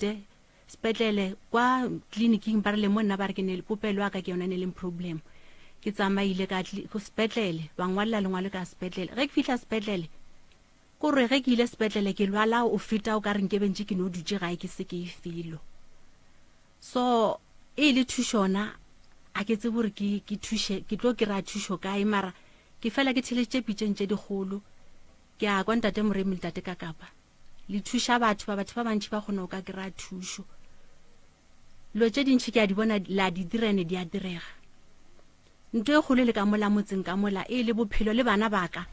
sepetlele kwa tleliniking ba re le mo nna ba re ke ne popelo ya ka ke yona ne leng problem. Ke tsamaile ka sepetlele, ba ngwalela lengwalo ka sepetlele. Ge ke fihla sepetlele Ko re ge ke ile sepetlele ke lwala o feta o ka re nke be ntše ke no dutše gae ke se ke e felo. So e le thušona a ke tsebe gore ke ke thuše ke tlo kry-a thušo kae mara ke fela ke theletše pitšeng tše dikgolo. Ke a kwa ntate Moremi le tate Kakapa le thuša batho ba batho ba bantši ba kgona go ka kry-a thušo. Dilo tše dintši ke a di bona la di dira ene di a direga. Nto e kgolo e le ka mola motseng ka mola e le bophelo le bana ba ka.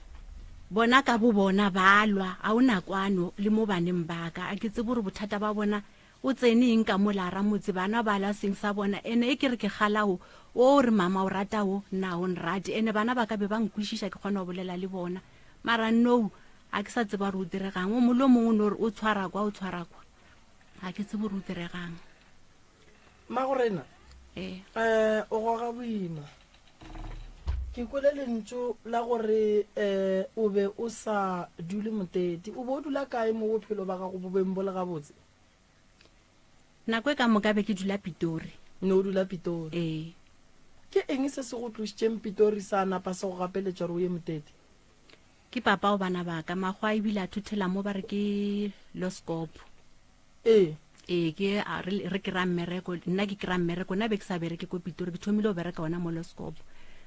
Bona ka bo bona ba lwa, a o na kwano le mo baneng ba ka. A ke tsebe gore bothata ba bona o tsene eng ka mola ra motse, bana ba lwa seng sa bona. Ene e ke re ke kgala wo, o re mama o rata wo, nna o nrate. Ene bana ba ka be ba nkwešiša ke kgona go bolela le bona. Mara nou a ke sa tseba gore o diregang. O mongwe le o mongwe o no re o tshwara kwa, o tshwara kwa. Ga ke tsebe gore o diregang. Mmagorena, Ee. eh, o goga boima. Ke kwele lentšu la gore eh, o be o sa dule Moteti. O be o dula kae mo bophelo ba gago bo beng bo le gabotse? Nako e ka moka be ke dula Pitori. Ne o dula Pitori? Ee. Ke eng se se go tlošitšeng Pitori sa napa se go gapeletša gore o ye Moteti? Ke papa o bana ba ka. Makgowa ebile a thothela mo ba re ke Loskop. Ee. Ee, ke a, re, re kry-a mmereko, nna ke kry-a mmereko, nna be ke sa bereke ko Pitori, ke thomile go bereka gona mo Loskop.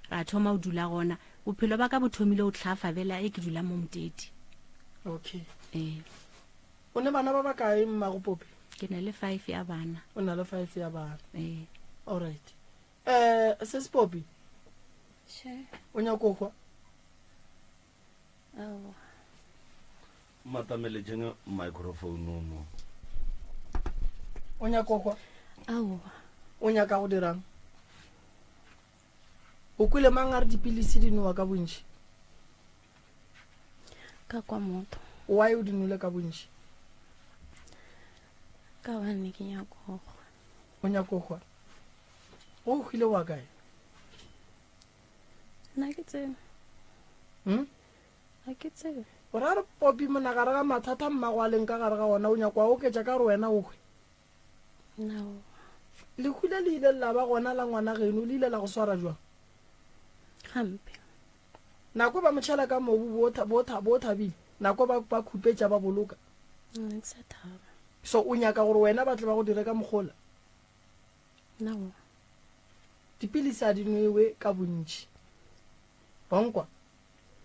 Ra thoma go dula gona. Bophelo ba ka bo thomile go hlafa bjale e ke dula mo Moteti. Okay. Ee. O ne bana ba bakae mmago Popi? Ke na le 5 ya bana. O na le 5 ya bana. Ee. All right. Eh, sis Popi. Che. O nyaka go hwa? Aowa. Matameletšeng microphone mo. O nyaka go hwa? Aowa. O nyaka go dirang? O kwele mang a re dipilisi di nowa ka bontši? Ka kwa motho. Why o di nole ka bontši? Ka gobane ke nyaka go hwa. O nyaka go hwa? O hwile wa kae? Nna ke tsebe. Hmm? Ga ke tsebe. O ra re Popi mona gare ga mathata mmago a leng ka gare ga ona o nyaka wa oketša ka gore wena o hwe? No. Lehu le le ile la ba gona la ngwana geno le ile la go swara jwang? Gampe. Nako ba mo tšhela ka mobu bo bo bo thabile. Nako ba ba khupetša ba boloka. Nna ke sa thaba. So o nyaka gore wena ba tle ba go dire ka mokgola? No. Dipilisi a di nwewe ka bontši. Wa nkwa?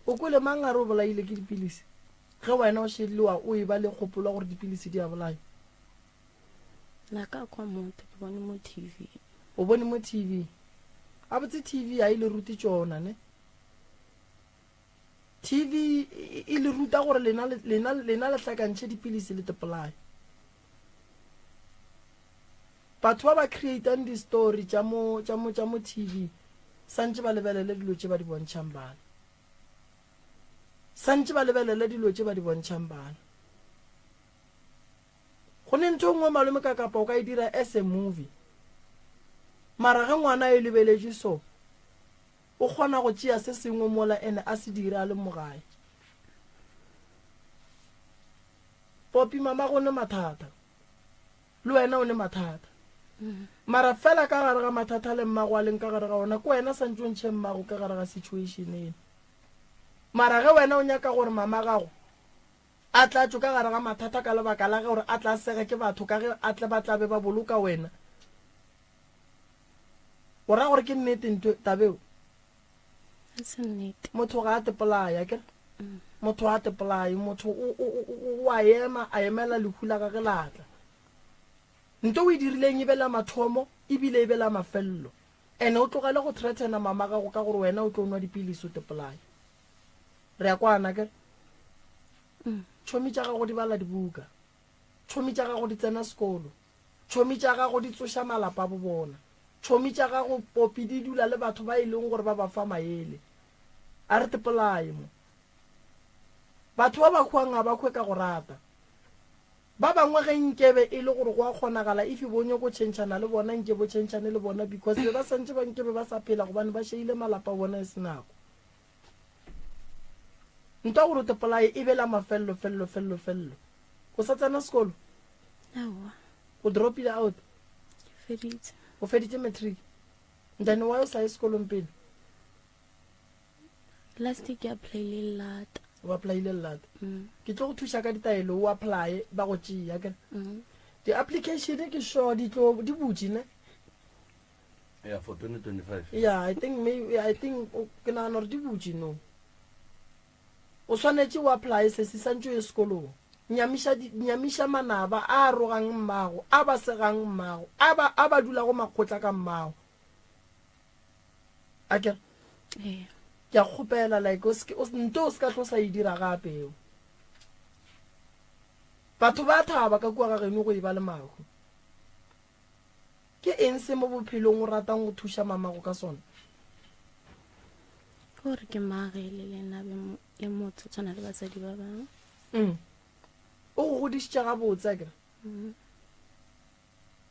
O kwele mang a re o bolaile ke dipilisi? Ge wena o šedile wa o eba le kgopolo ya gore dipilisi di a bolaya. Nna ka kwa motho, ke bone mo TV. O bone mo TV? Gabotse TV ga e le rute tšona, ne? TV e le ruta gore lena, lena, lena le hlakantšhe dipilisi le dipolaya. Batho ba ba creatang di-story tša mo, tša mo, tša mo TV, santše ba lebelele dilo tše ba di bontšhang bana. Santše ba lebelele dilo tše ba di bontšhang bana. Go ne ntho e nngwe malome ka kapa o ka e dira as a movie. Mara ge ngwana a e lebeletše so, o kgona go tšea se sengwe mola ene a se dire a le mo gae. Popi mama go ne mathata. Le wena o ne mathata. Mara fela ka gare ga mathata le mmago a leng ka gare ga ona, ke wena santše o ntšhe mmago ka gare ga situation eno. Mara ge wena o nyaka gore mama gago a tla tšwe ka gare ga mathata ka lebaka la gore a tla sege ke batho ka ge a tle ba tla be ba boloka wena, o ra gore ke nnete ntho tabeo? Ga se nnete. Motho ga a tepolaya, akere? Motho ga a tepolaye, motho o, o, o, o a ema, a emela lehu la gage la tla. Nto o e dirileng e be la mathomo ebile e be la mafello. Ene o tlogele go threatena mama gago ka gore wena o tlo nwa dipilisi o tepolaye. Re a kwana, akere? Tšhomi tša gago di bala dibuka. Tšhomi tša gago di tsena sekolo. Tšhomi tša gago di tsoša malapa a bobona. Tšhomi tša gago popi di dula le batho ba e leng gore ba ba fa maele. A re tepolaye mo. Batho ba ba hwang ga ba hwe ka go rata. Ba bangwe ge nkebe e le gore go a kgonagala if bo nyoko tšhentšhana le bona nke bo tšhentšhane le bona because be ba santše ba nkebe ba sa phela gobane ba šeile malapa a bona e se nako. Ntwa gore o tepolaye e be la mafello fello fello fello. O sa tsena sekolo? Aowa. O dropile out? Ke feditse. O feditse matric? Then why o sa ye sekolong pele? Last year ke applyile lata. O applyile lata. Mm. Ke tlo go thuša ka ditaelo o apply ba go tšea ke. Mm. Di application ke sure di tlo di butše ne? Yeah, for 2025. Yeah, I think maybe I think ke nagana gore di butše no. O swanetše o apply se se santše o ye sekolong. Nyamiša nyamiša manaba a rogang mmago, a ba segang mmago, a ba a ba dulago makgotla ka mmago. Akere? Ee. Ke a kgopela like o seke nto o se ka tlo sa e dira gape eo. Batho ba thaba ka kua ga geno go e ba le mahu. Ke eng se mo bophelong o ratang go thuša mamago ka sona? Ke gore ke mmagele le nna be le motho tshwana le batsadi ba bangwe. Mm. O go godišitše gabotse akere? Mm.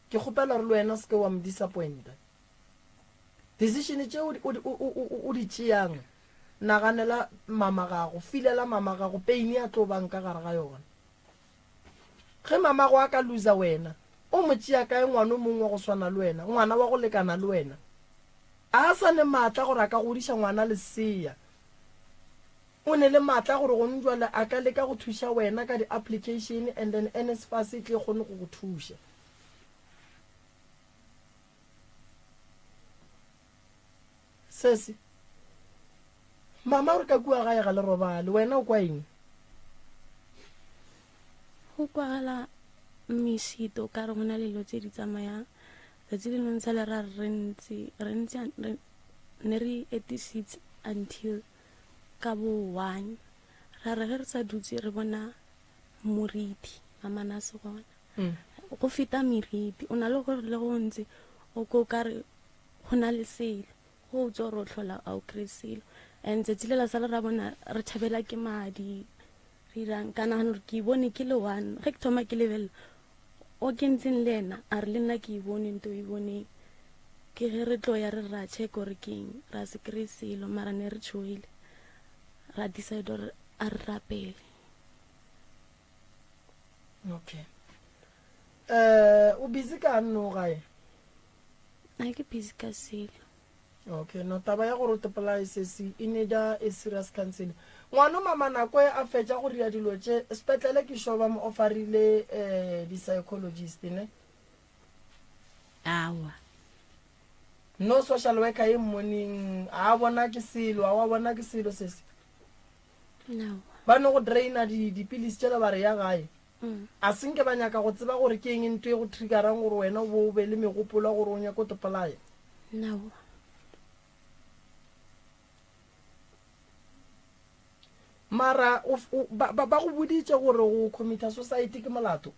Ke kgopela gore le wena o seke wa mo disappointa. Decision tše o di tšeang, naganela mama gago, filela mama gago pain ya tlo bang ka gare ga yona. Ge mamago a ka loser wena, o mo tšea kae ngwana o mongwe wa go swana le wena, ngwana wa go lekana le wena? A a sa ne maatla gore a ka godiša ngwana lesea. O ne le maatla gore gone jwale a ka leka go thuša wena ka di-application and then NSFAS e tle e kgone go go thuša. Sesi, Mama o re ka kua gae ga le robale, wena o kwa eng? Go kwagala mešito ka re go na le dilo tse di tsamayang. Tsatsi le lengwe sale ra re ntse re ntse ne re etisitse until ka bo one ra re ge re sa dutse re bona moriti mamana se gona mm. go feta meriti o na le gore le go ntse o ko ka re go na le selo go o tswa gore o tlhola a o kry selo and tsatsi le la sale ra bona re thabela ke madi re irang ka nagana gore ke bone ke le one ge ke thoma ke lebelela o ke ntseng le ena a re le nna ke e bone nto e boneng ke ge re tlo ya re ra check gore ke eng ra se kry selo mara ne re tšhogile ra decide gore a re rapele okay um o busy ka nno gae A ke busy ka selo. Okay, no taba ya gore o tepolae sesi e needa a serious counseling. Ngwano mama nako e a fetša go dira dilo tše sepetlele ke sure ba mo offerile eh di psychologist ne. Awa. No social worker e mmoneng a bona ke selo, a wa bona ke selo sesi. No. Ba no go draina di dipilisi tšela ba re ya gae. A se nke ba nyaka go tseba gore ke eng nto e go triggerang gore wena o bo o be le megopolo ya gore o nyake go tepolaya? Nao. Mara o, o, ba, ba, ba go boditše gore go committer suicide ke molato?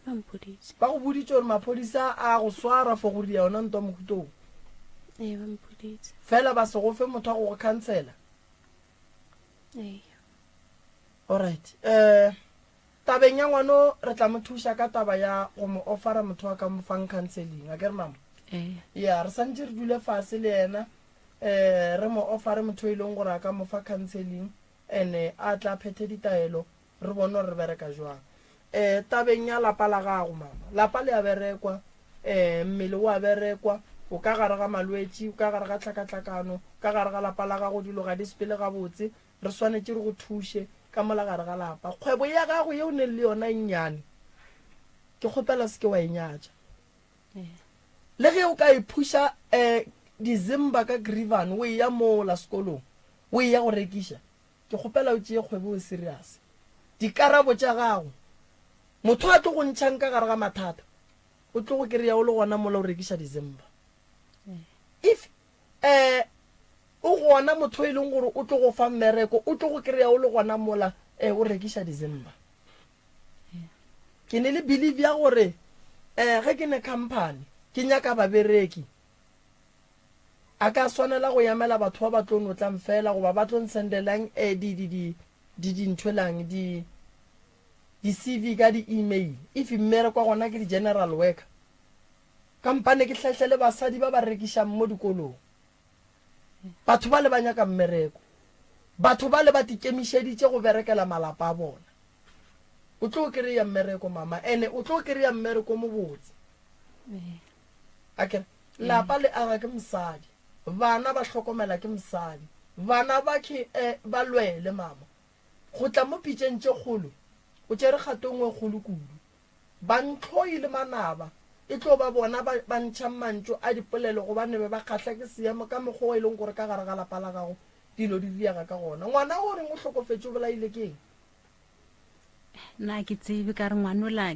Ba mpoditše. Ba go boditše gore maphodisa a go swara for go dia yona ntwa mohuta wo? Ee, ba mpoditše. Fela ba se go fe motho wa go go khansela? Ee. Alright. Eh, tabeng ya ngwano re tla mo thuša ka taba ya go mo offera motho wa ka mo fang counseling. A ke re mama? Ee. Ya, re santše re dule fase le yena eh re mo offere motho e leng gore a ka mo fa counseling ene a tla phethe ditaelo re bone gore re bereka jwang. Eh tabeng ya lapa la gago mama, lapa le a berekwa, eh mmele o a berekwa, o ka gare ga malwetši, o ka gare ga tlhakatlhakano, ka gare ga lapa la gago dilo ga di sepele gabotse, re swanetše re go thuše ka mola gare ga lapa. Kgwebo ya gago ye o neng le yona e nnyane, ke kgopela o se ke wa e nyatša. Le ge o ka e phuša eh December ka Grivan o eya mola sekolong, o eya go rekiša, Ke kgopela o tšee kgwebo o serious. Dikarabo tša gago. Motho a tlo go ntšhang ka gare ga mathata, o tlo go kry-a o le gona mola o rekiša December. If eh o gona motho e leng gore o tlo go fa mmereko, o tlo go kry-a o le gona mola eh o rekiša December. Ke ne le believe ya gore eh ge ke ne company ke nyaka babereki A ka swanela go emela batho ba ba tlo no tlang fela goba ba tlo nsendelang eh, di, di, di, di, dinthwelang, di, di CV ka di email. If mmereko wa gona ke di general worker. Kampane ke hlahlele basadi ba ba rekišang mo dikolong. Batho ba le ba nyaka mmereko. Batho ba le ba tikemišeditše go berekela malapa a bona. O tlo kry-a mmereko mama, ene o tlo kry-a mmereko mobotse. Akere lapa le aga ke mosadi, bana ba hlokomela ke mosadi. Bana ba ke eh, ba lwele mama. Go tla mo pitšeng tše kgolo, o tšere kgato e nngwe e kgolo kudu. Bantlhoi le manaba e tlo ba bona ba, ba ntšhang mantšu a dipolelo gobane be ba kgahla ke seemo ka mokgwa o e leng gore ka gare ga lapa la gago dilo di diega ka gona. Ngwana o reng o hlokofetše o bolaile ke eng? Nna ke tsebe ka re ngwanola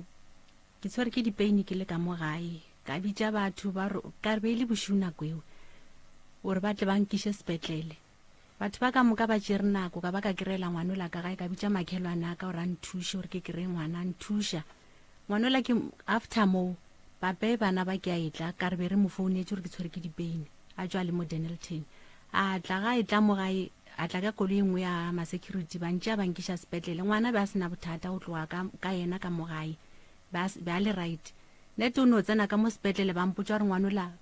Ke tshwere ke dipeini ke le ka mo gae, ka bitša batho ba re ka re be e le bošego nako eo, gore ba tle ba nkiše sepetlele. Batho ba ka moka ba tšere nako ka ba ka kry-ela ngwanola ka gae, ka bitša makhelwane a ka gore a nthuše gore ke kry-e ngwana, a nthuša. Ngwanola ke after moo pape bana ba ke a etla ka re be re mo founetše gore ke tshwere ke dipeini, a tšwa le mo Dennilton. A tla ga etla mo gae a tla ka koloi e nngwe ya ma-security ba ntšea ba nkiša sepetlele. Ngwana be a se na bothata go tloga ka, ka yena ka mo gae be a, be a le right. Net o no tsena ka mo sepetlele ba mpotša gore ngwanola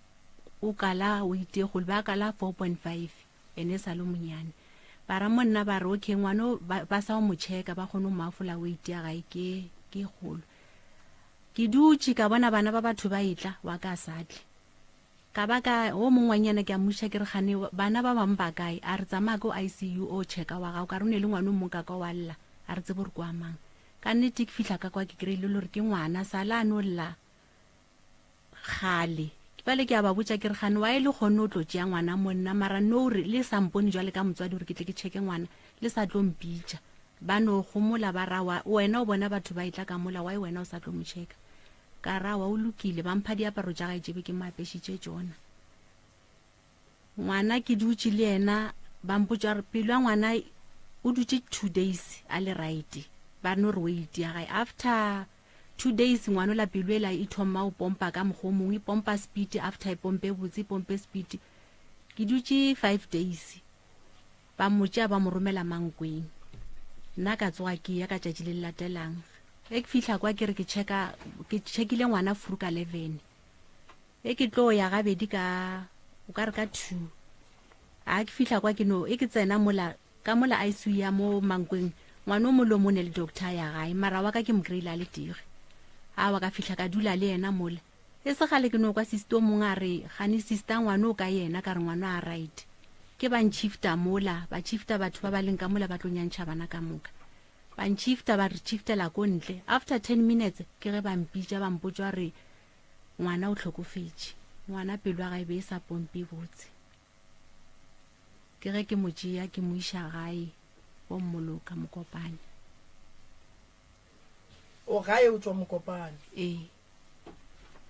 o kala weight e kgolo, be a kala 4.5 ene e sa le monyane. Ba ra mo nna ba re okay ngwano ba, ba sa o mo checka ba kgone go mo afola weight ya gae ke, ke kgolo. Ke dutše ka bona bana ba batho ba etla wa ka a sa tle. Ka ba ka, wo mongwe ngwannyana ke a mmuša ke re, Kgane bana ba bangwe ba kae? A re, Tsamaya ko ICU o checka wa gago. Ka re, O ne le ngwana o mongwe ka kwa wa lla, a re tsebe gore ke wa mang. Ka nnete ke fihla ka kwa ke kry-ile le gore ke ngwana, sala a no lla kgale. Bjale ke a ba botša ke re, Kgane why le kgonne o tlo tšea ngwana mo nna mara no re le sa mpone jwale ka motswadi gore ke tle ke checke ngwana, le sa tlo mpitša. Ba no gomola ba ra, wena o bona batho ba etla ka mola why wena o sa tlo mo checka? Ka ra, wa o lokile, ba mpha diaparo tša gae tše be ke mo apešitše tšona. Ngwana ke dutše le yena, ba mpotša gore pelo ya ngwana o dutše 2 days a le right, ba no re weight ya gae. After 2 days ngwana ola pelo ela e thoma o pompa ka mokgwa o mongwe, e pompa speed, after e pompe botse, e pompe speed. Ke dutše 5 days. Ba mo tšea ba mo romela Mankweng. Nna ka tsoga ke ya ka tšatši le le latelang. Ge ke fihla kwa ke re ke checka, ke checkile ngwana furu ka 11. Ge ke tlo ya gabedi ka, o ka re ka 2. A ke fihla kwa ke no, e ke tsena mola, ka mola ICU ya mo Mankweng, ngwana o molomo o ne le doctor ya gae, mara wa ka ke mo kry-ile a le tege. Awa ka fihla ka dula le yena mola. E se kgale ke no kwa sister o mongwe a re, Gane sister ngwana o ka yena, ka re ngwana a right. Ke ba ntšhifta mola, ba tšhifta batho ba ba leng ka mola ba tlo nyantšha bana ka moka. Ba ntšhifta ba re tšhiftela ko ntle. After 10 minutes ke ge ba mpitša ba mpotša re ngwana o hlokofetše. Ngwana pelo ya gae be e sa pompe botse. Ke ge ke mo tšea ke mo iša gae bo mmoloka Mokopane. O gae o tšwa Mokopane? Ee.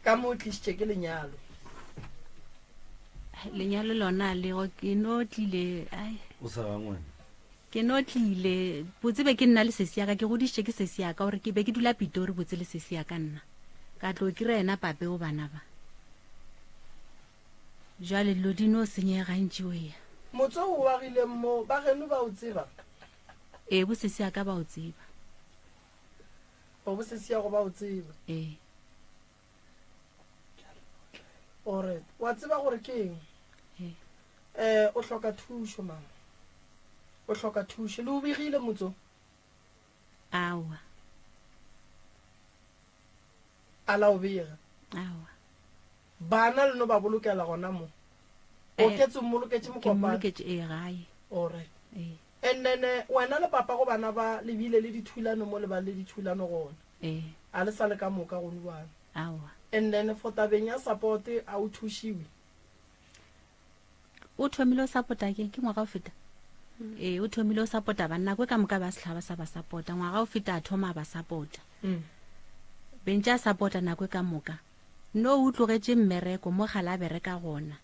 Ka mo o tlišitše ke lenyalo? Lenyalo lona lego ke no tlile ai. O sa ga ngwana? Ke no tlile botse be ke nna le sesi ya ka, ke godišitše ke sesi ya ka gore ke be ke dula Pitori botse le sesi ya ka nna. Ka tlo kira yena pape o bana ba. Jwale dilo di no senyega gantši o ya. Motse o o agileng mo, ba geno ba o tseba? Ee, bo sesi ya ka ba o tseba. O bo sesi ya go ba o tseba? Ee. Alright, wa tseba gore ke eng? Ee. Eh, o hloka thušo mama. O hloka thušo. Le o begile motse o? Aowa. A la o bega? Aowa. Bana le no ba bolokela gona mo? Eh, Oketse o mmoloketše Ke Mokopane? mmoloketše ee gae. Alright. Ee. And then eh, wena le papa go bana ba le bile le dithulano mo le ba le dithulano gona? Ee. A le sa le ka moka gone bjale? Aowa. And then for tabeng ya support a o thušiwe? O thomile o support-a ke ke ngwaga o feta? Ee, o thomile o support-a banna kwe ka moka ba sehlaba sa ba support-a. Ngwaga o feta a thoma a ba support-a. Bentše a support-a nako e ka moka. No o tlogetše mmereko mo gale a bereka gona.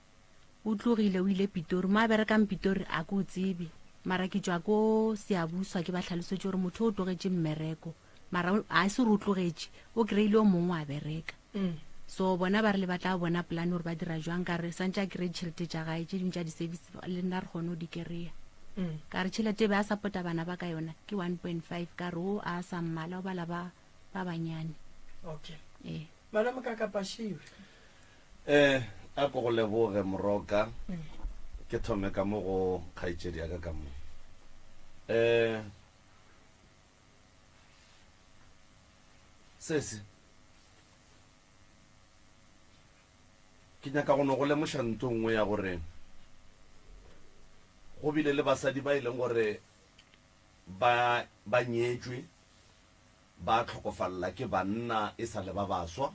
O tlogile o ile Pitori, mo a berekang Pitori a ke o tsebe. Mara ke tšwa ko Siyabuswa ke ba hlalosetše gore motho o tlogetše mmereko. Mara a se gore o tlogetše, o kry-ile o mongwe a bereka. So bona ba rile ba tla bona plan gore ba dira jwang, ka re santše a kry-e ditšhelete tša gae tše dingwe tša di-service le nna re kgone go di kry-a. Ka re tšhelete e be a support-a bana ba ka yona ke 1.5, ka re o a sa mmala o bala ba ba banyane. Okay. Ee. Malome Kakapashiwe. Eh, a ko go leboge Moroka. Ke thome ka mo go kgaetšedi ya ka ka mo. Eh, sesi, ke nyaka go no go lemoša nto nngwe ya gore go bile le basadi ba e leng gore ba ba nyetšwe ba tlhokofalela ke banna e sa le ba baswa.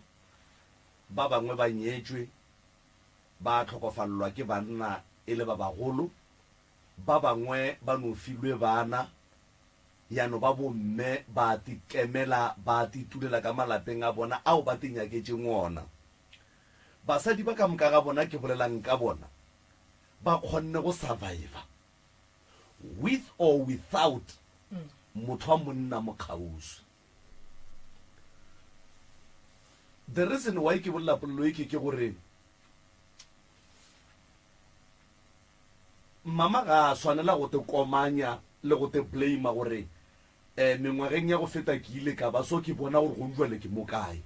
Ba bangwe ba nyetšwe ba tlhokofalelwa ke banna e le ba bagolo. Ba bangwe ba no filwe bana ya no ba bomme ba tikemela ba titulela ka malapeng a bona ao ba tinyaketšeng ona. Basadi ba ka moka ga bona ke bolelang ka bona ba kgonne go survivor with or without motho wa monna mo kgauswi. The reason why ke bolela polelo e ke ke gore mama ga a swanela go te komanya le go te blame gore eh mengwageng ya go feta ke ile ka ba so ke bona gore gone jwale ke mo kae.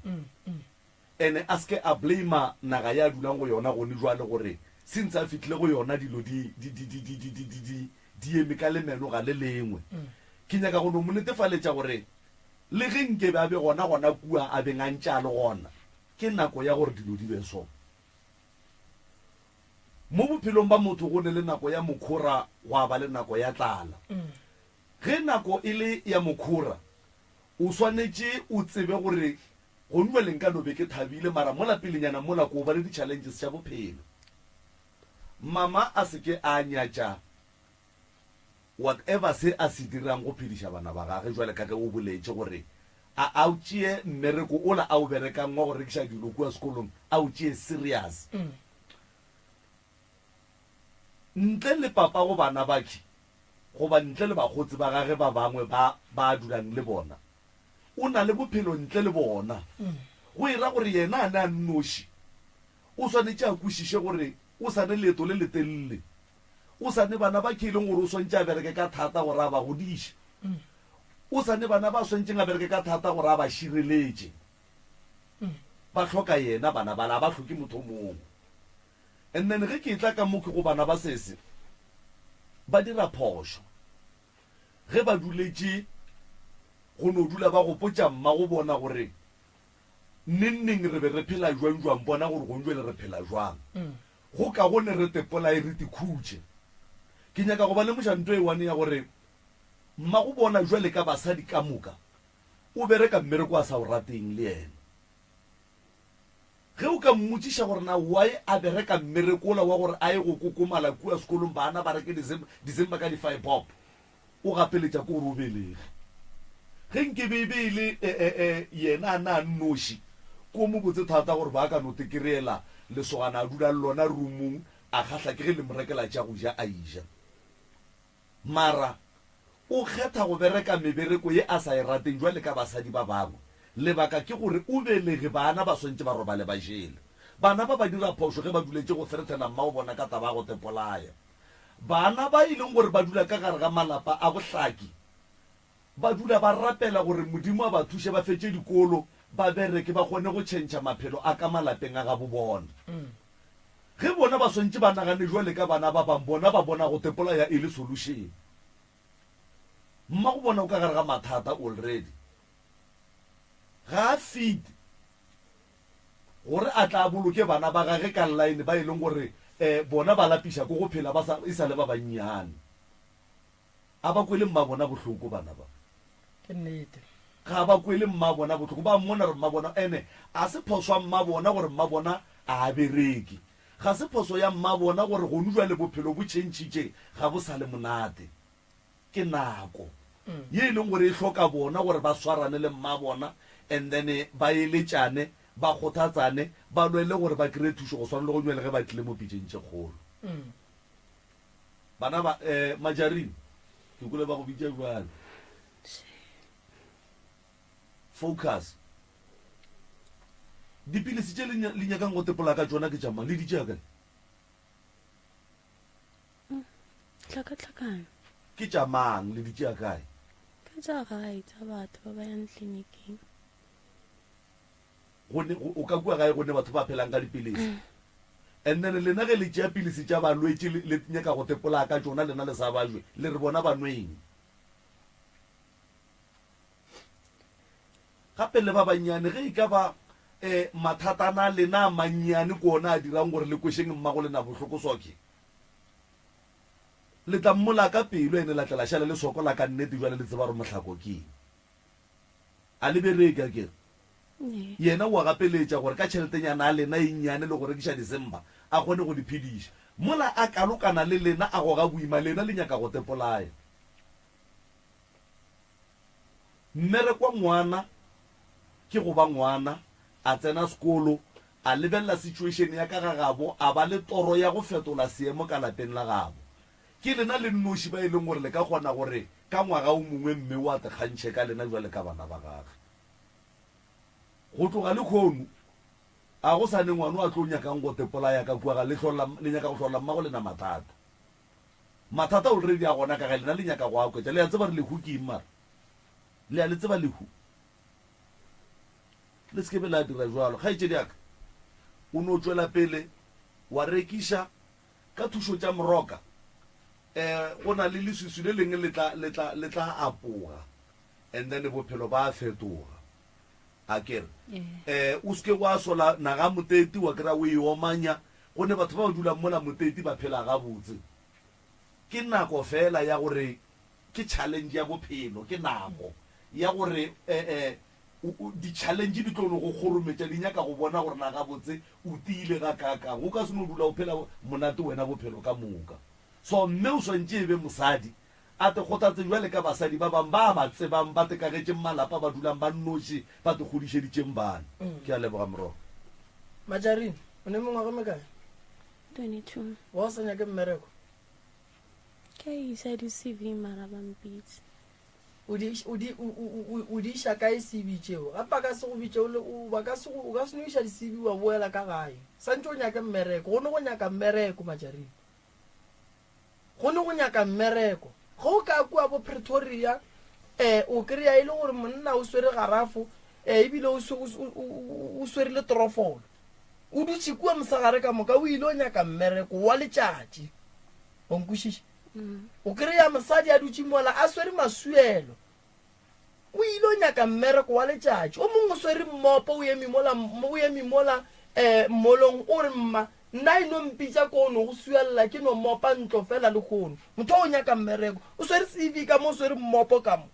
Ene a seke a blame naga ya dulang go yona gone jwale gore since a fihlile go yona dilo di di di di di di di di di di eme ka lemeno ga le lengwe. Ke nyaka go no mo netefaletša gore le ge nkebe a be gona gona kua a beng a ntše a le gona, ke nako ya gore dilo di be so. Mo bophelong ba motho go ne le nako ya mokhora gwa ba le nako ya tlala. Ge nako e le ya mokhora o swanetše o tsebe gore Gong jwale nka no be ke thabile mara mola pelenyana mola ko ba le di challenges tša bophelo. Mama a se ke a nyatša whatever se a se dirang go phediša bana ba gage jwale ka ge o boletše gore a a tšee mmereko ola a o berekang wa go rekiša dilo kua sekolong a o tšee serious. Ntle le papa go bana bakhe goba ntle le bakgotsi ba gage ba bangwe ba ba dulang le bona, O na le bophelo ntle le bona. Go e ra gore yena a ne a nnoši, o swanetše a kwešiše gore o sa ne leeto le letelele. O sa ne bana ba ke e leng gore o swanetše a bereke ka thata gore a ba godiše. O sa ne bana ba swanetšeng a bereke ka thata gore a ba šireletše. Ba hloka yena bana bala, a ba hloke motho o mongwe. And then ge ke etla ka mo ke go bana ba sese, ba dira phošo. Ge ba duletše go no dula ba gopotša mmago bona gore nengneng re be re phela jwang jwang, bona gore gong jwale re phela jwang. Go kagone re tepolaye re tikhutše. Ke nyaka go ba lemoša nto e one ya gore mmago bona jwale ka basadi ka moka o bereka mmereko a sa o rateng le yena. Ge o ka mmotšiša gore na why a bereka mmereko wola wa gore a ye go kokomala kua sekolong bana ba reke December ka di-five-bob, o gapeletša ke gore o belege. Ge nke be e be e le yena a na a nnoši, ko mo botse thata gore ba ka no tekereela lesogana a dula le lona roomong a kgahla ke ge le mo rekela tša go ja a ija. Mara o kgetha go bereka mebereko ye a sa e rateng jwale ka basadi ba bangwe. Lebaka ke gore o belege bana ba swantše ba robale ba jele. Bana ba ba dira phošo ge ba duletše go threatena mmagobona ka taba ya go tepolaya. Bana ba e leng gore ba dula ka gare ga malapa a bohlaki ba dula ba rapela gore Modimo a ba thuše ba fetše dikolo, ba bereke ba kgone go tšhentšha maphelo a ka malapeng a gabo bona. Ge bona ba swantše ba nagane bjale ka bana ba bang, bona ba bona go tepolaya e le solution. Mmagobona o ka gare ga mathata already. Ga a fit gore a tla a boloke bana ba gage ka line ba e leng gore um bona ba lapiša ko go phela ba sa e sa le ba bannyane. A ba kwele mmabona bohloko bana ba. Ke nnete. Ga ba kwele mmabona bohloko ba mmona gore mmabona ene a se phoso ya mmabona gore mmabona a a bereke. Ga se phoso ya mmabona gore gonu jwale bophelo bo tšhentšhitše ga bo sa le monate. Ke nako ye e leng gore e hloka bona gore ba swarane le mmabona and then ba eletšane, ba kgothatsane, ba lwele gore ba kry-e thušo go swana le go nywele ge ba tlile mo pitšeng tše kgolo. Bana ba, eh, Majarine, ke kwele ba go bitša bjale. Focus. Dipilisi tše le nyakang go tepola ka tšona ke tša mang? Le di tšea kae? Tlhakatlhakano. Ke tša mang? Le di tšea kae? Ke tša gae, tša batho ba ba yang tleliniking. Go ne, o ka kua gae go ne batho ba phelang ka dipilisi. And then lena ge le tšea pilisi tša balwetši le, le nyaka go tepolaya ka tšona lena le sa bajwe, le re bona ba nweng. Gape le ba bannyane ge e ka ba eh, mathatana a lena a mannyane ke ona a dirang gore le kwešeng mmago lena bohloko soke. Le tla mmolaya ka pelo ene la tla la šala le sokola ka nnete jwale le tseba gore mohlako ke eng. A le bereke akere? Yena o a gapeletša gore ka tšheletenyana ya lena e nnyane le go rekiša disemba a kgone go le phediša. Mola a kalokana le lena a goga boima, lena le nyaka go tepolaya. Mmereko wa ngwana ke go ba ngwana, a tsena sekolo, a lebelela situation ya ka ga gabo, a ba le toro ya go fetola seemo ka lapeng la gabo. Ke lena le nnoši ba e leng gore le ka kgona gore ka ngwaga o mongwe mme o a te kgantšhe ka lena bjale ka bana ba gage. Go tloga lekhono, a go sa ne ngwana o a tlo nyakang go te polaya ka kua ga le hlolla, le nyaka go hlolla mmago lena mathata. Mathata already a gona ka gae, lena le nyaka go a oketša. Le a tseba re lehu ke eng mara? Le a le tseba lehu? Le se ke be la dira jwalo. Kgaetšedi ya ka, o no tšwela pele wa rekiša Ka thušo tša moroka, um go na le leswiswi le lengwe le tla, le tla, le tla apoga, and then bophelo ba fetoga. A ke re? Um o seke wa sola naga moteti wa kry-a o e omanya, gonne batho ba ba dulang mola moteti ba phela gabotse. Ke nako fela ya gore ke challenge ya bophelo, ke nako ya gore um Di-challenge di tlo no go kgorometša, di nyaka go bona gore na gabotse o tiile gakaakang. O ka se no dula o phela monate wena bophelo ka moka. So mme o swantše e be mosadi, a te kgothatse bjale ka basadi ba bang ba a ba tsebang, ba tekagetšeng malapa, ba dulang ba nnoši, ba te godišeditšeng bana. Ke a leboga Morwa. Majarine, o ne mengwaga e mekae? 22. Wa o sa nyake mmereko? Ke a isa di-CV mara ba mpitse. O di, o di, o, o, o, o di iša kae CV tšeo? Gape ba ka se go bitše o le, o, ba ka se go, o ka se no iša di-CV wa boela ka gae. Santše o nyake mmereko. Go no go nyaka mmereko, Majarine. Go no go nyaka mmereko. Ge o ka kua bo Pretoria, eh, o kry-a e le gore monna o swere garafo, eh, ebile o, o, o, o swere le trofolo. O dutše kua mosegare ka moka, o ile o nyaka mmereko wa letšatši. O nkwešiša? O kry-a mosadi a dutše mola a swere masuelo, o ile o nyaka mmereko wa letšatši. O mongwe o swere mmopo, o eme mola, o eme mola um mmolong, o re mma nna e no mpitša ko no go suelela ke no mopa ntlo fela lehono. Motho o nyaka mmereko, o swere CV ka mo, o swere mmopo ka mo.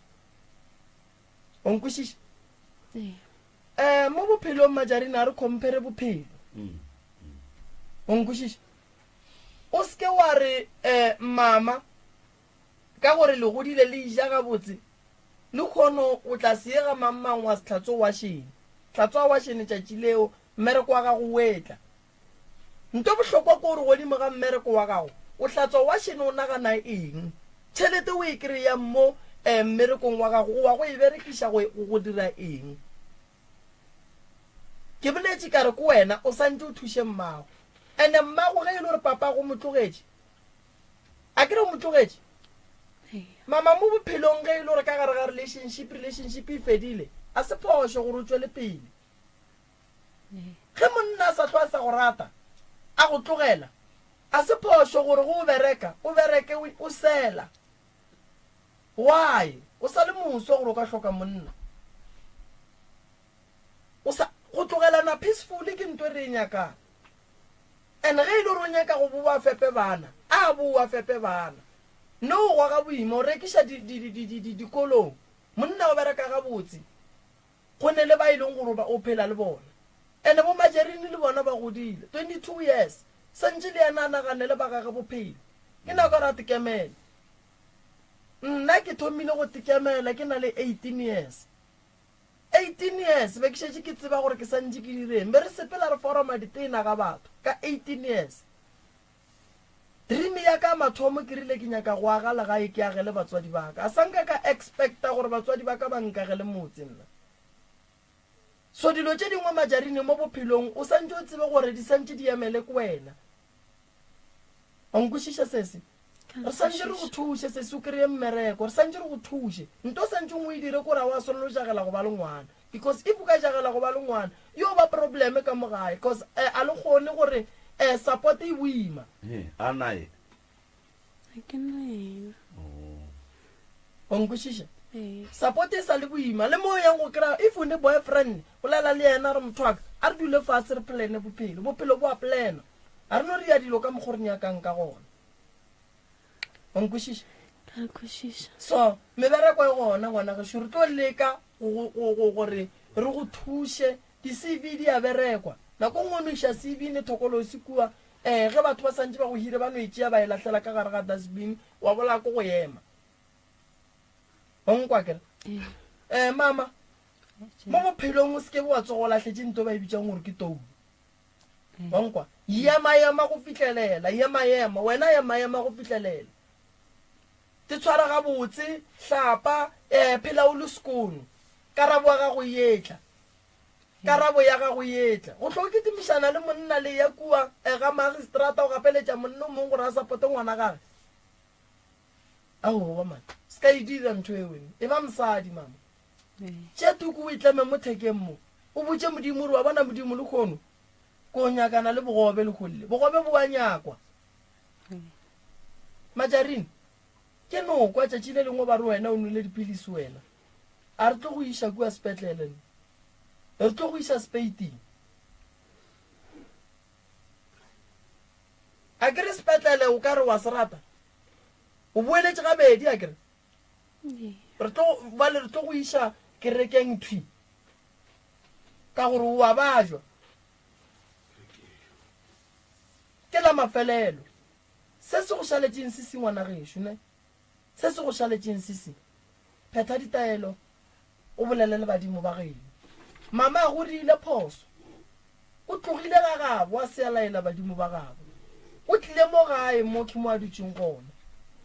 O nkwešiša? Um mo bophelong Majarina a re compare bophelo. O nkwešiša? O se ke wa re, Eh, mama, ka gore le godile le ija gabotse, lehono o tla se ye ga mang-mang wa se hlatswe wašene. Hlatswa wašene tšatši leo, mmereko wa gago o etla. Nto bohlokwa ke gore godimo ga mmereko wa gago, o hlatswa wašene o nagana eng? Tšhelete o e kry-ang mo eh, mmerekong wa gago, o wa go e berekiša go, go dira eng? Ke boletše ka re ko wena o santše o thuše mmago. Ene mmago ge e le gore papago o mo tlogetše, a ke re o mo tlogetše? Mama mo bophelong ge e le gore ka gare ga relationship, relationship e fedile, a se phošo gore o tšwele pele. Ge monna a sa hlwa a sa go rata, a go tlogela, a se phošo gore ge o bereka, o bereke o sela. Why? O sa le moswa gore o ka hloka monna. O sa, go tlogelana peacefully ke nto e re e nyakang. And ge e le gore o nyaka go bowa a fepe bana, a bowe a fepe bana. No o goga boima, o rekiša di, di, di, di, di, dikolong. Monna o bereka gabotse. Go ne le ba e leng gore o phela le bona. And bo Majerine le bona ba godile, 22 years. Santše le yena a naganele ba gage bophelo. Ke nako ya gore a tekemele. Nna ke thomile go tekemela ke na le 18 years. 18 years be ke šetše ke tseba gore ke santše ke direng. Be re sepela re foroma ditena ga batho ka 18 years. Dream ya ka mathomo ke rile ke nyaka go aga legae ke agele batswadi ba ka. A sa nka ka expecta gore batswadi ba ka ba nkagele motse nna. So dilo tše dingwe Majarine mo bophelong o santše o tsebe gore di santše di emele ke wena. Wa nkwešiša sesi? Re santše re go thuše sesi o kry-e mmereko, re santše re go thuše. Nto o santšeng o e dire ke gore ga wa swanela go jagela go ba le ngwana because if o ka jagela go ba le ngwana yo ba probleme ka mo gae cause eh, a le kgone gore eh, support e boima. He, a nae? Ga ke na yena. Wa nkwešiša? Ee. Support e sa le boima le mo o yang go kry-a if o ne boyfriend bolela le yena re motho wa ka a re dule fase re plane bophelo, bophelo bo a planwa. A re no ria dilo ka mokgo re nyakang ka gona. Wa nkwešiša? Ka kwešiša. So, mebereko e gona ngwana gešo, re tlo leka gore re go thuše. Di-CV di a berekwa. Nako nngwe o no iša CV ne thokolosi kua, um ge batho ba santše ba go hire ba no e tšea ba e lahlela ka gare ga dustbin, wa bolaya ko go ema. Wa nkwa kere? Um mama, mo bophelong o seke wa tsoga o lahletše nto ba e bitšang gore ke toulo. Wa nkwa? Yema yema go fihlelela, yema yema, wena yema yema go fihlelela. Te tshwara gabotse, hlapa, eh, phela o le sekono. Karabo ya gago e etla. Karabo ya gago e etla. Go hlo kitimišana le monna le ya kua eh, ga magistrata o gapeletša monna o mongwe gore a sapote ngwana gage. Aowa man, se ka e dira ntho eo. E ba mosadi mama. Tšea tuku o e tleme mo thekeng mo, o botše Modimo o re, Wa bona Modimo, lehono ko nyakana le bogobe leholle. Bogobe bo a nyakwa. Majarine, ke no kwa tšatši le lengwe ba re wena o nwele dipilisi wena. A re tlo go iša kua sepetlele ne. Re tlo go iša speiting. A ke re sepetlele o ka re wa se rata? O boeletše gabedi a ke re? Re tlo bale re tlo go iša kerekeng thwi ka gore o a bajwa. Ke la mafelelo. Se se go šaletšeng se si ngwana gešo ne. Se se go šaletšeng se si. Phetha ditaelo o bolele le badimo ba geno. Mama go rile phoso. O tlogile ga gabo a se a laela badimo ba gabo. O tlile mo gae mo ke mo a dutšeng gona.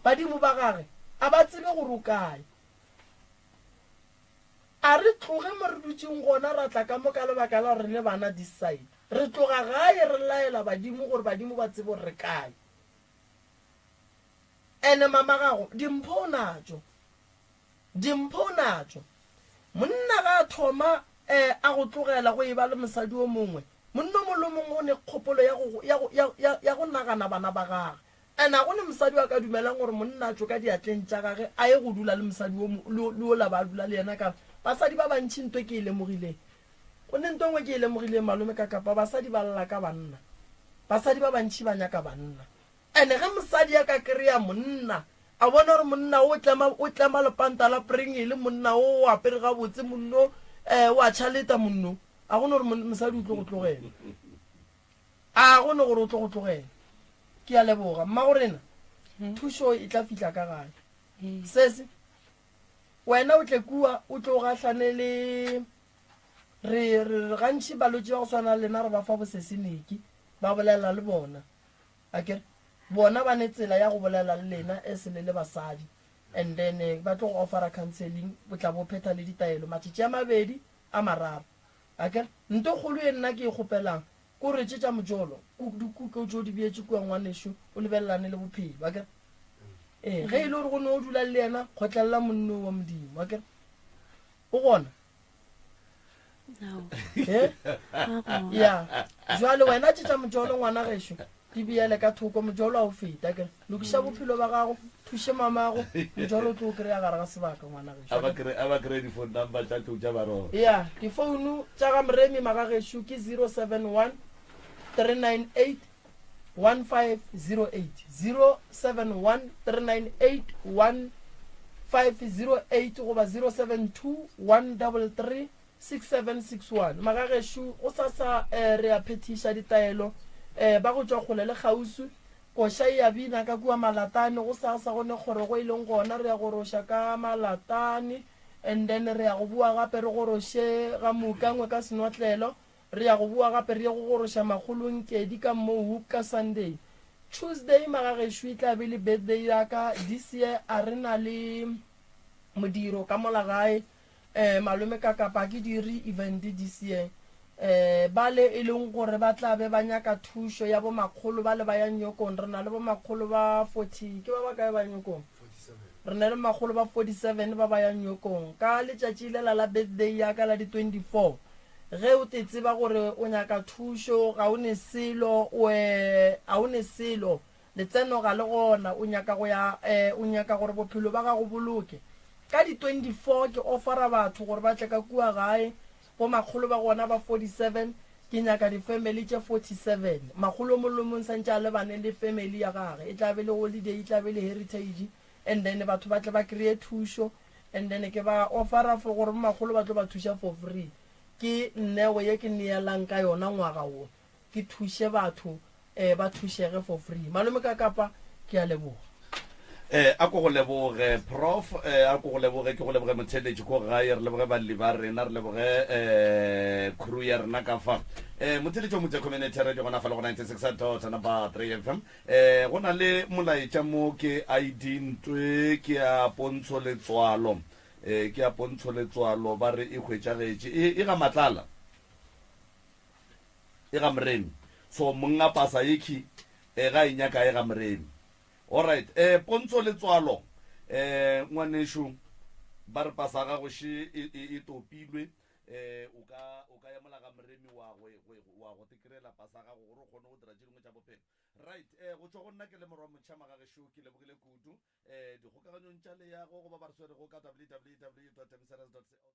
Badimo ba gage a ba tsebe gore o kae. A re tloge mo re dutšeng gona ra tla ka mo ka lebaka la gore re ne bana this side. Re tloga gae re laela badimo gore badimo ba tsebe gore re kae. Ene mama gago dimpho o natšo. Dimpho o natšo. Monna ga a thoma a go tlogela go eba le mosadi o mongwe, monna o mongwe le o mongwe o ne kgopolo ya go, ya go, ya, ya, ya go nagana bana ba gage. And ga go ne mosadi o a ka dumelang gore monna a tšwe ka diatleng tša gage a ye go dula le mosadi o, le, le ola ba dula le yena ka. Basadi ba bantši nto e ke e lemogileng, go ne nto e nngwe ke e lemogileng malome ka Kapa, basadi ba lla ka banna. Basadi ba bantši ba nyaka banna. And-e ge mosadi a ka kry-a monna, a bona gore monna o tlema, o tlema lepanta la Pringle, monna o o apere gabotse, monno um o a tšhaleta monno, a go ne gore mosadi o tlo go tlogela. A go ne gore o tlo go tlogela. Ke a leboga. Mmagorena, thušo e tla fihla ka gae. Sese, wena o tle kua, o tlo gahlane le re, re, re gantši balwetši ba go swana le lena re ba fa boseseniki, ba bolela le bona. Akere bona ba ne tsela ya go bolela le lena as le le basadi and then ba tlo go offera counseling, o tla bo phetha le ditaelo matšatši a mabedi a mararo. Akere nto kgolo ye nna ke e kgopelang ke gore tše tša mojolo dikuke o tšo di beetše kua ngwanešu o lebelelane le bophelo akere. Ee, ge e le gore go ne o dula le yena kgotlelela monno wa Modimo akere. O gona? Eh? Ya, jwale wena tše tša mojolo ngwana gešo di beele ka thoko mojolo a o feta akere. Lokiša bophelo ba gago, thuše mamago, mojolo o tlo o kry-a gare ga sebaka ngwana gešo. A ba kry a ba kry di-phone number tša tlou tša barona. Ya, difounu tša ga Moremi magagešo ke 071 398 1508, 071 398 1508 goba 072 133 6761. Magagešo, gosasa eh, re a phethiša ditaelo eh, ba go tšwa kgole le kgauswi. Koša e a bina ka kua Malatane, gosasa go ne kgorogo e leng gona, re ya goroša ka Malatane and then re ya go boa gape re goroše ga Moukangwe ka Senotlelo. Re ya go boa gape re ye go goroša makgolo Nkedi ka Mohoek ka Sunday. Tuesday magagešo e tla be le birthday ya ka, this year a re na le modiro ka mola gae. Eh malome ka kapa a ke dire event this year. Eh bale e leng gore ba tla be ba nyaka thušo ya bo makgolo bale ba ya Nyokong, re na le bo makgolo ba 40, ke ba ba kae ba Nyokong? Re na le makgolo ba 47 ba ba yang Nyokong ka letšatši lela la birthday ya ka la di 24. Ge o te tseba gore o nyaka thušo, ga o ne selo, o, ga o ne selo, letseno ga le gona, o nyaka go ya, o nyaka gore bophelo ba gago bo loke. Ka di 24 ke offera batho gore ba tle ka kua gae, bo makgolo ba gona ba 47, ke nyaka di family tše 47. Makgolo o mong le o mong santše a lebane le family ya gage, e tla be le holiday, e tla be le heritage, and then batho ba tle ba kry-e thušo. And then ke ba offera for gore bomakgolo ba tlo ba thuša for free. Ke neo ye ke neelang ka yona ngwaga wo, ke thuše batho eh ba thušege for free. Malome ka Kapa, ke a leboga. Eh, a ko go leboge prof, eh, a ko go leboge, ke go leboge motheeletši ko gae, re leboge balli ba rena, re leboge eh, crew ya rena ka fa. Eh, motheeletši wa Motse Community Radio gona fa le go 96 dot number 3 FM. Eh, go na le molaetša mo ke ID ntwe ke ya Pontsho Letswalo. Eh, ke ya Pontsho Letswalo ba re e hwetšagetše. E, e ga Matlala. E ga Moremi. So monga pasa yekhi e ga e nyaka e ga Moremi. Alright, eh Pontsho Letswalo. Eh ngwanesho ba re pasa gago še e, e, e topilwe. Eh o ka o ka ya mola ga Moremi wa go wa go te pasa gago gore o kgone go dira tše dingwe tša bophelo. Right, eh, go tšwa go nna ke le morwa motšha magagešo ke lebogile kudu eh, dikgokaganyong tša leago go ba ba re swerego ka www.msrs.co.